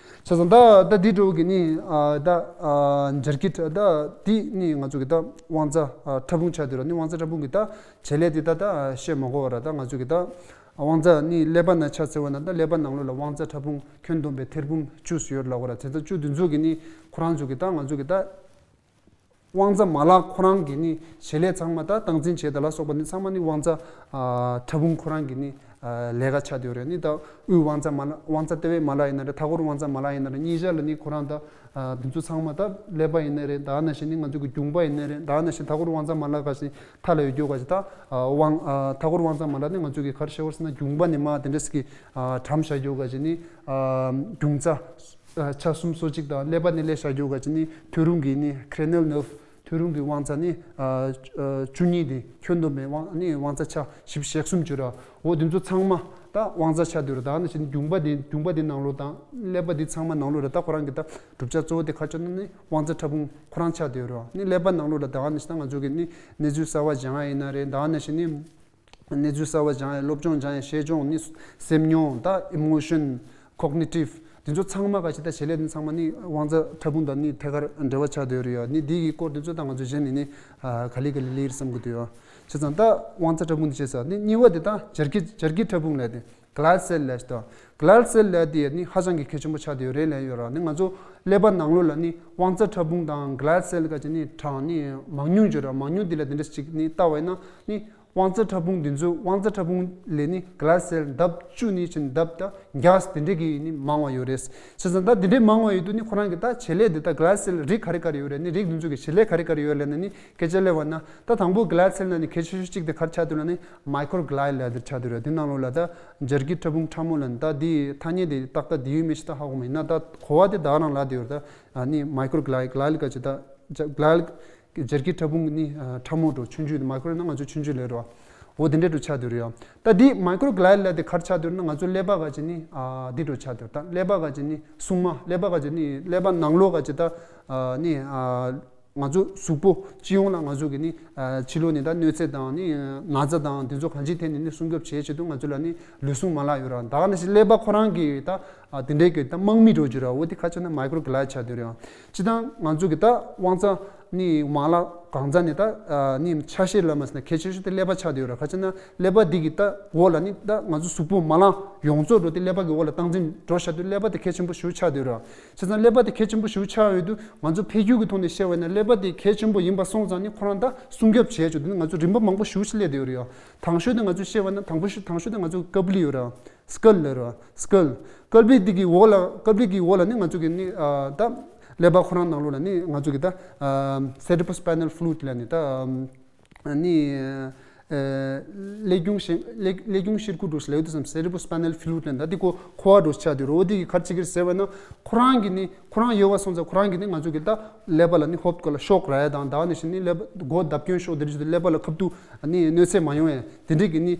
བྱས་ཙང་ད་ད་འདི་འདྲ་བོ་གི་ནི་ཨ་ད་ཨ་སྦྱར་སྐྱི་ད་འདི་ནི་ང་ཚོ་གི་ད་དབང་རྩ་ཨ་ཕྲ་ཕུང་ཆགས་བསྡད་ར། ནི་དབང་རྩ་ཕྲ་ཕུང་གི་ད་བྱེད་ལས་དེ་ད་ད་བཤད་མ་དགོས་པ་ར། ད་ང་ཚོ་གི་ད་དབང་རྩ་ནི་ཀླད་པ་ན་ཆ་ཟེར་བ་ན་ད་ཀླད་པ་ནང་ལོགས་ལ་དབང་རྩ་ཕྲ་ཕུང་ཁྱོན་བསྡོམས་པའི་ཐེར་འབུམ་བཅུ་ཙམ་ཡོད་ལབ་དགོས་ར། དེ་ཚོ་བཅུ་དེ་ཚོ་གི་ནི་ཁོ་རང་ཚོ་གི་ད་ང་ཚོ་གི་ད་དབང་རྩ་མ་ལག་ཁོ་རང་གི་ནི་བྱེད་ལས་ཚང་མ་ད་སྟངས་འཛིན་བྱེད་ད་ལ་སོགས་པ་ནི་ཚང་མ་ནི་དབང་རྩ་ཨ་ཕྲ་ཕུང་ཁོ་རང་གི་ནི་ཨ་ལས་ཀ་ཆགས་བསྡད་ཡོད་རེད། ནི་ད་དབུས་དབང་རྩ་མ་ལག་དབང་རྩ་ལྟེ་བའི་མ་ལག་ཡིན་ན་རེད། མཐའ་འཁོར་དབང་རྩ་མ་ལག་ཡིན་ན་རེད། གཉིས་ཆ་ལ་ནི་ཁོ་རང་ད་ཨ་དེ་ཚོ་ཚང་མ་ད་ཀླད་པ་ཡིན་ན་རེད། ད་ནང་བཞིན་ནི་ང་ཚོ་གི་རྒྱུངས་པ་ཡིན་ན་རེད། ད་ནང་བཞིན་མཐའ་འཁོར་དབང་རྩ་མ་ལག་ག་ཞིག་མཐའ་ལ་ཡོད་རྒྱུ་ག་ཞིག་ད་ཨ་དབང་ཨ་མཐའ་འཁོར་དབང་རྩ་མ་ལག་ནི་ང་ཚོ་གི་ག་རེ་བཤད་དགོས་ཟེར་ན་རྒྱུངས་པ་ནི་མ་དེ་འདྲ་ཞིག་གི་ཨ་གྲམ་བཞག་རྒྱུ་ག་ཞིག་ནི་ཨ་རྒྱུངས་རྩ། ཆ་གསུམ་སོ་གཅིག་དང་ཀླད་པ་ནས་སླེབས་བཞག་རྒྱུ་ག་ཅི་ནི་ཐོད་རུང་གི་ནི་cranial nerve ཐོད་རུང་གི་དབང་རྩ་ནི་ཨ་ཨ་བཅུ་གཉིས་དེ་ཁྱོན་བསྡོམས་པའི་དབང་ནི་དབང་རྩ་ཆ་བཞི་བཅུ་ཞེ་གསུམ་བརྗོད་ར། འོ་དེ་ཚོ་ཚང་མ་ད་དབང་རྩ་ཆགས་བསྡད་ར། ད་ནི་ཞིག་རྒྱུངས་པ་དེ་རྒྱུངས་པ་དེ་ནང་ལོགས་དང་ཀླད་པ་དེ་ཚང་མ་ནང་ལོགས་ར། ད་ཁོ་རང་གི་ད་གྲུབ་ཆ་གཙོ་བོ་དེ་ག་ཅི་ནི་དབང་རྩ་ཕྲ་ཕུང་ཁོ་རང་ཆགས་བསྡད་ར། ནི་ཀླད་པ་ནང་ལོགས་ར་ད་ནི་ཞིག་ད་ང་ཚོ་གི་ནི་གནས་ཚུལ་གསར་བ་སྦྱང་ཡ་ཡིན་ན་རེད། ད་ནི་ཞིག་ནི། གནས་ཚུལ་གསར་བ་སྦྱང་ཡ་སློབ་སྦྱོང་སྦྱང་ཡ་ཤེས་སྦྱོང་ནི་སེམས་མྱོང་ད་emotion cognitive དེ་ཚོ་ཚང་མ་ག་ཅི་ད་བྱེད་ལས་དེ་ཚང་མ་ནི་དབང་རྩ་ཕྲ་ཕུང་དང་ནི་ཐད་ཀར་འབྲེལ་བ་ཆགས་བསྡད་ཡོད་རེད་ཡ། ནི་འདི་གི་སྐོར་དེ་ཚོ་ད་ང་ཚོ་གཞན་ནས་ནི་ཨ་ག་ལེ་ག་ལེ་ལེ་རེད་བསམ་གི་འདུག་ཡ། བྱས་ཙང་ད་དབང་རྩ་ཕྲ་ཕུང་དེ་བྱས་ཙང་ནི་གཉིས་པ་དེ་ད་སྦྱར་སྐྱི་སྦྱར་སྐྱི་ཕྲ་ཕུང་ལབ་དེ་ཀླད་སེལ་ལབ་དེ་ཀླད་སེལ་ལབ་དེ་ནི་ཧ་ཅང་གི་གལ་ཆེན་པོ་ཆགས་བསྡད་ཡོད་རེད་ལབ་ཡོད་ར། ནི་ང་ཚོ་ཀླད་པ་ནང་ལོགས་ལ་ནི་དབང་རྩ་ཕྲ་ཕུང་དང་ཀླད་སེལ་ག་ཅི་ནི་གྲངས་ནི་མང་ཉུང་བརྗོད་ར། མང་ཉུང་དེ་ལ་དེ་འདྲ་ཞིག་ནི་ལྟ་བ་ཡིན་ན་ནི། དབང་རྩ་ཕྲ་ཕུང་འདི་ཚོ་དབང་རྩ་ཕྲ་ཕུང་ལས་ནི་ཀླད་སེལ་ལྡབ་བཅུ་ནས་ཕྱིན་ལྡབ་ད་བརྒྱ་དེ་འདྲས་ཀྱི་ནི་མང་བ་ཡོད་རེད། བྱས་ཙང་ད་དེ་འདྲས་མང་བ་ཡོད་དུས་ནི་ཁོ་རང་གི་ད་བྱེད་ལས་འདི་ད་ཀླད་སེལ་རིགས་ག་རེ་ག་རེ་ཡོད་རེད། ནི་རིགས་འདི་ཚོ་གི་བྱེད་ལས་ག་རེ་ག་རེ་ཡོད་ལབ་ན་ནི་སྐད་ཆ་སླེབས་པ་ན་ད་དང་པོ་ཀླད་སེལ་ནང་ནི་གལ་ཆེ་ཤོས་གཅིག་དེ་ག་རེ་ཆགས་འདུག་ལབ་ན་ནི་མའི་ཀྲོ་གླི་ཡལ་ལབ་དེ་ཆགས་འདུག་རེད། དེ་ནང་ལོགས་ལ་ད་སྦྱར་སྐྱི་ཕྲ་ཕུང་ཕྲ་མོ་ལབ་ན་ད་དེ་ཐ་སྙད་དེ་ཏག་ཏག་དེ་ཡོད་མེད་ཞིག་ད་ཧ་གོ་མ་ཡིན་ན་ད་གོ་བ་དེ་ད་ག་རང་ལབ་དེ་ཡོད་རེད། ད་ནི་མའི་ཀྲོ་གླི་ཡལ་གླི་ཡལ་ག་ཅི་ད་གླི་ཡལ། སྦྱར་སྐྱི་ཕྲ་ཕུང་ནི་ཨ་ཕྲ་མོ་འགྲོ་ཆུང་ཆུང་དེ་མའི་ཀྲོ་ན་ང་ཚོ་ཆུང་ཆུང་ལབ་རོ། འོ་དེ་འདྲས་འགྲོ་ཆགས་བསྡད་རེད་ཡ། ད་འདི་མའི་ཀྲོ་གླི་ཡལ་ལབ་དེ་ག་རེ་ཆགས་བསྡད་རེད་ན་ང་ཚོ་ཀླད་པ་ག་ཅི་ནི་ཨ་འདི་འགྲོ་ཆགས་བསྡད་རེད། ད་ཀླད་པ་ག་ཅི་ནི་སྲུང་མ་ཀླད་པ་ག་ཅི་ནི་ཀླད་པ་ནང་ལོགས་ག་ཅི་ད་ཨ་ནི་ཨ་ ང་ཚོ་གཟུགས་པོ་སྤྱི་ཡོངས་ལ་ང་ཚོ་གི་ནི་ཕྱི་ལོགས་ནས་ད་གནོད་འཚེ་དང་ནི་ན་ཚ་དང་དེ་ཚོ་གང་ཅིའི་ཐད་ནས་ནི་སྲུང་སྐྱོབ་བྱེད་ཆེད་དུ་ང་ཚོ་ལ་ནི་ལུས་ཟུངས་མ་ལག་ཡོད་ར། ད་ག་ནང་བཞིན་ཀླད་པ་ཁོ་རང་གི་ད་དེ་འདྲའི་གི་ད་དམག་མི་འགྲོ་རྒྱུ་ར། འོ་དེ་ཁ་ཆ་ན་མའི་ཀྲོ་གི་ལའི་ཆགས་བསྡད་ཡོད་ར། སྤྱི་བཏང་ང་ཚོ་གི་ད་དབང་རྩ་ནི་མ་ལག་གང་རྩ་ནས་ད་ནི་ཆ་ཤས་ལ་མ་ཟིན་ན་གལ་ཆེ་ཤོས་དེ་ཀླད་པ་ཆགས་བསྡད་ཡོད་ར། ཁ་ཆ་ན་ཀླད་པ་འདི་གི་ད་འོག་ལ་ནི་ད་ང་ཚོ་གཟུགས་པོ་མ་ལག་ཡོངས་རྫོགས་འགྲོ་དེ་ཀླད་པ་གི་འོག་ལ་སྟངས་འཛིན་འགྲོ་བཞག་དུས་ཀླད་པ་དེ་གལ་ཆེན་པོ་ཞེ་པོ་ཆགས་བསྡད་ཡོད་ར། བྱས་ཙང་ཀླད་པ་དེ་གལ་ཆེན་པོ་ཞེ་པོ་ཆགས་ཡོད་དུས་ང་ཚོ་འཕེལ་འགྱུར་གྱི་ཐོག་ནས་བཤད་པ་ཡིན་ན་ཀླད་པ་དེ་གལ་ཆེན་པོ་ཡིན་པ་སོང་ཙང་ནི་ཁོ་རང་ད་སྲུང་སྐྱོབ་བྱས་ཆོག་དེ་ནི་ང་ཚོ་རིམ་པ་མང་པོ་ཞེ་པོ་ཞིག་སླེབས་བསྡད་ཡོད་རེད་ཡ། དང་ཤོས་དེ་ང་ཚོ་བཤད་པ་ན་དང་པོ་ཞིག་དང་ཤོས་དེ་ང་ཚོ་ཀབ་ལི་ཡོད་ར། སྐལ་ལ་ར་སྐལ། ཀབ་ལི་དེ་གི་འོག་ལ་ཀབ་ལི་གི་འོག་ལ་ནི་ང་ཚོ་གི་ནི་ད་ཀླད་པ་ཁོ་རང་ནང་ལོགས་ལ་ནི་ང་ཚོ་གི་ད་cerebrospinal fluid ལ་ནི་ད། ནི། ཀླད་རྒྱུང་ཤེ་ཀླད་ཀླད་རྒྱུང་ཤེལ་སྒོ་འདྲ་ཞིག་ལབ་ཡོད་དུས་སམ་cerebrospinal fluid ལབ་ད་འདི་ཀོ་ཁོ་བ་འདྲ་ཆགས་དུས་རོ་འདི་གི་གར་ཅིག་གིར་ཟེར་བ་ན་ཁོ་རང་གི་ནི་ཁོ་རང་ཡོད་བ་སོང་ཙང་ཁོ་རང་གི་ནི་ང་ཚོ་གི་ད་ཀླད་པ་ལ་ནི་ཧོབ་ཀ་ལ་ཤོག་ར་ཡ་དང་ད་ནི་ཤི་ནི་ཀླད་པ་མགོ་བརྡབ་སྐྱོན་ཤོག་དེ་འདྲ་ཞིག་ཏུ་ཀླད་པ་ལ་ཁབ་ཏུ་ནི་གནོད་འཚེ་མ་ཡོང་ཡ་དེ་འདྲ་གི་ནི་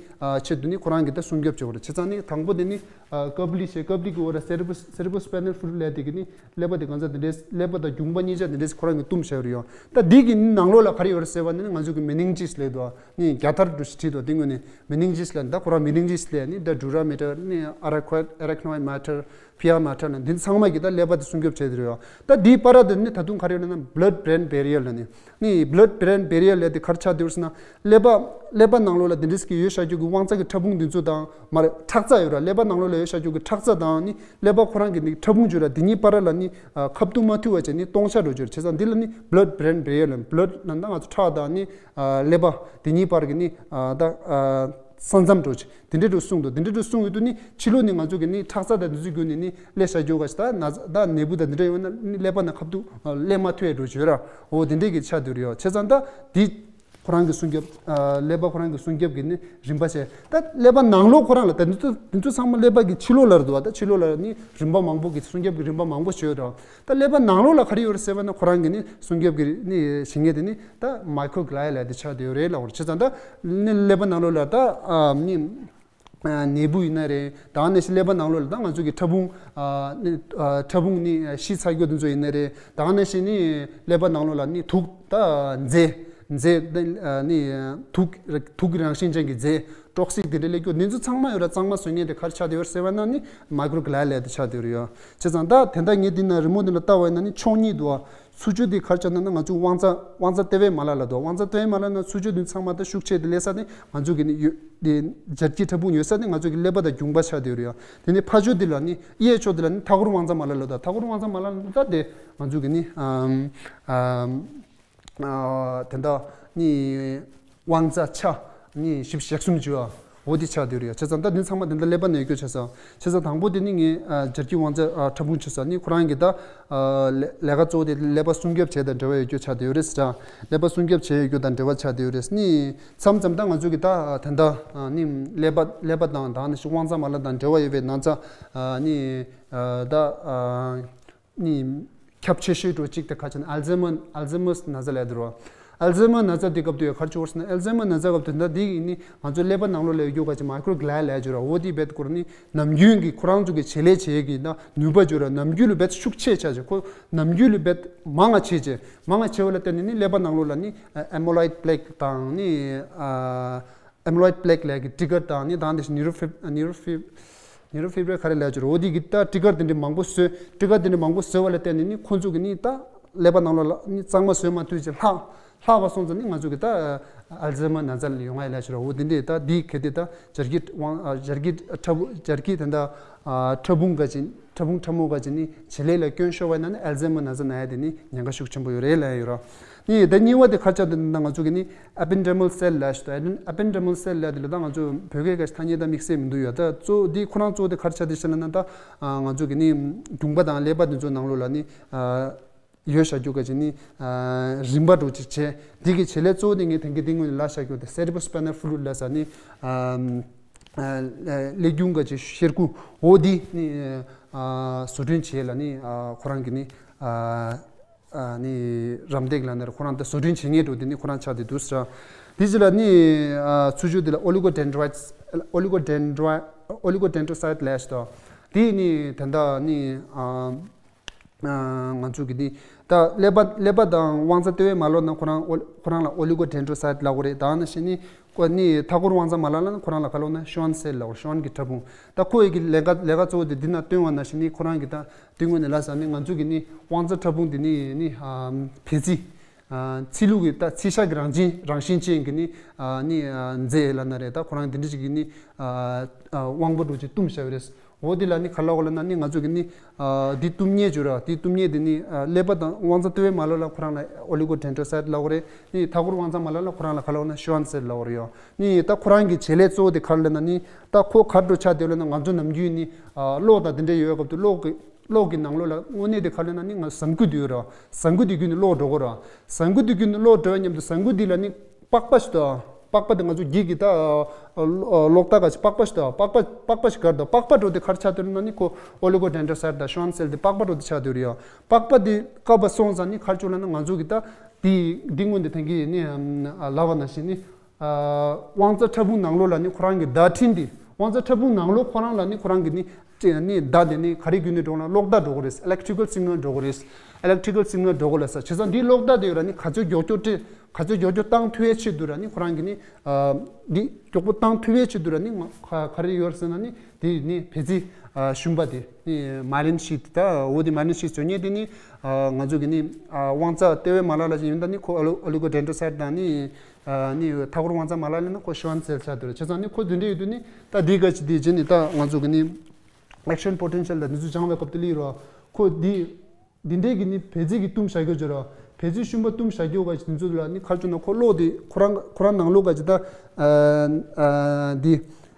ཆེད་དུ་ནི་ཁོ་རང་གི་ད་སྲུང་སྐྱོབ་བྱེད་བ་རེད། བྱས་ཙང་ནི་དང་པོ་དེ་ནི་ཀབ་ལི་ཞེས་ཀབ་ལི་གི་འོག་ལ་cerebrospinal fluid ལབ་དེ་གི་ནི། ཀླད་པ་དེ་གང་ཚ་དེ་འདྲས་ཀླད་པ་དང་རྒྱུངས་པ་གཉིས་ཆ་དེ་འདྲས་ཁོ་རང་གི་གཏུམ་བཞག་ཡོད་རེད་ཡོང་། ད་འདི་གི་ནང་ལོགས་ལ་ག་རེ་ཡོད་རེད་ཟེར་བ་ནི་ང་ཚོ་གི་meninges ལབ་འདུག་ནི་རྒྱ་དར་འདྲ་ཞིག་བྲིས་འདུག་དེ་ངོས་ནས་meninges ལབ་ད་ཁོ་རང་meninges ལབ་ནི་ད་dura mater ནི་arachnoid mater pia mater ནི་འདི་ཚང་མ་གི་ད་ཀླད་པ་དེ་སྲུང་སྐྱོབ་བྱས་ཏེ་རེད་ཡོང་། ད་འདིའི་བར་དེ་ནི་ད་དུང་ག་རེ་ཡོད་ན་blood brain barrier ལ་ནི་ནི་blood brain barrier ལ་དེ་གར་ཆགས་དེ་ཡོད་ཟེར་ན། ཀླད་པ་ཀླད་པ་ནང་ལོགས་ལ་དེ་འདྲས་ཀྱི་ཡོད་བཞག་རྒྱུ་གི་དབང་རྩ་གི་ཕྲ་ཕུང་འདི་ཚོ་དང་མ་རེད་ཁྲག་རྩ་ཡོད་ར། ཀླད་པ་ནང་ལོགས་ལ་ཡོད་བཞག་རྒྱུ་གི་ཁྲག་རྩ་དང་ནི་ཀླད་པ་ཁོ་རང་གི་ནི་ཕྲ་ཕུང་བརྗོད་ར་དེ་གཉིས་བར་ལ་ནི་ཁ་བསྡུ་མ་ཐུབ་པ་བྱས་ནི་སྟོང་ཆ་འགྲོ་རྒྱུ་རེད། བྱས་ཙང་འདི་ལ་ནི་blood brain barrier ལ་blood ལ་ད་ང་ཚོ་ཁྲག་དང་ནི་ཀླད་པ་དེ་གཉིས་བར་གི་ནི་ད་ས་མཚམས་འགྲོ་རྒྱུ་དེ་འདྲ་འགྲོ་གསུངས་འདུག་དེ་འདྲ་འགྲོ་གསུངས་ཡོད་དུས་ནི་ཕྱི་ལོགས་ནི་ང་ཚོ་གི་ནི་ཁྲག་རྩ་དང་དེ་ཚོའི་བརྒྱུད་ནས་ནི་ཀླད་བཞག་རྒྱུ་ག་ཞིག་ད་ན་ད་ནད་འབུ་དང་དེ་འདྲ་ཡོད་ན་ནི་ཀླད་པ་ནང་ཁ་བསྡུ་ཀླད་མ་ཐུབ་ཡ་འགྲོ་རྒྱུ་ར། འོ་དེ་འདྲས་གི་ཆ་དུ་རེད་ཡོད། བྱས་ཙང་ད་དེ། ཁོ་རང་གི་སྲུང་སྐྱོབ། ཀླད་པ་ཁོ་རང་གི་སྲུང་སྐྱོབ་ཀྱི་ནི་རིམ་པ་བྱས། ད་ཀླད་པ་ནང་ལོགས་ཁོ་རང་ལ་ད་འདི་ཚོ་འདི་ཚོ་ཚང་མ་ཀླད་པ་གི་ཕྱི་ལོགས་ལ་རེད་འདུག་ད་ཕྱི་ལོགས་ལ་ནི་རིམ་པ་མང་པོ་གི་སྲུང་སྐྱོབ་ཀྱི་རིམ་པ་མང་པོ་བྱས་ཡོད་རེད། ད་ཀླད་པ་ནང་ལོགས་ལ་ག་རེ་ཡོད་རེད་ཟེར་བ་ན་ཁོ་རང་གི་ནི་སྲུང་སྐྱོབ་ཀྱི་ནི་བྱེད་མཁན་དེ་ནི་ད་microglia ལབ་དེ་ཆགས་བསྡད་ཡོད་རེད་ལབ་པ་རེད། བྱས་ཙང་ད་ནི་ཀླད་པ་ནང་ལོགས་ལ་ད་ནི་ནད་འབུ་ཡིན་ན་རེད། ད་ག་ནང་བཞིན་ཀླད་པ་ནང་ལོགས་ལ་ད་ང་ཚོ་གི་ཕྲ་ཕུང་ནི་ཕྲ་ཕུང་ནི་ཤི་ཚར་རྒྱུ་དེ་ཚོ་ཡིན་ན་རེད། ད་ག་ནང་བཞིན་ནི་ཀླད་པ་ནང་ལོགས་ལ་ནི་དུག་ད་རྫས་རྫས་ནི་དུག་དུག་གི་རང་བཞིན་ཅན་གྱི་རྫས་toxic དེ་འདྲ་སླེབས་རྒྱུ་འདི་ཚོ་ཚང་མ་ཡོད་ར། གཙང་མ་བཟོ་མཁན་དེ་ག་རེ་ཆགས་བསྡད་ཡོད་ཟེར་བ་ན་ནི་microglia ལབ་དེ་ཆགས་བསྡད་ཡོད་རེད་ཡ། བྱས་ཙང་ད་དེ་འདྲ་ངས་འདི་ན་རི་མོ་འདི་ལ་ལྟ་བ་ཡིན་ན་ནི་ཕྱོགས་གཉིས་འདུག་ཨ། ཚུ་ཆུ་འདི་ག་རེ་ཆགས་ན་ན་ང་ཚོ་དབང་རྩ་དབང་རྩ་ལྟེ་བའི་མ་ལག་ལ་འདུག་དབང་རྩ་ལྟེ་བའི་མ་ལག་ན་ཚུ་ཆུ་འདི་ཚང་མ་ད་ཤུགས་ཆེ་དེ་སླེབས་ས་ནི་ང་ཚོ་གི་ནི་ཡོད་དེ་འབྱར་སྐྱི་ཕྲ་ཕུང་ཡོད་ས་ནི་ང་ཚོ་གི་ཀླད་པ་དང་རྒྱུངས་པ་ཆགས་བསྡད་ཡོད་རེད་ཡ། དེ་ནི་ཕ་ཆུ་འདི་ལ་ནི་གཡས་ཕྱོགས་འདི་ལ་ནི་མཐའ་འཁོར་དབང་རྩ་མ་ལག་ལ་འདུག་མཐའ་འཁོར་དབང་རྩ་མ་ལག་ལ་འདུག་ད་དེ་ང་ཚོ་གི་ནི་ཨམ་ཨམ། དེ་འདྲ་ནི་དབང་རྩ་ཆ་ནི་བཞི་བཅུ་ཞེ་གསུམ་བཅུ་ཨ། འོ་དེ་ཆགས་བསྡད་ཡོད་རེད་ཡ། བྱས་ཙང་ད་འདི་ཚང་མ་དེ་འདྲ་ཀླད་པ་ནས་སྐྱོ་ཆགས་སོང་། བྱས་ཙང་དང་པོ་དེ་ནི་ངས་ཨ་འབྱར་སྐྱི་དབང་རྩ་ཨ་ཕྲ་ཕུང་བཅུ་ས་ནི་ཁོ་རང་གི་ད་ཨ་ལས་ཀ་གཙོ་བོ་དེ་ཀླད་པ་སྲུང་སྐྱོབ་བྱེད་དང་འབྲེལ་བ་ཡོད་རྒྱུ་ཆགས་བསྡད་ཡོད་རེད་ཟེར། ཀླད་པ་སྲུང་སྐྱོབ་བྱེད་ཡོད་རྒྱུ་དང་འབྲེལ་བ་ཆགས་བསྡད་ཡོད་རེད་ནི། མཚམས་མཚམས་ད་ང་ཚོ་གི་ད་ད་ལྟ་ནི་ཀླད་པ་ཀླད་པ་དང་ད་ནི་དབང་རྩ་མ་ལག་དང་འབྲེལ་བ་ཡོད་པའི་ན་ཚ་ནི་ད། ནི་ཁྱབ་ཆེ་ཤོས་འགྲོ་གཅིག་དེ་ག་ཅིག་ན་ཨལ་ཛེ་མར་ཨལ་ཛེ་མར་ན་ཚ་ལབ་དུས་རོ། ཨལ་ཛེ་མར་ན་ཚ་དེ་སྐབས་དུ་ཡོད་ག་ཅིག་བོར་སི་ན་ཨལ་ཛེ་མར་ན་ཚ་སྐབས་དུ་ད་དེ་ཡིན་ནི་ང་ཚོ་ཀླད་པ་ནང་ལོགས་ལ་ཡོད་རྒྱུ་ག་ཅིག་མའི་ཀྲོ་གི་ལའི་ལབ་ཀྱི་རོ། འོ་དེ་བེད་སྐོར་ནི་ནམ་རྒྱུན་གྱི་ཁོ་རང་ཚོ་གི་བྱེད་ལས་བྱེད་ཀྱི་ད་ནུས་པ་བརྗོད་ར་ནམ་རྒྱུན་ལ་བེད་ཤུགས་ཆེ་ཆ་ཆེ་ཁོ་ནམ་རྒྱུན་ལ་བེད་མང་ང་བྱེད་ཆེ་མང་ང་བྱེད་བ་ལ་བརྟེན་ནས་ནི་ཀླད་པ་ནང་ལོགས་ལ་ནི་ཨེ་མོ་ལོའིཌ་པི་ལེག་དང་ནི་ཨ། ཨེ་མོ་ལོའིཌ་པི་ལེག་ལབ་ཀྱི་ཊི་གར་དང་ནི་དང་དེ་བཞིན་ནིའུ་རོ་ཕི་ནིའུ་རོ་ཕི་ནིའུ་རོ་ཕི་བི་རལ་ག་རེ་ལབ་ཀྱི་རེད། འོ་དེ་གི་ད་ཊི་གར་དེ་འདྲ་མང་པོ་བཟོས། ཊི་གར་དེ་འདྲ་མང་པོ་བཟོས་པ་ལ་བརྟེན་ནས་ནི་ཁོ་ཚོ་གི་ནི་ད་ཀླད་པ་ནང་ལོགས་ལ་ནི་གཙང་མ་བཟོས་མ་ཐུབ་ཅིག་ལྷག་ལྷག་པ་སོང་ཙང་ནི་ང་ཚོ་གི་ད་ཨལ་ཛེ་མར་ན་ཚ་ལ་ཡོང་ང་ཡ་ལབ་ཀྱི་རེད། འོ་དེ་འདྲ་ད་དེ་གལ་ཏེ་ད་འབྱར་སྐྱི་དབང་འབྱར་སྐྱི་ཕྲ་བུ་འབྱར་སྐྱི་དེ་འདྲ་ཕྲ་ཕུང་ག་ཅིག་ཕྲ་ཕུང་ཕྲ་མོ་ག་ཅིག་ནི་བྱེད་ལས་ལ་སྐྱོན་ཤོར་བ་ཡིན་ན་ནི་ཨལ་ཛེ་མར་ན་ཚ་ན་ཡ་དེ་ནི་ཉེན་ཁ་ཤུགས་ཆེན་པོ་ཡོད་རེད་ལབ་ཡོད་ར། ནི་ད་གཉིས་པ་དེ་ག་རེ་ཆགས་འདུག་ན་ང་ཚོ་གི་ནི་ཨེ་པེན་ཌར་མལ་སེལ་ལབ་ཞིག་འདུག་ཨེ་པེན་ཌར་མལ་སེལ་ལབ་དེ་ལ་ད་ང་ཚོ་བོད་སྐད་ཀྱི་ཐ་སྙད་ད་དམིགས་བསལ་མི་འདུག་ཡ། ད་གཙོ་བོ་འདི་ཁོ་རང་གཙོ་བོ་དེ་ག་རེ་ཆགས་འདུག་ཟེར་ན་ད་ང་ཚོ་གི་ནི་རྒྱུངས་པ་དང་ཀླད་པ་དེ་ཚོ་ནང་ལོགས་ལ་ནི་ཡོད་བཞག་རྒྱུ་ག་ཅིག་ནི་རིམ་པ་འགྲོ་ཅིག་བྱས། འདི་གི་བྱེད་ལས་གཙོ་བོ་དེ་ངས་དེང་གི་འདི་སྔོན་ནས་ལབ་བཞག་རྒྱུ་དེ་སེ་རི་བོ་སི་པེ་ནལ་ཕུ་ལུ་ཌི་ལབ་ས་ནི་ཀླད་རྒྱུངས་ག་ཅིག་ཤེལ་སྒོ་འོ་འདི་ནི་བཟོ་སྐྲུན་བྱེད་ལ་ནི་ཁོ་རང་གི་ནི། ནི་རམ་འདེགས་ལ་ནི་ཁོ་རང་ད་བཟོ་སྐྲུན་བྱེད་མཁན་འགྲོ་དེ་ནི་ཁོ་རང་ཆགས་དེ་འདུག་ཟེར། དེ་རྗེས་ལ་ནི་ཚུར་ཕྱོགས་དེ་ལ་ཨོ་ལི་གོ་ཌེན་ཌྲོ་ཡིཌ་ཨོ་ལི་གོ་ཌེན་ཌྲོ་སའིཌ་ལབ་ཞིག་དང་དེ་ནི་ད་ལྟ་ནི་ ང་ཚོ་གི་ནི་ད་ཀླད་པ་ཀླད་པ་དང་དབང་རྩ་ལྟེ་བའི་མ་ལག་ནང་ཁོ་རང་ཨོ་ཁོ་རང་ལ་ཨོ་ལི་གོ་ཌེན་ཌྲོ་སའིཊ་ལབ་དགོས་རེད། ད་ནང་བཞིན་ནི་ཁོ་ནི་མཐའ་འཁོར་དབང་རྩ་མ་ལག་ལ་ནི་ཁོ་རང་ལ་ག་ལབ་ན་ཤུའན་སེལ་ལབ་དགོས་རེད། ཤུའན་གྱི་ཕྲ་ཕུང་། ད་ཁོ་ཡི་གི་ལས་ཀ་ལས་ཀ་གཙོ་བོ་དེ་འདི་ན་སྟོན་པ་ནང་བཞིན་ནི་ཁོ་རང་གི་ད་དེ་སྔོན་ནས་ལབ་ས་ནི་ང་ཚོ་གི་ནི་དབང་རྩ་ཕྲ་ཕུང་དེ་ནི་ནི་ཨ་བལ་རྩི། ཨ་ཚིལ་ལུ་གི་ད་ཚིལ་ཤ་གི་རང་བཞིན་རང་བཞིན་ཅན་གྱི་ནི་ཨ་ནི་ཨ་རྫས་ལབ་ན་རེད། ད་ཁོ་རང་འདི་འདྲ་ཞིག་གི་ནི་ཨ་ཨ་དབང་པོ་འདྲ་ཅིག་བཏུམས་བཞག་ཡོད་རེད། འོ་འདི་ལ་ནི་ག་ལབ་དགོས་ལབ་ན་ནི་ང་ཚོ་གི་ནི་ཨ་འདི་གཏུབ་མཁན་བྱོས་ར། འདི་གཏུབ་མཁན་དེ་ནི་ཨ་ཀླད་པ་དང་དབང་རྩ་ལྟེ་བའི་མ་ལག་ལ་ཁོ་རང་ལ་ཨོ་ལི་གོ་ཌེན་ཌྲོ་སའིཊ་ལབ་དགོས་རེད། ནི་མཐའ་འཁོར་དབང་རྩ་མ་ལག་ལ་ཁོ་རང་ལ་ག་ལབ་དགོས་ན་ཤུའན་སེལ་ལབ་དགོས་རེད་ཡོ། ནི་ད་ཁོ་རང་གི་བྱེད་ལས་གཙོ་བོ་དེ་ག་རེ་ལབ་ན་ནི་ད་ཁོ་ག་རེ་འདྲ་ཆགས་བསྡད་ལབ་ན་ང་ཚོ་ནམ་རྒྱུན་ནི་ཨ་གློག་དང་དེ་འདྲ་ཡོད་སྐབས་དུ་གློག་གི་གློག་གི་ནང་ལོགས་ལ་དངོས་གནས་དེ་ག་རེ་ལབ་ན་ནི་ང་ཟངས་སྐུད་དེ་ཡོད་ར། ཟངས་སྐུད་དེ་བརྒྱུད་ནས་གློག་འགྲོ་གི་ར། ཟངས་སྐུད་དེ་བརྒྱུད་ནས་གློག་འགྲོ་བའི་མཉམ་དུ་ཟངས་སྐུད་དེ་ལ་ནི་པགས་པ་ཞིག་འདུག་པགས་པ་དེ་ང་ཚོ་འགྱིག་གི་ད་ཨ་ཨ་གློག་བརྡ་ག་ཅིག་པགས་པ་ཞིག་འདུག་པགས་པ་པགས་པ་ཞིག་ག་རེ་འདུག་པགས་པ་འདྲ་དེ་ག་རེ་ཆགས་བསྡད་ལབ་ན་ནི་ཁོ་ཨོ་ལི་གོ་ཌེན་ཌྲོ་སའིཊ་དང་ཤུའན་སེལ་དེ་པགས་པ་འདྲ་དེ་ཆགས་བསྡད་ཡོད་རེད་ཡ། པགས་པ་དེ་བཀབ་པ་སོང་ཙང་ནི་ག་རེ་བྱུང་ལབ་ན་ང་ཚོ་གི་ད་དེ་འདི་སྔོན་དེ་ཐེངས་གི་ནི་ཨ་ལབ་པ་ནང་བཞིན་ནི། ཨ་དབང་རྩ་ཕྲ་ཕུང་ནང་ལོགས་ལ་ནི་ཁོ་རང་གི་བརྡ་འཕྲིན་དེ། དབང་རྩ་ཕྲ་ཕུང་ནང་ལོགས་ཁོ་རང་ལ་ནི་ཁོ་རང་གི་ནི་ཅི་ནི་བརྡ་དེ་ནི་ག་རེ་བརྒྱུད་ནས་འགྲོ་ན་གློག་བརྡ་འགྲོ་གི་རེད། ཨི་ལེག་ཊི་རི་ཀལ་སིག་ནལ་འགྲོ་གི་རེད། ཨི་ལེག་ཊི་རི་ཀལ་སིག་ནལ་འགྲོ་གི་རེད་ཟེར། བྱས་ཙང་འདིའི་གློག་བརྡ་དེ་ཡོད་ར་ནི་ག་ཚོད་མགྱོགས་མགྱོགས་སྤྲད་ག་ཚོད་མགྱོགས་མགྱོགས་བཏང་ཐུབ་པའི་ཆེད་དུ་ར་ནི་ཁོ་རང་གི་ནི་ཨ་འདི་མགྱོགས་པོ་བཏང་ཐུབ་པའི་ཆེད་དུ་ར་ནི་ང་ག་ག་རེ་ཡོད་རེད་ཟེར་ན་ནི་དེ་ནི་བལ་རྩི་ཨ་ཤུན་པ་དེ་ནི་མ་ལིན་ཤིཊ་ད་འོ་དེ་མ་ལིན་ཤིཊ་བཟོ་མཁན་དེ་ནི་ཨ་ང་ཚོ་གི་ནི་ཨ་དབང་རྩ་ལྟེ་བའི་མ་ལག་ལ་ཡིན་ད་ནི་ཁོ་ཨོ་ལི་ཨོ་ལི་གོ་ཌེན་ཌྲོ་སའིཊ་དང་ནི། ནི་མཐའ་འཁོར་དབང་རྩ་མ་ལག་ལ་ནི་ཁོ་ཤུན་སེལ་ཆགས་འདུག་རེད། བྱས་ཙང་ནི་ཁོ་འདི་འདྲ་ཡོད་དུས་ནི་ད་འདི་ག་ཅི་འདི་བྱས་ནི་ད་ང་ཚོ་གི་ནི་ཨེག་ཤན་པོ་ཊེན་ཤལ་དང་འདི་ཚོ་སྦྱང་བའི་སྐབས་དུ་ལི་རོ། ཁོ་འདི་འདི་འདྲའི་གི་ནི་བལ་རྩི་གི་བཏུམས་བཞག་རྒྱུ་བྱོས་རོ། བལ་རྩི་ཤུན་པ་བཏུམས་བཞག་རྒྱུ་ག་ཅི་འདི་ཚོ་ལ་ནི་ག་རེ་བྱུང་ན་ཁོ་གློག་འདི་ཁོ་རང་ཁོ་རང་ནང་ལོགས་ག་ཅི་ད་འདི་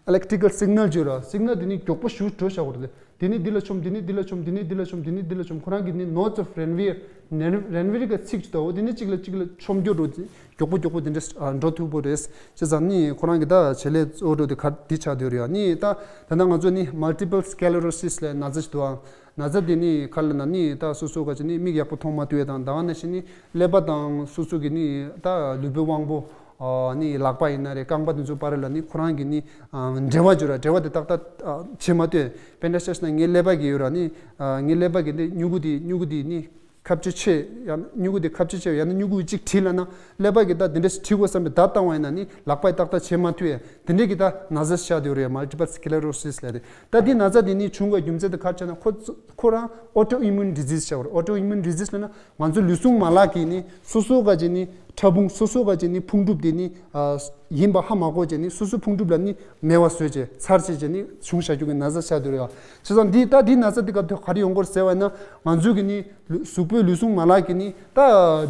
ཨི་ལེག་ཊི་རི་ཀལ་སིག་ནལ་བྱོས་རོ། སིག་ནལ་འདི་ནི་མགྱོགས་པོ་ཞེ་པོ་འགྲོ་བཞག་གོ་རེད། དེ་ནས་འདི་ལ་མཆོངས། དེ་ནས་འདི་ལ་མཆོངས། དེ་ནས་འདི་ལ་མཆོངས། དེ་ནས་འདི་ལ་མཆོངས། ཁོ་རང་གི་ནི་ནོ་ཊི་ཨོཕ་རེན་ཝེར། རེན་རེན་ཝེར་གི་ཚིག་ཅིག་འདུག་འོ་དེ་ནས་གཅིག་ལ་གཅིག་ལ་མཆོང་རྒྱུ་འགྲོ། མགྱོགས་པོ་མགྱོགས་པོ་དེ་འདྲ་འགྲོ་ཐུབ་པོ་རེད། བྱས་ཙང་ནི་ཁོ་རང་གི་ད་བྱེད་ལས་གཙོ་བོ་འདྲ་དེ་ག་འདི་ཆགས་བསྡད་ཡོད་རེད་ཡ། ནི་ད་ད་ལྟ་ང་ཚོ་ནི་མལ་ཊི་པལ་སི་ཀེ་ལེ་རོ་སིས་ལབ་ན་ཚ་ཞིག་འདུག་ཨ། ན་ཚ་དེ་ནི་ག་རེ་ལབ་ན་ནི་ད་སོ་སོ་ག་ཅི་ནི་མིག་ཡག་པོ་མཐོང་མ་ཐུབ་ཡ་དང་། ད་ག་ནང་བཞིན་ནི་ཀླད་པ་དང་སོ་སོ་གི་ནི་ད་ལུས་པོའི་དབང་པོ། ཨ་ནི་ལག་པ་ཡིན་ན་རེད། རྐང་པ་དེ་ཚོ་བར་ལ་ནི་ཁོ་རང་གི་ནི་ཨ་འབྲེལ་བ་བྱོས་ར། འབྲེལ་བ་དེ་ཏག་ཏག་ཨ་བྱེད་མ་ཐུབ། དཔེར་ན་ཆ་བཞག་ན་ངའི་ཀླད་པ་གི་ཡོད་ར་ནི་ཨ་ངའི་ཀླད་པ་གི་འདི་སྨྱུ་གུ་དེ་སྨྱུ་གུ་དེ་ནི་ཁ་བཅུ་ཆེ་ཡང་སྨྱུ་གུ་དེ་ཁ་བཅུ་ཆེ་ཡང་ན་སྨྱུ་གུ་གཅིག་བྲིས་ལབ་ན་ཀླད་པ་གི་ད་དེ་འདྲ་ཞིག་བྲིས་དགོས་བསམ་པའི་བརྡ་བཏང་བ་ཡིན་ན་ནི་ལག་པས་ཏག་ཏག་བྱེད་མ་ཐུབ་ཡ། དེ་འདྲ་གི་ད་ན་ཚ་ཤ་དེ་ཡོད་རེད། མལ་ཊི་པལ་སི་ཀེ་ལེ་རོ་སིས་ལབ་རེད། ད་འདི་ན་ཚ་དེ་ནི་བྱུང་བའི་རྒྱུ་མཚན་དེ་ག་རེ་བྱས་ན་ཁོ་ཁོ་རང་ཨོ་ཊོ་ཨི་མུན་ཌི་ཛིས་བྱ་བ་རེད། ཨོ་ཊོ་ཨི་མུན་ཌི་ཛིས་ལབ་ན། ང་ཚོ་ལུས་ཟུངས་མ་ལག་གི་ནི་སོ་སོ་ག་ཅི་ནི་ཕྲ་ཕུང་སོ་སོ་ག་ཅི་ནི་ཕུང་གྲུབ་དེ་ནི་ཨ་ཡིན་པ་ཧ་མ་གོ་བྱས་ནི་སོ་སོ་ཕུང་གྲུབ་ལ་ནི་མེད་པ་བཟོས་བྱས་ཚར་བྱས་བྱས་ནི་བྱུང་བཞག་རྒྱུ་གི་ན་ཚ་ཆགས་བསྡད་ཡོད་རེད་བ། བྱས་ཙང་འདི་ད་འདི་ན་ཚ་འདི་སྐབས་དུ་ག་རེ་ཡོང་གི་རེད་ཟེར་བ་ཡིན་ན། ང་ཚོ་གི་ནི་ལུ་གཟུགས་པོའི་ལུས་ཟུངས་མ་ལག་གི་ནི་ད་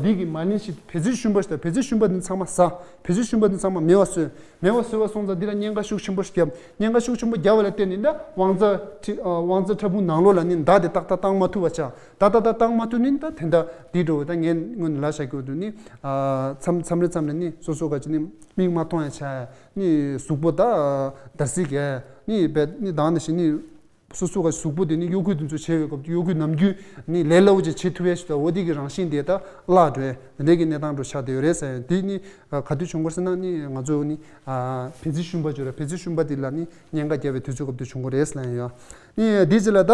འདི་གི་མ་ནིང་ཞིག་བལ་རྩི་ཤུན་པ་ཞིག་དང་བལ་རྩི་ཤུན་པ་འདི་ཚང་མ་ཟ། བལ་རྩི་ཤུན་པ་འདི་ཚང་མ་མེད་པ་བཟོས། མེད་པ་བཟོས་པ་སོང་ཙང་འདི་ལ་གཉན་ཁ་ཤུགས་ཆེན་པོ་ཞིག་བརྒྱབ། གཉན་ཁ་ཤུགས་ཆེན་པོ་བརྒྱབ་པ་ལ་བརྟེན་ནས་ད་དབང་རྩ་ཁྲི་ཨ་དབང་རྩ་ཕྲ་ཕུང་ནང་ལོགས་ལ་ནི་མདའ་དེ་ཏག་ཏག་བཏང་མ་ཐུབ་པ་ཆགས། ད་ད་ད་བཏང་མ་ཐུབ་ནི་ད་དེ་འདྲ་འདི་འགྲོ་བ་ད་ངས་སྔོན་ལ་བཤད་རྒྱུ་དུ་ནི་ཨ་མཚམས་མཚམས་རེ་མཚམས་རེ་ནི་སོ་སོ་ག་ཅི་ནི་མིག་མ་མཐོང་ཡ་ཆ་ནི་གཟུགས་པོ་ད་འདར་སིག་གས་ནི་བས་ནི་ད་ནི་ཞི་ནི་སོ་སོ་ག་གཟུགས་པོ་དེ་ནི་གཡོ་འགུལ་དེ་ཚོ་བྱེད་པའི་སྐབས་དུ་གཡོ་འགུལ་ནམ་རྒྱུན་ནི་ལས་སླ་བོ་ཅིག་བྱེད་ཐུབ་ཡ་ཞིག་ད་འོ་དེ་གི་རང་བཞིན་དེ་ད་བརླག་འགྲོ་ཡ་དེ་འདྲའི་གི་གནས་སྟངས་འགྲོ་ཆགས་བསྡད་ཡོད་རེད་ཟེར། དེ་ནི་ག་དུས་བྱུང་དགོས་ཟེར་ན་ནི་ང་ཚོ་ནི་བལ་རྩི་ཤུན་པ་བྱོས་ར། བལ་རྩི་ཤུན་པ་དེ་ལ་ནི་གཉན་ཁ་བརྒྱབ་པའི་དུས་ཚོད་སྐབས་དུ་བྱུང་དགོས་རེད་ཟེར་ལབ་ཡ་ཡོད། ནི་དེ་ཅི་ལ་ད།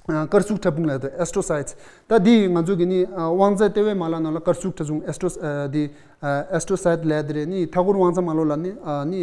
ཨ་དཀར་གཟུགས་ཕྲ་ཕུང་ལབ་དུས་ཨེ་སི་ཊྲོ་སའིཊ། ད་འདི་ང་ཚོ་གི་ནི་ཨ་དབང་རྩའི་ལྟེ་བའི་མ་ལག་ནང་ལ་དཀར་གཟུགས་ཕྲ་ཕུང་ཨེ་སི་ཊྲོ་ཨ་འདི་ཨ་ཨེ་སི་ཊྲོ་སའིཊ་ལབ་དེ་རེད། ནི་མཐའ་འཁོར་དབང་རྩ་མ་ལག་ལ་ནི་ཨ་ནི་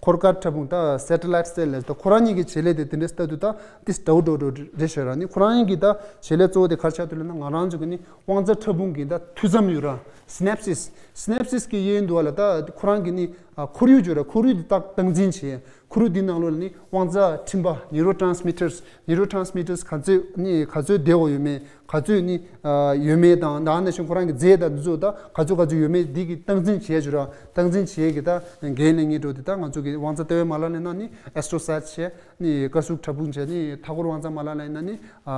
འཁོར་སྐར་ཕྲ་ཕུང་ད་སེ་ཊི་ལའིཊ་སེལ་ལབ་ད་ཁོ་རང་གཉིས་ཀྱི་བྱེད་ལས་དེ་དེ་འདྲའི་ལྟ་དུས་ད་ཏིས་འདྲ་བོ་འདྲ་བོ་འདྲ་བོ་རེད་ཤག་ར། ནི་ཁོ་རང་གཉིས་ཀྱི་ད་བྱེད་ལས་གཙོ་བོ་དེ་ག་རེ་ཆགས་འདུག་ལབ་ན། ང་རང་ཚོ་གི་ནི་དབང་རྩ་ཕྲ་ཕུང་གི་ད་མཐུད་མཚམས་ཡོད་ར། སི་ནེབ་སིས། སི་ནེབ་སིས་གི་དབྱེ་འདུག་བ་ལ་ད་ཁོ་རང་གི་ནི་ཨ་ཁོར་ཡུག་བརྗོད་ར། ཁོར་ཡུག་དེ་ད་སྟངས་འཛིན་བྱེད། ཁོར་ཡུག་འདི་ནང་ལོགས་ལ་ནི་དབང་རྩ་འཕྲིན་པ་ནིའུ་རོ་ཊ་རན་སི་མི་ཊར་སི། ནིའུ་རོ་ཊ་རན་སི་མི་ཊར་སི་ག་ཚོད་ནི་ག་ཚོད་བདེ་བོ་ཡོད་མེད། ག་ཚོད་ནི་ཨ་ཡོད་མེད་དང་། ད་ནང་བཞིན་ཁོ་རང་གི་རྫས་དང་འདི་ཚོ་ད་ག་ཚོད་ག་ཚོད་ཡོད་མེད་འདི་གི་སྟངས་འཛིན་བྱེད་རྒྱུ་ར། སྟངས་འཛིན་བྱེད་ཀྱི་ད་འགན་ལེན་ངེས་འགྲོ་དེ་ད་ང་ཚོ་གི་དབང་རྩ་ལྟེ་བའི་མ་ལག་ལ་ན་ནི་ཨེ་སི་ཊྲོ་སའིཊ་བྱས། ནི་དཀར་གཟུགས་ཕྲ་ཕུང་བྱས། ནི་མཐའ་འཁོར་དབང་རྩ་མ་ལག་ལ་ན་ནི་ཨ་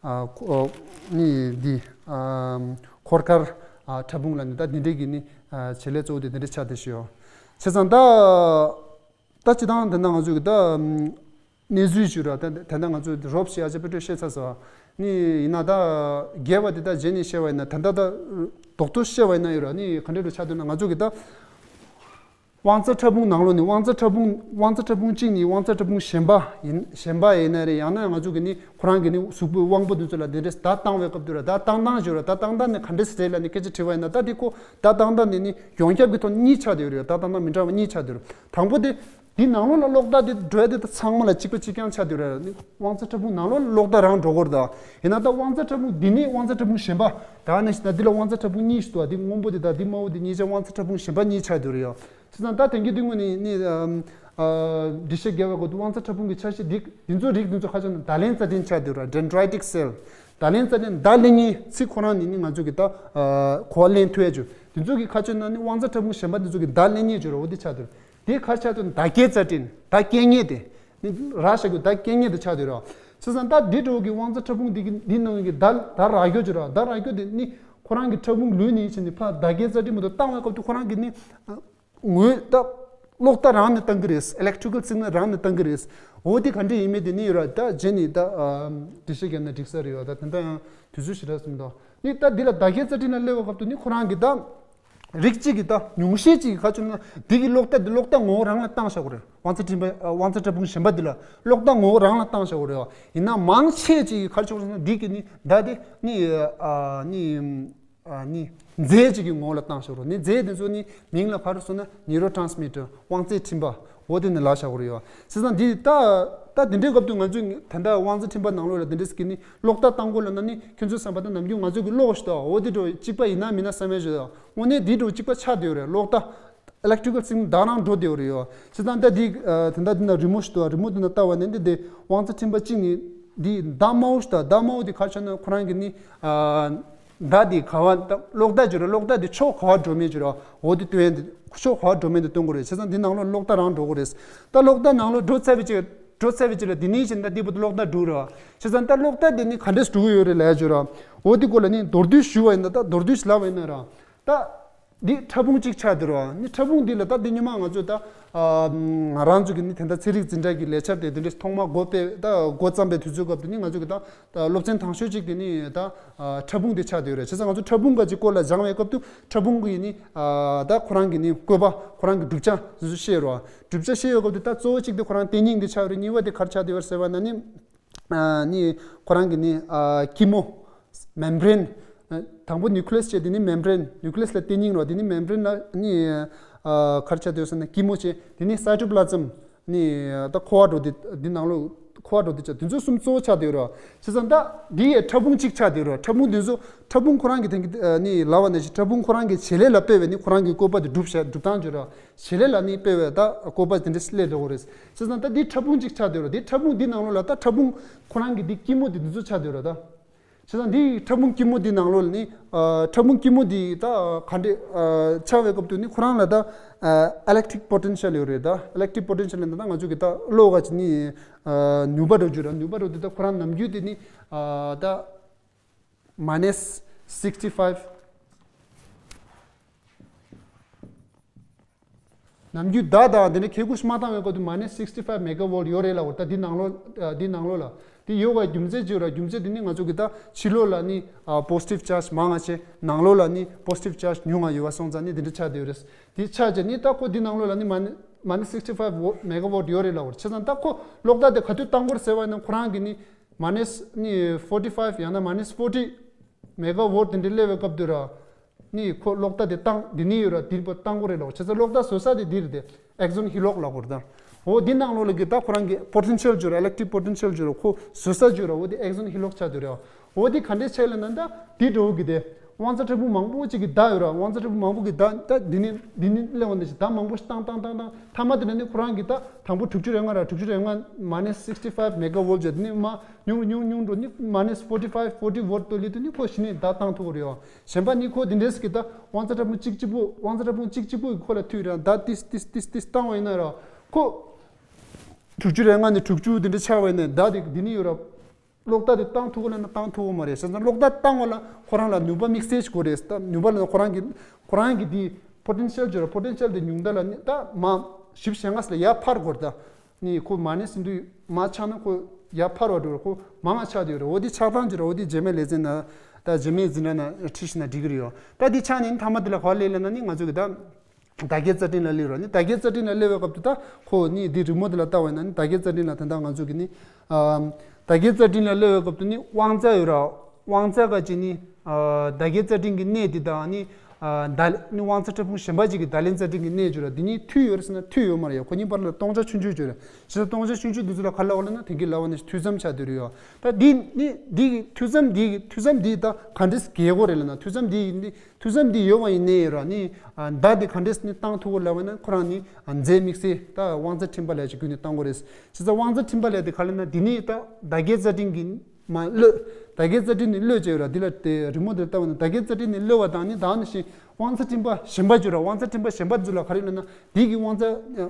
ཨ་ཁོ་ནི་འདི་ཨ་འཁོར་སྐར་ཨ་ཕྲ་ཕུང་ལ་ནི་ད་འདི་འདྲས་ཀྱི་ནི་ཨ་བྱེད་ལས་གཙོ་བོ་དེ་འདི་འདྲས་ཆགས་བསྡད་ཤག་ཡོད། བྱས་ཙང་ད། ད་སྤྱིར་བཏང་དེ་འདྲ་ང་ཚོ་གི་ད་གནས་ཚུལ་ཞིག་ར། ད་དེ་འདྲ་ང་ཚོ་རོབ་ཤེས་ཨ་ཅག་པེ་ཏྲོ་ཤེས་ཚར་སོང་། ནི་ཡིན་ན་ད་རྒྱས་པ་དེ་ད་རྗེས་ནས་བཤད་པ་ཡིན་ན། ད་ད་ད་རྡོག་ཏོ་བཤད་པ་ཡིན་ན་ཡོད་ར། ནི་ག་འདྲ་རུ་ཆགས་འདུག་ན། ང་ཚོ་གི་ད་ དབང་རྩ་ཕྲ་ཕུང་ནང་ལོགས་ནས་དབང་རྩ་ཕྲ་ཕུང་། དབང་རྩ་ཕྲ་ཕུང་གཅིག་ནས་དབང་རྩ་ཕྲ་ཕུང་གཞན་པ་ཡིན། གཞན་པ་ཡིན་ན་རེད། ཡང་ན་ང་ཚོ་གི་ནི་ཁོ་རང་གི་ནི་གཟུགས་པོའི་དབང་པོ་དེ་ཚོ་ལ་དེ་འདྲས་བརྡ་བཏང་བའི་སྐབས་དུས་ར། བརྡ་བཏང་སྟངས་བརྗོད་ར། བརྡ་བཏང་སྟངས་ནི་ག་འདྲས་རེད་ལབ་ནས་སྐད་ཆ་དྲིས་པ་ཡིན་ན། ད་དེ་ཁོ་བརྡ་བཏང་སྟངས་ནི་ནི་ཡོངས་ཁྱབ་ཀྱི་ཐོག་གཉིས་ཆགས་བསྡད་ཡོད་རེད། བརྡ་བཏང་སྟངས་མི་འདྲ་བ་གཉིས་ཆགས་བསྡད་ཡོད་རེད། དང་པོ་དེ། འདི་ནང་ལོགས་ལ་གློག་བརྡ་དེ་འགྲོ་ཡ་དེ་ད་ཚང་མ་ལ་གཅིག་པ་གཅིག་རྐྱང་ཆགས་བསྡད་ཡོད་རེད། དབང་རྩ་ཕྲ་ཕུང་ནང་ལོགས་ལ་གློག་བརྡ་རང་འགྲོ་གི་རེད་ད། ཡིན་ན་ད་དབང་རྩ་ཕྲ་ཕུང་འདི་ནི་དབང་རྩ་ཕྲ་ཕུང་གཞན་པ། ད་ནི་ད་འདི་ལ་དབང་རྩ་ཕྲ་ཕུང་གཉིས་ཤིག་འདུག་བ། འདི་སྔོན་པོ་དེ་དང་འདི་དམར་པོ་དེ་གཉིས་ཆ་དབང་རྩ་ཕྲ་ཕུང་གཞན་པ་གཉིས་ཆགས་བསྡད་ཡོད་རེད་ཡ། བྱས་ཙང་ད་དེང་གི་དུས་ངོ་ནས་ནི་ཨམ་ཨ་འགྲེལ་བཤད་རྒྱག་པའི་སྐབས་དུ་དབང་རྩ་ཕྲ་ཕུང་གི་ཆ་ཤས་འདི་འདི་ཚོ་རིགས་འདི་ཚོ་ཁ་ཕྱོགས་ནས་བརྡ་ལན་རྩ་ཕྲན་ཆགས་བསྡད་ཡོད་རེད། Dendritic cell། བརྡ་ལན་རྩ་ཕྲན། བརྡ་ལེན་མཁན་ཚིག་ཁོ་རང་ནི་ནི་ང་ཚོ་གི་ད་ཨ་གོ་བ་ལེན་ཐུབ་ཡ་བྱུང་། འདི་ཚོ་གི་ཁ་ཕྱོགས་ནས་ནི་དབང་རྩ་ཕྲ་ཕུང་གཞན་པ་འདི་ཚོ་གི་བརྡ་ལེན་མཁན་བྱུང་རེད། འོ་འདི་ཆགས་བསྡད་ཡོད་རེད། དེ་ག་རེ་ཆགས་འདུག་བརྡ་སྐྱེལ་རྩ་ཕྲན། བརྡ་སྐྱེལ་མཁན་དེ། ནི་ར་ཞབས་ཀྱུ་བརྡ་སྐྱེལ་མཁན་དེ་ཆགས་བསྡད་ཡོད་རེད། བྱས་ཙང་ད་འདི་འདྲ་བོ་གི་དབང་རྩ་ཕྲ་ཕུང་འདི་གི་འདི་ནང་གི་བརྡ་བརྡ་རག་རྒྱུ་ཅིག་རེད། བརྡ་རག་རྒྱུ་དེ་ནི་ཁོ་རང་གི་ཕྲ་ཕུང་ལུས་ནས་ཕྱིན་ནས་ཕར་བརྡ་སྐྱེལ་རྩ་ཕྲན་མ་གཏོགས་བཏང་བའི་སྐབས་དུ་ཁོ་རང་གི་ནི་ངོས་ད་གློག་བརྡ་རང་ནས་བཏང་གི་རེད། Electrical signal རང་ནས་བཏང་གི་རེད། འོ་དེ་ག་འདྲ་ཡིན་མིན་དེ་ནི་ཡོད་རེད། ད་རྗེས་ནས་ད་འགྲེལ་བཤད་རྒྱབ་ན་འགྲིག་ས་རེད་ཡོད། ད་དེ་འདྲ་ཡང་དུས་ཚོད་ཞེ་དྲག་སོང་དོ། ནི་ད་འདི་ལ་བརྡ་སྐྱེལ་རྩ་ཕྲན་ལ་སླེབས་པའི་སྐབས་དུ་ནི་ཁོ་རང་གི་ད། རིགས་གཅིག་གི་ད་ཉུང་ཤས་གཅིག་གི་ཁ་ཕྱོགས་ན་འདི་གི་གློག་བརྡ་འདི་གློག་བརྡ་ངོ་བོ་རང་ལ་བཏང་བཞག་གི་རེད། དབང་རྩ་ཕྲན་པ་ཨ་དབང་རྩ་ཕྲ་ཕུང་གཞན་པ་འདི་ལ་གློག་བརྡ་ངོ་བོ་རང་ལ་བཏང་བཞག་གི་རེད་བ། ཡིན་ན་མང་ཆེ་གཅིག་གི་ཁ་ཕྱོགས་ན་འདི་གི་ནི་བརྡ་དེ་ནི་ཨ་ནི་ཨ་ནི་རྫས་གཅིག་གི་ངོ་བོ་ལ་བཏང་བཞག་གི་རེད། ནི་རྫས་དེ་ཚོ་ནི་མིང་ལ་ག་རེ་ཟེར་ན་neurotransmitter དབང་རྩའི་འཕྲིན་པ། འོ་དེ་ནི་ལབ་བཞག་གི་རེད་བ། བྱས་ཙང་འདི་ད་ད་དེ་འདྲའི་སྐབས་དུ་ང་ཚོས་ད་ལྟ་དབང་རྩའི་འཕྲིན་པ་ནང་ལོགས་ལ་དེ་འདྲའི་གི་ནི་གློག་བརྡ་བཏང་དགོས་ལབ་ན་ནི་ཁྱོད་ཚོའི་བསམ་པ་ད་ནམ་རྒྱུན་ང་ཚོ་གི་གློག་ཞིག་ད་འོ་དེ་འདྲ་གཅིག་པ་ཡིན་ན་མིན་ན་བསམ་ཡས་ཞིག་ད། དངོས་གནས་འདི་འདྲ་གཅིག་པ་ཆགས་བསྡད་ཡོད་རེད། གློག་བརྡ་electrical signal བརྡ་རང་འགྲོ་བསྡད་ཡོད་རེད་ཡོ། བྱས་ཙང་ད་འདི་ཨ་ད་ལྟ་འདི་ན་རི་མོ་ཞིག་འདུག་རི་མོ་འདི་ན་ལྟ་བ་ནས་འདི་འདི་དབང་རྩ་འཕྲིན་པ་གཅིག་ནི་འདི་བརྡ་དམར་པོ་ཞིག་འདུག་བརྡ་དམར་པོ་འདི་ག་རེ་ཆགས་ན་ཁོ་རང་གི་ནི་ཨ་བརྡ་འདི་ག་བ་ད་གློག་བརྡ་བརྗོད་རེད། གློག་བརྡ་འདི་ཕྱོགས་ག་བ་འགྲོ་མིན་བརྗོད་རེད། འོ་འདི་སྟོན་ཡས་འདི་ཕྱོགས་ག་བ་འགྲོ་མིན་འདི་སྟོན་དགོས་རེད། བྱས་ཙང་འདི་ནང་ལོགས་གློག་བརྡ་རང་འགྲོ་དགོས་རེད། ད་གློག་བརྡ་ནང་ལོགས་འགྲོ་ཚར་བའི་ཅིག་འགྲོ་ཚར་བའི་ཅིག་ལ་འདི་ནས་བྱས་ན་འདི་བར་དུ་གློག་བརྡ་འགྲོ་རེད་བ། བྱས་ཙང་ད་གློག་བརྡ་འདི་ནི་ག་འདྲས་འགྲོ་གི་ཡོད་རེད་ལབ་ཡས་བརྗོད་རེད། འོ་འདི་སྐོར་ལ་ནི་མདོར་བསྡུས་ཞུ་བ་ཡིན་ན་ད་མདོར་བསྡུས་ལབ་པ་ཡིན་ན་ར། ད། འདི་ཕྲ་ཕུང་གཅིག་ཆགས་བསྡད་རོ། ནི་ཕྲ་ཕུང་འདི་ལ་ད་འདི་ཉི་མ་ང་ཚོས་ད་ང་རང་ཚོ་གི་ནི་དེ་འདྲ་ཚན་རིག་འཛིན་གྲྭ་གི་ལས་འཆར་དེ་དེ་འདྲས་ཐོག་མ་འགོ་སྤེལ་ད་འགོ་བརྩམས་པའི་དུས་ཚོད་སྐབས་དེ་ནི་ང་ཚོ་གི་ད་སློབ་ཚན་དང་ཤོས་གཅིག་དེ་ནི་ད་ཕྲ་ཕུང་དེ་ཆགས་བསྡད་ཡོད་རེད། བྱས་ཙང་ང་ཚོ་ཕྲ་ཕུང་ག་ཅིག་སྐོར་ལ་སྦྱང་བའི་སྐབས་དུ་ཕྲ་ཕུང་གི་ནི་ད་ཁོ་རང་གི་ནི་བཀོད་པ་ཁོ་རང་གི་གྲུབ་ཆ་དེ་ཚོ་ཤེས་རོ། གྲུབ་ཆ་ཤེས་ཡོད་སྐབས་དུ་ད་གཙོ་བོ་གཅིག་དེ་ཁོ་རང་ལྟེ་ཉིང་དེ་ཆགས་ཡོད་རེད། གཉིས་པ་དེ་ག་རེ་ཆགས་བསྡད་ཡོད་རེད་ཟེར་བ་ན་ནི། ནི་ཁོ་རང་གི་ནི་སྐྱི་མོ། membrane། དང་པོ་nucleus་བྱས་དེ་ནི་membrane། nucleus་ལ་ལྟེ་ཉིང་རོ། དེ་ནི་membrane་ལ་ནི་ག་རེ་ཆགས་བསྡད་ཡོད་ཟེར་ན་སྐྱི་མོ་བྱས། དེ་ནི་cytoplasm་ནི་ད་ཁོ་བ་འགྲོ་དེ་འདི་ནང་ལོགས་ཁོ་བ་འགྲོ་དེ་ཆགས། དེ་ཚོ་གསུམ་གཙོ་བོ་ཆགས་བསྡད་ཡོད་རོ། བྱས་ཙང་ད་འདི་ཡའི་ཕྲ་ཕུང་གཅིག་ཆགས་བསྡད་ཡོད་རོ། ཕྲ་ཕུང་དེ་ཚོ་ཕྲ་ཕུང་ཁོ་རང་གི་དེང་གི་ནི་ལབ་པ་ནང་བཞིན་ཕྲ་ཕུང་ཁོ་རང་གི་བྱེད་ལས་ལ་ལྟོས་པའི་ནི་ཁོ་རང་གི་བཀོད་པ་དེ་གྲུབ་བྱ་གྲུབ་སྟངས་བརྗོད་རོ། བྱེད་ལས་ལ་ནི་དཔེ་བའི་ད་བཀོད་པ་དེ་འདྲ་སླེབས་འགྲོ་གི་རེད། བྱས་ཙང་ད་འདི་ཕྲ་ཕུང་གཅིག་ཆགས་བསྡད་རོ། འདི་ཕྲ་ཕུང་འདི་ནང་ལོགས་ལ་ད་ཕྲ་ཕུང་ཁོ་རང་གི་འདི་སྐྱི་མོ་འདི་འདི་ཚོ་ཆགས་བསྡད་རོ་ད། བྱས་ཙང་འདི་ཕྲ་ཕུང་སྐྱི་མོ་འདི་ནང་ལོགས་ལ་ནི་ཨ་ཕྲ་ཕུང་སྐྱི་མོ་འདི་ད་ག་འདྲ་ཨ་ཆགས་པའི་སྐབས་དུ་ནི་ཁོ་རང་ལ་ད་ཨ་electric potential་ཡོད་རེད། ད་electric potential་ལ་ད་ང་ཚོ་གི་ད་གློག་ག་ཅིག་ནི་ཨ་ནུས་པ་འགྲོ་རྒྱུ་རེད། ནུས་པ་འགྲོ་འདི་ད་ཁོ་རང་ནམ་རྒྱུན་དེ་ནི་ཨ་ད། minus sixty five། ནམ་རྒྱུན་ད་ད་འདི་ནི་ཁེ་ཁུ་ཤི་མ་བཏང་བའི་སྐོར་དུ་minus sixty five megavoltཡོད་རེད་ལ། འོ་ད་འདི་ནང་ལོགས་འདི་ནང་ལོགས་ལ་འདི་ཡོད་པའི་རྒྱུ་མཚན་ཅི་ཡོད་ར། རྒྱུ་མཚན་འདི་ནི་ང་ཚོ་གི་ད་ཕྱི་ལོགས་ལ་ནི་positive charge་མང་ང་བྱས། ནང་ལོགས་ལ་ནི་positive charge་ཉུང་ང་ཡོད་པ་སོང་ཙང་ནི་འདི་འདྲ་ཆགས་བསྡད་ཡོད་རེད། འདི་ཆགས་བྱས་ནི་ད་ཁོ་འདི་ནང་ལོགས་ལ་ནི་minus sixty five megavoltཡོད་རེད་ལ། འོ་བྱས་ཙང་ད་ཁོ་གློག་བརྡ་དེ་ག་དུས་བཏང་དགོས་ཟེར་བ་ཡིན་ན་ཁོ་རང་གི་ནི་minus་ནི་forty five་ཡང་ན་minus forty megavoltདེ་འདྲ་སླེབས་པའི་སྐབས་དུ་ར། ནི་ཁོ་གློག་བརྡ་དེ་བཏང་འདི་ནི་ཡོད་ར། འདི་བཏང་དགོས་རེད་ལ། བྱས་ཙང་གློག་བརྡ་བཟོ་ས་དེ་འདི་རེད་དེ། axon hillock་ལ་གོ་ར་ད། འོ་འདི་ནང་ལོགས་ལ་གི་ད་ཁོ་རང་གི་potentialབརྗོད་ར། electric potentialབརྗོད་ར། ཁོ་བཟོ་ས་བརྗོད་ར། འོ་དེ་axon hillockཆགས་དུ་རེད། འོ་དེ་ག་འདྲས་ཆགས་ལ་ན་ད་འདི་འགྲོ་གི་དེ། དབང་རྩ་ཕྲ་ཕུང་མང་པོ་ཅིག་གི་བརྡ་ཡོད་ར། དབང་རྩ་ཕྲ་ཕུང་མང་པོ་གི་བརྡ་ད་འདི་ནི་འདི་ནི་སླེབས་པ་འདི་ཞིག་བརྡ་མང་པོ་ཞིག་བཏང་བཏང་བཏང་བཏང་། མཐའ་མ་དེ་ནས་ནི་ཁོ་རང་གི་ད་དང་པོ་དྲུག་ཅུ་རེ་ལྔ་ར། དྲུག་ཅུ་རེ་ལྔ་minus sixty five megavoltབརྗོད་དེ་ནི་མ་ཉུང་ཉུང་ཉུང་འགྲོ་ནི་minus forty five forty voltདོ་ལི་དུ་ནི་ཁོ་གཞི་ནས་བརྡ་བཏང་ཐུབ་ཀྱི་རེད། གཞན་པ་ནི་ཁོ་དེ་འདྲས་ཀྱི་ད་དབང་རྩ་ཕྲ་ཕུང་གཅིག་གཅིག་པོ། དབང་རྩ་ཕྲ་ཕུང་གཅིག་གཅིག་པོ་གི་ཁོ་ལ་མཐུད་ར། ད་ཏིས་ཏིས་ཏིས་ཏིས་བཏང་བ་ཡིན་ན་ར། ཁོ་དྲུག་ཅུ་རེ་ལྔ་ནས་དྲུག་ཅུ་དེ་འདྲ་ཆགས་པ་ཡིན་ན་ད་དེ་འདི་ནི་ཡོད་ར། གློག་བརྡ་དེ་བཏང་ཐུབ་ཀྱི་ལབ་ན་བཏང་ཐུབ་ཀྱི་མ་རེད། བྱས་ཙང་གློག་བརྡ་བཏང་བ་ལ་ཁོ་རང་ལ་ནུས་པ་དམིགས་བསལ་ཞིག་དགོས་རེད། ད་ནུས་པ་ལ་ཁོ་རང་གི་ཁོ་རང་གི་དེ་potentialབརྗོད་ར། potentialདེ་ཉུང་མཐའ་ལ་ནི་ད་མ་ཞིབ་བཤད་ང་ས་ལ་ཡར་འཕར་དགོས་རེད། ད་ནི་ཁོ་minusཡིན་དུས་མ་ཆགས་ན་ཁོ་ཡར་འཕར་བ་འགྲོ་ར། ཁོ་མང་ང་ཆགས་དུས་ར། འོ་དེ་ཆགས་སྟངས་བརྗོད་ར། འོ་དེ་རྗེས་མའི་ལེ་ཚན་ན་ད་རྗེས་མའི་འཛིན་གྲྭ་ན་ཁྲིད་ཤི་ན་འགྲིག་གི་རེད་ཡོ། ད་དེ་ཆགས་ནས་མཐའ་མ་དེ་ལ་ག་པར་སླེབས་ལབ་ན་ནི་ང་ཚོ་གི་ད། བརྡ་སྐྱེལ་རྩ་ཕྲན་ལ་སླེབས་ར། ནི་བརྡ་སྐྱེལ་རྩ་ཕྲན་ལ་སླེབས་པའི་སྐབས་དུ་ད་ཁོ་ནི་འདི་རི་མོ་འདི་ལ་ལྟ་བ་ཡིན་ན་ནི་བརྡ་སྐྱེལ་རྩ་ཕྲན་ལ་ད་ལྟ་ང་ཚོ་གི་ནི་ཨ་བརྡ་སྐྱེལ་རྩ་ཕྲན་ལ་སླེབས་པའི་སྐབས་དུ་ནི་དབང་རྩ་ཡོད་ར། དབང་རྩ་ག་ཅི་ནི་ཨ་བརྡ་སྐྱེལ་རྩ་ཕྲན་གྱི་གནས་འདི་དང་ནི་ཨ་བརྡ་ནི་དབང་རྩ་ཕྲ་ཕུང་གཞན་པ་ཅིག་གི་བརྡ་ལེན་རྩ་ཕྲན་གྱི་གནས་བརྗོད་ར། འདི་གཉིས་མཐུད་ཡོད་རེད་ཟེར་ན་མཐུད་ཡོད་མ་རེད་ཡ། ཁོ་གཉིས་བར་ལ་སྟོང་ཆ་ཆུང་ཆུང་བརྗོད་རེད། ཞེས་སྟོང་ཆ་ཆུང་ཆུང་འདི་ཚོ་ལ་ག་ལབ་པ་ལབ་ན་དེང་གི་ལབ་པ་ནི་མཐུད་མཚམས་ཆགས་བསྡད་རེད་ཡ། ད་འདི་ནི་འདི་གི་མཐུད་མཚམས་འདི་གི་མཐུད་མཚམས་འདི་ད་ག་འདྲས་འགེལ་དགོས་རེད་ལབ་ན། མཐུད་མཚམས་འདི་ནི་མཐུད་མཚམས་འདི་ཡོད་པ་ཡིན་ནའི་ར་ནི་ཨ་བརྡ་འདི་ག་འདྲས་ནི་བཏང་ཐུབ་དགོས་ལབ་པ་ན་ཁོ་རང་ནི་ཨ་རྫས་དམིགས་བསལ་ད་དབང་རྩ་ཕྲན་པ་ལབ་ཅིག་བརྒྱུད་ནས་བཏང་དགོས་རེད། བྱས་ཙང་དབང་རྩ་ཕྲན་པ་ལབ་དེ་ག་ལབ་ན་འདི་ནི་ད་བརྡ་སྐྱེལ་རྩ་ཕྲན་གྱི་མ་གློད། བརྡ་སྐྱེལ་རྩ་ཕྲན་ནི་གློད་བྱས་ཡོད་ར། འདི་ལ་དེ་རི་མོ་འདིར་ལྟ་བ་ན་བརྡ་སྐྱེལ་རྩ་ཕྲན་ནི་གློད་པ་དང་ནི་ད་ནི་ཞིག་དབང་རྩ་ཕྲན་པ་གཞན་པ་བརྗོད་ར། དབང་རྩ་ཕྲན་པ་གཞན་པ་ཚོ་ལ་ག་རེ་ལབ་ན་འདི་གི་དབང་རྩ་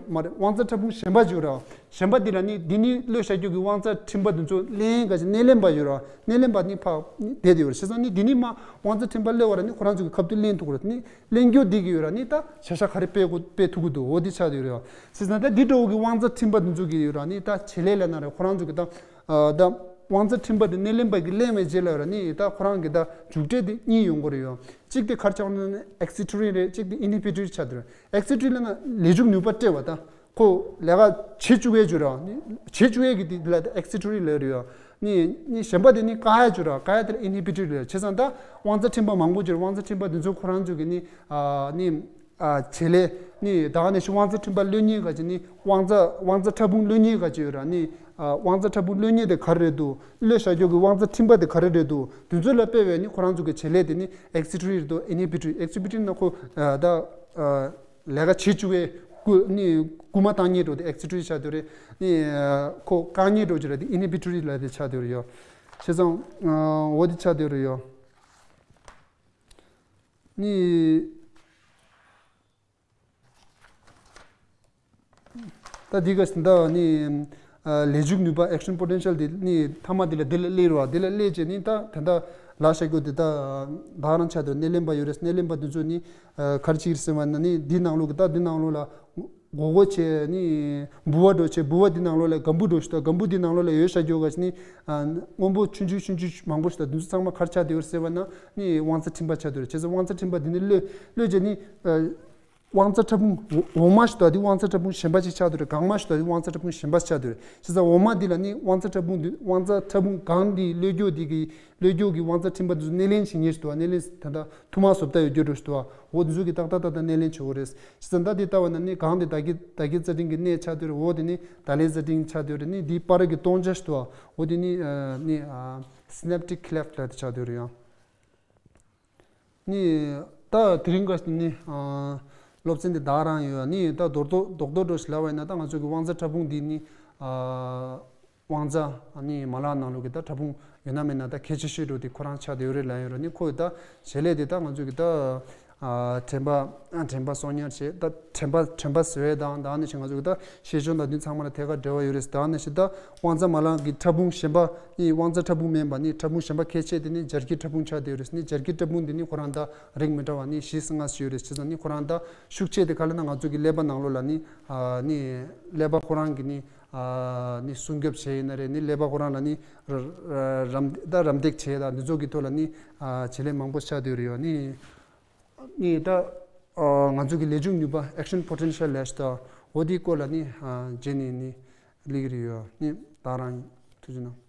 མ་རེད། དབང་རྩ་ཕྲ་ཕུང་གཞན་པ་བརྗོད་ར། གཞན་པ་འདི་ལ་ནི་འདི་ནི་གློད་བྱ་རྒྱུ་གི་དབང་རྩ་ཕྲན་པ་འདི་ཚོ་ལེན་ག་ཅིག་སྣེ་ལེན་པ་ཡོད་ར། སྣེ་ལེན་པ་ནི་ཕ་ནི་བསྡད་དེ་ཡོད་ར། བྱས་ཙང་ནི་འདི་ནི་མ་དབང་རྩ་ཕྲན་པ་གློད་པ་ར་ནི་ཁོ་རང་ཚོ་གི་ཁ་ཐུག་ལེན་ཐུབ་ར། ནི་ལེན་རྒྱུ་འདི་གི་ཡོད་ར། ནི་ད་བྱ་བྱ་ག་རེ་སྤེལ་དགོས་སྤེལ་ཐུབ་ཀྱི་འདུག་འོ་འདི་ཆགས་དེ་ཡོད་ར། བྱས་ཙང་ད་འདི་འདྲ་བོ་གི་དབང་རྩ་ཕྲན་པ་འདི་ཚོ་གི་ཡོད་ར། ནི་ད་བྱེད་ལས་ལབ་ན་ར་ཁོ་རང་ཚོ་གི་ད་ཨ་ད་དབང་རྩ་ཕྲན་པ་དེ་སྣེ་ལེན་པ་གིས་ལེན་པའི་རྗེས་ལ་ར་ནི་ད་ཁོ་རང་གི་ད་འཇུག་འབྲས་དེ་གཉིས་ཡོང་གི་རེད་ཡ། གཅིག་དེ་ག་རེ་ཆགས་ན་ནི་ཨེག་སི་ཊི་རི་རེད། གཅིག་དེ་ཨིན་ཧི་བི་ཊི་རི་ཆགས་དེ་རེད། ཨེག་སི་ཊི་རི་ལབ་ན་ལས་འཇུག་ནུས་པ་སྤྲད་པ། ད་ཁོ་ལས་ཀ་བྱེད་བཅུག་ཡས་བརྗོད་ར། ནི་བྱེད་བཅུག་ཡས་ཀྱི་དེ་ལ་ཨེག་སི་ཊི་རི་ལབ་རེད་ཡ། ནི་ནི་གཞན་པ་དེ་ནི་བཀག་ཡས་བརྗོད་ར། བཀག་ཡས་དེ་ལ་ཨིན་ཧི་བི་ཊི་རི་ལབ། བྱས་ཙང་ད་དབང་རྩ་ཕྲན་པ་མང་པོ་བརྗོད་ར། དབང་རྩ་ཕྲན་པ་དེ་ཚོ་ཁོ་རང་ཚོ་གི་ནི་ཨ་ནི་ཨ་བྱེད་ལས་ནི་ད་ག་ནང་བཞིན་དབང་རྩ་ཕྲན་པ་གློད་མཁན་ག་ཅིག་ནི་དབང་རྩ་དབང་རྩ་ཕྲ་ཕུང་གློད་མཁན་ག་ཅིག་ཡོད་ར། ནི་ཨ་དབང་རྩ་ཕྲ་ཕུང་གློད་མཁན་དེ་ག་རེ་རེད་འདུག་གློད་བྱ་རྒྱུ་གི་དབང་རྩ་ཕྲན་པ་དེ་ག་རེ་རེད་འདུག་དེ་ཚོ་ལ་དཔེ་བས་ནི་ཁོ་རང་ཚོ་གི་བྱེད་ལས་དེ་ནི་ཨེག་སི་ཊི་རི་རེད་འདུག་ཨིན་ཧི་བི་ཊི་རི། ཨེག་སི་ཊི་བི་ཊི་རི་ན་ཁོ་ཨ་ད་ཨ་ལས་ཀ་བྱེད་བཅུག་པའི་སྐུ་ནི་སྐུལ་མ་བཏང་མཁན་འགྲོ་དེ་ཨེག་སི་ཊི་རི་ཆགས་བསྡད་རེད། ནི་ཨ་ཁོ་བཀག་མཁན་འགྲོ་ཅིག་ར་དེ་ཨིན་ཧི་བི་ཊི་རི་ལབ་དེ་ཆགས་བསྡད་རེད་ཡ། བྱས་ཙང་ཨ་འོ་དེ་ཆགས་བསྡད་རེད་ཡ། ནི། ད་འདི་ག་ཟིན་ད་ནི་ཨ་ལས་འཇུག་ནུས་པ་ཨེག་ཤན་པོ་ཊེན་ཤལ་འདི་ནི་མཐའ་མ་འདི་ལ་འདི་ལ་སླེབས་རོགས། འདི་ལ་སླེབས་བྱས་ནི་ད་དེ་འདྲ་ལ་བྱ་རྒྱུ་འདི་ད་བདག་རང་ཆ་དོ་སྣེ་ལེན་པ་ཡོད་རེད། སྣེ་ལེན་པ་འདི་ཚོ་ནི་ཨ་ག་རེ་བྱེད་ཀྱི་རེད་ཟེར་བ་ན་ནི་འདི་ནང་ལོགས་ཀྱི་ད་འདི་ནང་ལོགས་ལ་མགོ་སྐོར་བྱས་ནི་འབུར་བ་འགྲོ་བྱས། འབུར་བ་འདི་ནང་ལོགས་ལ་སྒམ་པུ་འགྲོ་ཞིག་ད། སྒམ་པུ་འདི་ནང་ལོགས་ལ་ཡོད་བྱ་རྒྱུ་ག་ནི་ཨ་སྔོན་པོ་ཆུང་ཆུང་ཆུང་ཆུང་མང་པོ་ཞིག་ད། འདི་ཚོ་ཚང་མ་ག་རེ་ཆགས་བསྡད་ཡོད་རེད་ཟེར་བ་ན་ནི་དབང་རྩ་ཕྲན་པ་ཆགས་བསྡད་ཡོད་རེད། བྱས་ཙང་དབང་རྩ་ཕྲན་པ་འདི་ནི་གློད་གློད་བྱས་ནི་ཨ། དབང་རྩ་ཕྲ་ཕུང་འོ་འོག་མ་ཞིག་ཏུ་དེ་དབང་རྩ་ཕྲ་ཕུང་གཞན་པ་ཅིག་ཆགས་འདུག་རེད། སྒང་མ་ཞིག་ཏུ་དེ་དབང་རྩ་ཕྲ་ཕུང་གཞན་པ་ཆགས་འདུག་རེད། བྱས་ཙང་འོག་མ་འདི་ལ་ནི་དབང་རྩ་ཕྲ་ཕུང་འདི་དབང་རྩ་ཕྲ་ཕུང་སྒང་འདི་གློད་རྒྱུ་འདི་གི་གློད་རྒྱུ་གི་དབང་རྩ་ཕྲན་པ་འདི་ཚོ་སྣེ་ལེན་བྱེད་མཁན་ཞིག་འདུག་བ། སྣེ་ལེན་ད་ལྟ་ཐུར་མ་བཟོ་ལྟ་ཡོད་རྒྱུ་འགྲོ་ཞིག་འདུག་བ། འོ་འདི་ཚོ་གི་ཏག་ཏག་ཏག་ཏག་སྣེ་ལེན་བྱེད་དགོས་རེད། བྱས་ཙང་ད་འདི་ལྟ་བ་ན་ནི་སྒང་འདི་བརྡ་སྐྱེལ་བརྡ་སྐྱེལ་རྩ་ཕྲན་གྱི་གནས་ཆགས་འདུག་རེད། འོག་འདི་ནི་བརྡ་ལེན་རྩ་ཕྲན་ཆགས་འདུག་རེད། ནི་འདི་བར་གྱི་སྟོང་ཆ་ཞིག་འདུག་བ། འོ་འདི་ནི་ཨ་ནི་ཨ་སི་ནེབ་ཊིག་ཀི་ལེབ་ལབ་དེ་ཆགས་འདུག་རེད་ཡང་། ནི་ད་དེ་རིང་ག་ནི་ཨ་སློབ་ཚན་འདི་ད་རང་ཡོད། ནི་ད་རྡོག་རྡོག་རྡོག་རྡོག་འགྲོ་ཞིག་ལབ་པ་ཡིན་ན་ད་ང་ཚོ་གི་དབང་རྩ་ཕྲ་ཕུང་འདི་ནི་ཨ་དབང་རྩ་ནི་མ་ལག་ནང་ལོགས་ཀྱི་ད་ཕྲ་ཕུང་ཡོད་ན་མེད་ན་ད་གལ་ཆེ་ཤོས་འགྲོ་དེ་ཁོ་རང་ཆགས་བསྡད་ཡོད་རེད་ལབ་ཡོད་རེད། ནི་ཁོ་ཡི་ད་བྱེད་ལས་དེ་ད་ང་ཚོ་གི་ད་ཨ་དྲན་པ་ཨ་དྲན་པ་གསོག་ཉར་བྱེད་ད་དྲན་པ་དྲན་པ་བཟོ་ཡས་དང་ད་ནི་ཞིག་ང་ཚོ་གི་ད་ཤེས་འཇོན་དང་འདི་ཚང་མ་ལ་ཐད་ཀར་འབྲེལ་བ་ཡོད་རེད། ད་ནི་ཞིག་ད་དབང་རྩ་མ་ལག་གི་ཕྲ་ཕུང་གཞན་པ་ནི་དབང་རྩ་ཕྲ་ཕུང་མིན་པ་ནི་ཕྲ་ཕུང་གཞན་པ་ཁ་ཤས་དེ་ནི་འབྱར་སྐྱི་ཕྲ་ཕུང་ཆགས་བསྡད་ཡོད་རེད། ནི་འབྱར་སྐྱི་ཕྲ་ཕུང་དེ་ནི་ཁོ་རང་ད་རིགས་མི་འདྲ་བ་ནི་བཞི་ཙམ་ལྔ་ཙམ་ཡོད་རེད། བྱས་ཙང་ནི་ཁོ་རང་ད་ཤུགས་ཆེ་དེ་ག་ལ་ན་ང་ཚོ་གི་ཀླད་པ་ནང་ལོགས་ལ་ནི་ཨ་ནི་ཀླད་པ་ཁོ་རང་གི་ནི་ཨ་ནི་སྲུང་སྐྱོབ་བྱས་ཡིན་ན་རེད། ནི་ཀླད་པ་ཁོ་རང་ལ་ནི་ར་ར་རམ་ད་རམ་འདེགས་བྱས་དང་འདི་ཚོ་གི་ཐོག་ལ་ནི་ཨ་བྱེད་ལས་མང་པོ་ཆགས་བསྡད་ཡོད་རེད་ཡ། ནི་ནི་ད་ཨ་ང་ཚོ་གི་ལས་འཇུག་ནུས་པ་ཨེག་ཤན་པོ་ཊེན་ཤལ་ལབ་ཡས་ད་འོ་དེའི་སྐོར་ལ་ནི་ཨ་རྗེས་ནས་ནི་སླེབས་ཀྱི་རེད་ཡ། ནི་ད་རང་ཐུགས་རྗེ་གནང་།